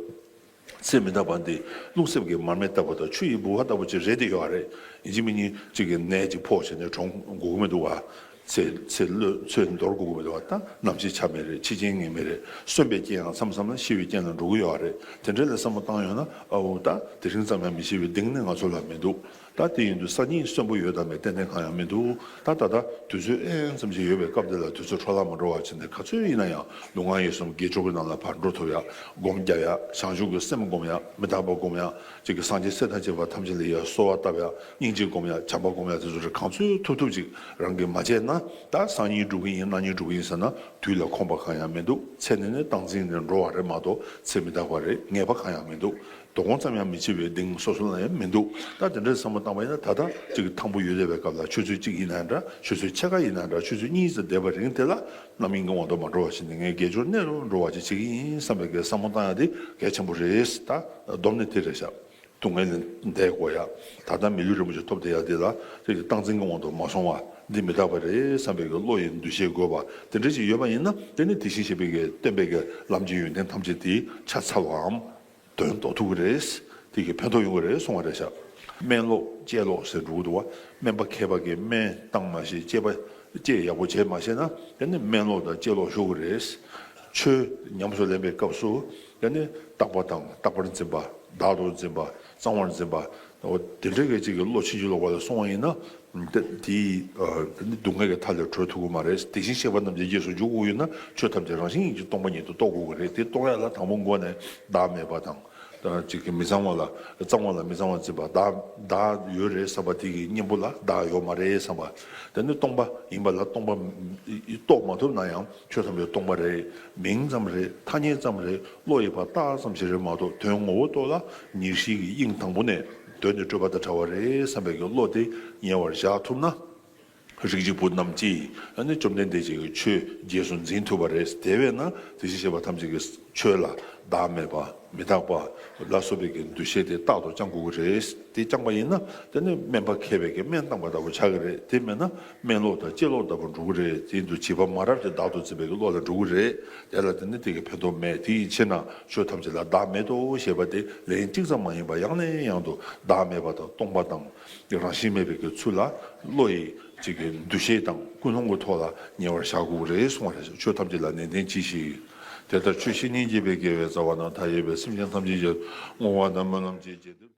ཚེ་མི་རྟག་པ་འདི་རླུང་གསེབ་ཀྱི་མར་མེ་ལྟ་བུ་དང་ཆུ་ཡི་ལྦུ་བ་ལྟ་བུ་ཅིག་རེད་དེ་ཡོད་རེད། ཡིན་གཅིག་མིན་གཉིས་གཅིག་གི་ནད་ཅིག་ཕོག་བྱས་ནས་གྲོངས་དགོས་ཀྱི་མི་འདུག་བ། ཚེ་ཚེ་བློས་ཚེ་འདོར་དགོས་ཀྱི་མི་འདུག་བ། ད་ནམ་འཆི་ཆ་མེད་རེད། འཆི་རྐྱེན་ངེས་མེད་རེད། གསོན་པའི་རྐྱེན་ཡང་མཚམས་མཚམས་ལ་ཤི་བའི་རྐྱེན་ལ་འགྲོ་གི་ཡོད་རེད། དེ་འདྲ་ལ་བསམ་བློ་བཏང་ཡོང་ན། ཨའོ་ད་དེ་རིང་ཙམ་ཡང་མི་ཤི་བའི་གདེང་ནི་ང་ཚོ་ལ་མི་འདུག་ད་དེ་ཡིན་དུས་སང་ཉིན་གསོན་པོ་ཡོད་དམ་མེད་ཏན་ཏན་གང་ཡང་མི་འདུག་ད་ད་ལྟ་དུས་ཚོད་ཨེན་ཙམ་ཞིག་ཡོད་པའི་སྐབས་འདི་ལ་དུས་ཚོད་འཕྲོ་བརླག་མ་འགྲོ་བ་བྱས་ནས་ག་ཚོད་ཡིན་ན་ཡང་ལུས་ངག་ཡིད་གསུམ་དགེ་སྦྱོར་གྱི་ནང་ལ་ཕར་འགྲོ་ཐུབ་ཡ། སྒོམ་རྒྱབ་ཡ། བྱང་ཆུབ་ཀྱི་སེམས་སྒོམ་ཡ། མི་རྟག་པ་སྒོམ་ཡ། ཅིག་གི་སངས་རྒྱས་སྲས་དང་བཅས་པ་ཐམས་ཅད་ལ་ཡ་གསོལ་བ་བཏབ་ཡ། སྙིང་རྗེ་སྒོམ་ཡ། བྱམས་པ་སྒོམ་ཡ། དེ་ཚོ་རེ་གང་ཚོད་ཐུབ་ཐུབ་ཅིག་རང་གིས་མ་བྱས་ན། ད་སང་ཉིན་སྒྲུབ་ཀྱི་ཡིན། གནངས་ཉིན་སྒྲུབ་ཀྱི་ཡིན་ཟེར་ན་དུས་ལ་ཁོམ་པ་གང་ཡང་མི་འདུག་ཚེ་ནི་ནི་སྟངས་འཛིན་ནས་འགྲོ་བ་རེད་མ་གཏོགས་ཚེ་མི་རྟག་པ་རེད། ངེས་པ་གང་ཡང་མི་འདུག་དོ་དགོང་ཙམ་ཡང་མི་འཆི་བའི་གདེང་སོ་སོ་ལ་ཡང་མི་འདུག་ད་དེ་འདྲའི་བསམ་བློ་བཏང་བ་ཡིན་ན། ད་ལྟ་ཅིག་གི་ཐང་པོ་ཡོད་བསྡད་པའི་སྐབས་ལ་ཆུ་ཚོད་གཅིག་ཡིན་ན་འདྲ། ཆུ་ཚོད་ཕྱེད་ཀ་ཡིན་ན་འདྲ། ཆུ་ཚོད་གཉིས་ཙམ་བསྡད་པ་རིང་དེ་ལ་རྣམ་གཡེང་གི་དབང་དུ་མ་འགྲོ་བ་ཞིག་ནས་ངས་དགེ་སྦྱོར་གནད་དུ་འགྲོ་བ་ཅིག་བྱེད་ཀྱི་ཡིན་བསམ་པའི་གི་བསམ་བློ་བཏང་ཡ་དེ་གལ་ཆེན་པོ་རེད། ད་སྡོམ་ནི་དེ་རེད་ཤག་སྡུག་བསྔལ་ལས་འདས་དགོས་ཡ། ད་ལྟ་མི་ལུས་རིན་པོ་ཆེ་ཐོབ་བསྡད་ཡ་དེ་ལ་ཅིག་གི་སྟངས་འཛིན་གྱི་དབང་དུ་མ་སོང་བ། འདི་མི་རྟག་པ་རེད་བསམ་པའི་གི་བློ་ཡི་འདུ་ཤེས་དགོས་པ་དེ་འདྲ་ཅིག་ཡོད་པ་ཡིན་ན། དེ་ནི་དེ་བཞིན་གཤེགས་པའི་གི་སྟོན་པའི་གི་ལམ་གྱི་ཡོན་ཏན་ཐམས་ཅད་དེ་ཆ་ཚང་བའམ། དོན་རྟོགས་ཐུབ་ཀྱི་རེད། དེ་གི་ཕན་ཐོགས་ཡོང་གི་རེད་གསུང་བ་རེད་ཤག་སྨན་ལོག་དཔྱད་ལོག་ཟེར་འགྲོ་གི་འདུག་བ། སྨན་པ་མཁས་པ་གིས་སྨན་བཏང་མ་ཤེས། དཔྱད་པ་དཔྱད་ཡག་པོ་བྱས་མ་ཤེས་ན། དེ་ནི་སྨན་ལོག་དང་དཔྱད་ལོག་ཤོར་གི་རེད། ཆོས་ཉམས་སུ་ལེན་པའི་སྐབས་སུ་དེ་ནི་རྟག་པ་དང་རྟག་པར་འཛིན་པ། བདག་ཏུ་འཛིན་པ། གཙང་བར་འཛིན་པ། འོ་དེ་འདྲའི་གི་ཅིག་གི་བློ་ཕྱིན་ཅི་ལོག་པ་ལ་སོང་བ་ཡིན་ན། དེ་དེའི་ཨ་དེ་ནི་སྡུག་བསྔལ་གྱི་མཐའ་ལས་གྲོལ་ཐུབ་ཀྱི་མ་རེད། དེ་བཞིན་གཤེགས་པ་རྣམས་ཀྱི་རྗེས་སུ་འཇུག་དགོས་ཡོད་ན་ཆོས་ཐམས་ཅད་རང་བཞིན་ཉིད་ཀྱིས་སྟོང་པ་ཉིད་དུ་རྟོགས་དགོས་ཀྱི་རེད། དེ་རྟོགས་ཡ་ལ་དང་པོ་མགོ་ནས་བདག་མེད་པ་དང་། ད་ཅིག་གི་མི་གཙང་བ་ལ་གཙང་བ་ལ་མི་གཙང་བ་བརྩི་བ། བདག་བདག་ཡོད་རེད་བསམ་པ་དེ་གི་གཉེན་པོ་ལ་བདག་ཡོད་མ་རེད་བསམ་པ། དེ་ནི་སྟོང་པ་ཡིན་པ་ལ་སྟོང་པ་རྟོགས་མ་ཐུབ་ན་ཡང་ཆོས་ཐམས་ཅད་སྟོང་པ་རེད། མིང་ཙམ་རེད། ཐ་སྙད་ཙམ་རེད། བློ་ཡིས་ཕར་བཏགས་ཙམ་ཞིག་རེད་མ་གཏོགས་དོན་ངོ་བོ་ཏོག་ལ་ཉེར་ཞི་གི་དབྱིངས་དང་པོ་ནས་གདོད་ནས་སྤྲོས་པ་དང་བྲལ་བ་རེད་བསམ་པའི་གི་བློ་དེ་ཉེ་བར་བཞག་ཐུབ་ན། རིགས་ཀྱི་བུ་རྣམས་ཀྱིས་ཨ་ནི་བཅོམ་ལྡན་འདས་ཀྱི་ཆོས་རྗེས་སུ་འཛིན་ཐུབ་པ་རེད། དེ་བས་ན་དེ་བཞིན་གཤེགས་པ་ཐམས་ཅད་ཀྱི་ཆོས་ལ་བདག་མེད་པ་མི་རྟག་པ་ལ་སོགས་པའི་གི་འདུ་ཤེས་དེ་རྟག་ཏུ་བཅང་དགོས་ཀྱི་རེད། དེ་བཅངས་པ་ཡིན་ན་དེ་ནི་སྨན་པ་མཁས་པའི་གི་སྨན་བཏང་པ་ལྟ་བུ་ཆགས་ཀྱི་རེད། དེ་མེད་ན་སྨན་ལོག་དང་ལྕེ་ལོག་ལྟ་བུ་འགྲོ་གི་རེད། དེ་ཡིན་དུས་བྱིས་པ་མ་རབས་དེ་བདག་ཏུ་བརྩི་བའི་གི་བློ་ལ་འགྲོ་གི་རེད། དེ་ལ་དེ་ནི་དེ་གི་ཕན་ཐོགས་མེད། དེ་ཡི་ཕྱིར་ན་ཆོས་ཐམས་ཅད་ལ་བདག་མེད་དོ་ཞེས་པ་དེ་ལན་གཅིག་ཙམ་མ་ཡིན་པར་ཡང་ནས་ཡང་དུ་བདག་མེད་པ་དང་སྟོང་པ་དང་རང་བཞིན་མེད་པའི་གི་ཚུལ་ལ་བློ་ཡི་ཅིག་གི་འདུ་ཤེས་དང་ཀུན་སློང་གི་ཐོག་ལ་ཉེ་བར་བཞག་དགོས་ཀྱི་རེད་གསུངས་པ་རེད། ཆོས་ཐམས་ཅད་ལ་ནན་ཏན་གྱིས་ཤིག་དེ་ལྟར་ཆོས་བཤེས་གཉེན་བགྱིས་པའི་དགེ་བའི་རྩ་བ་རྣམས་མཐའ་ཡས་པའི་སེམས་ཅན་ཐམས་ཅད་ཀྱི་བསྔོ་བ་ནམ་མཁའ་ལམ་གྱི་རྗེས་ཟློས།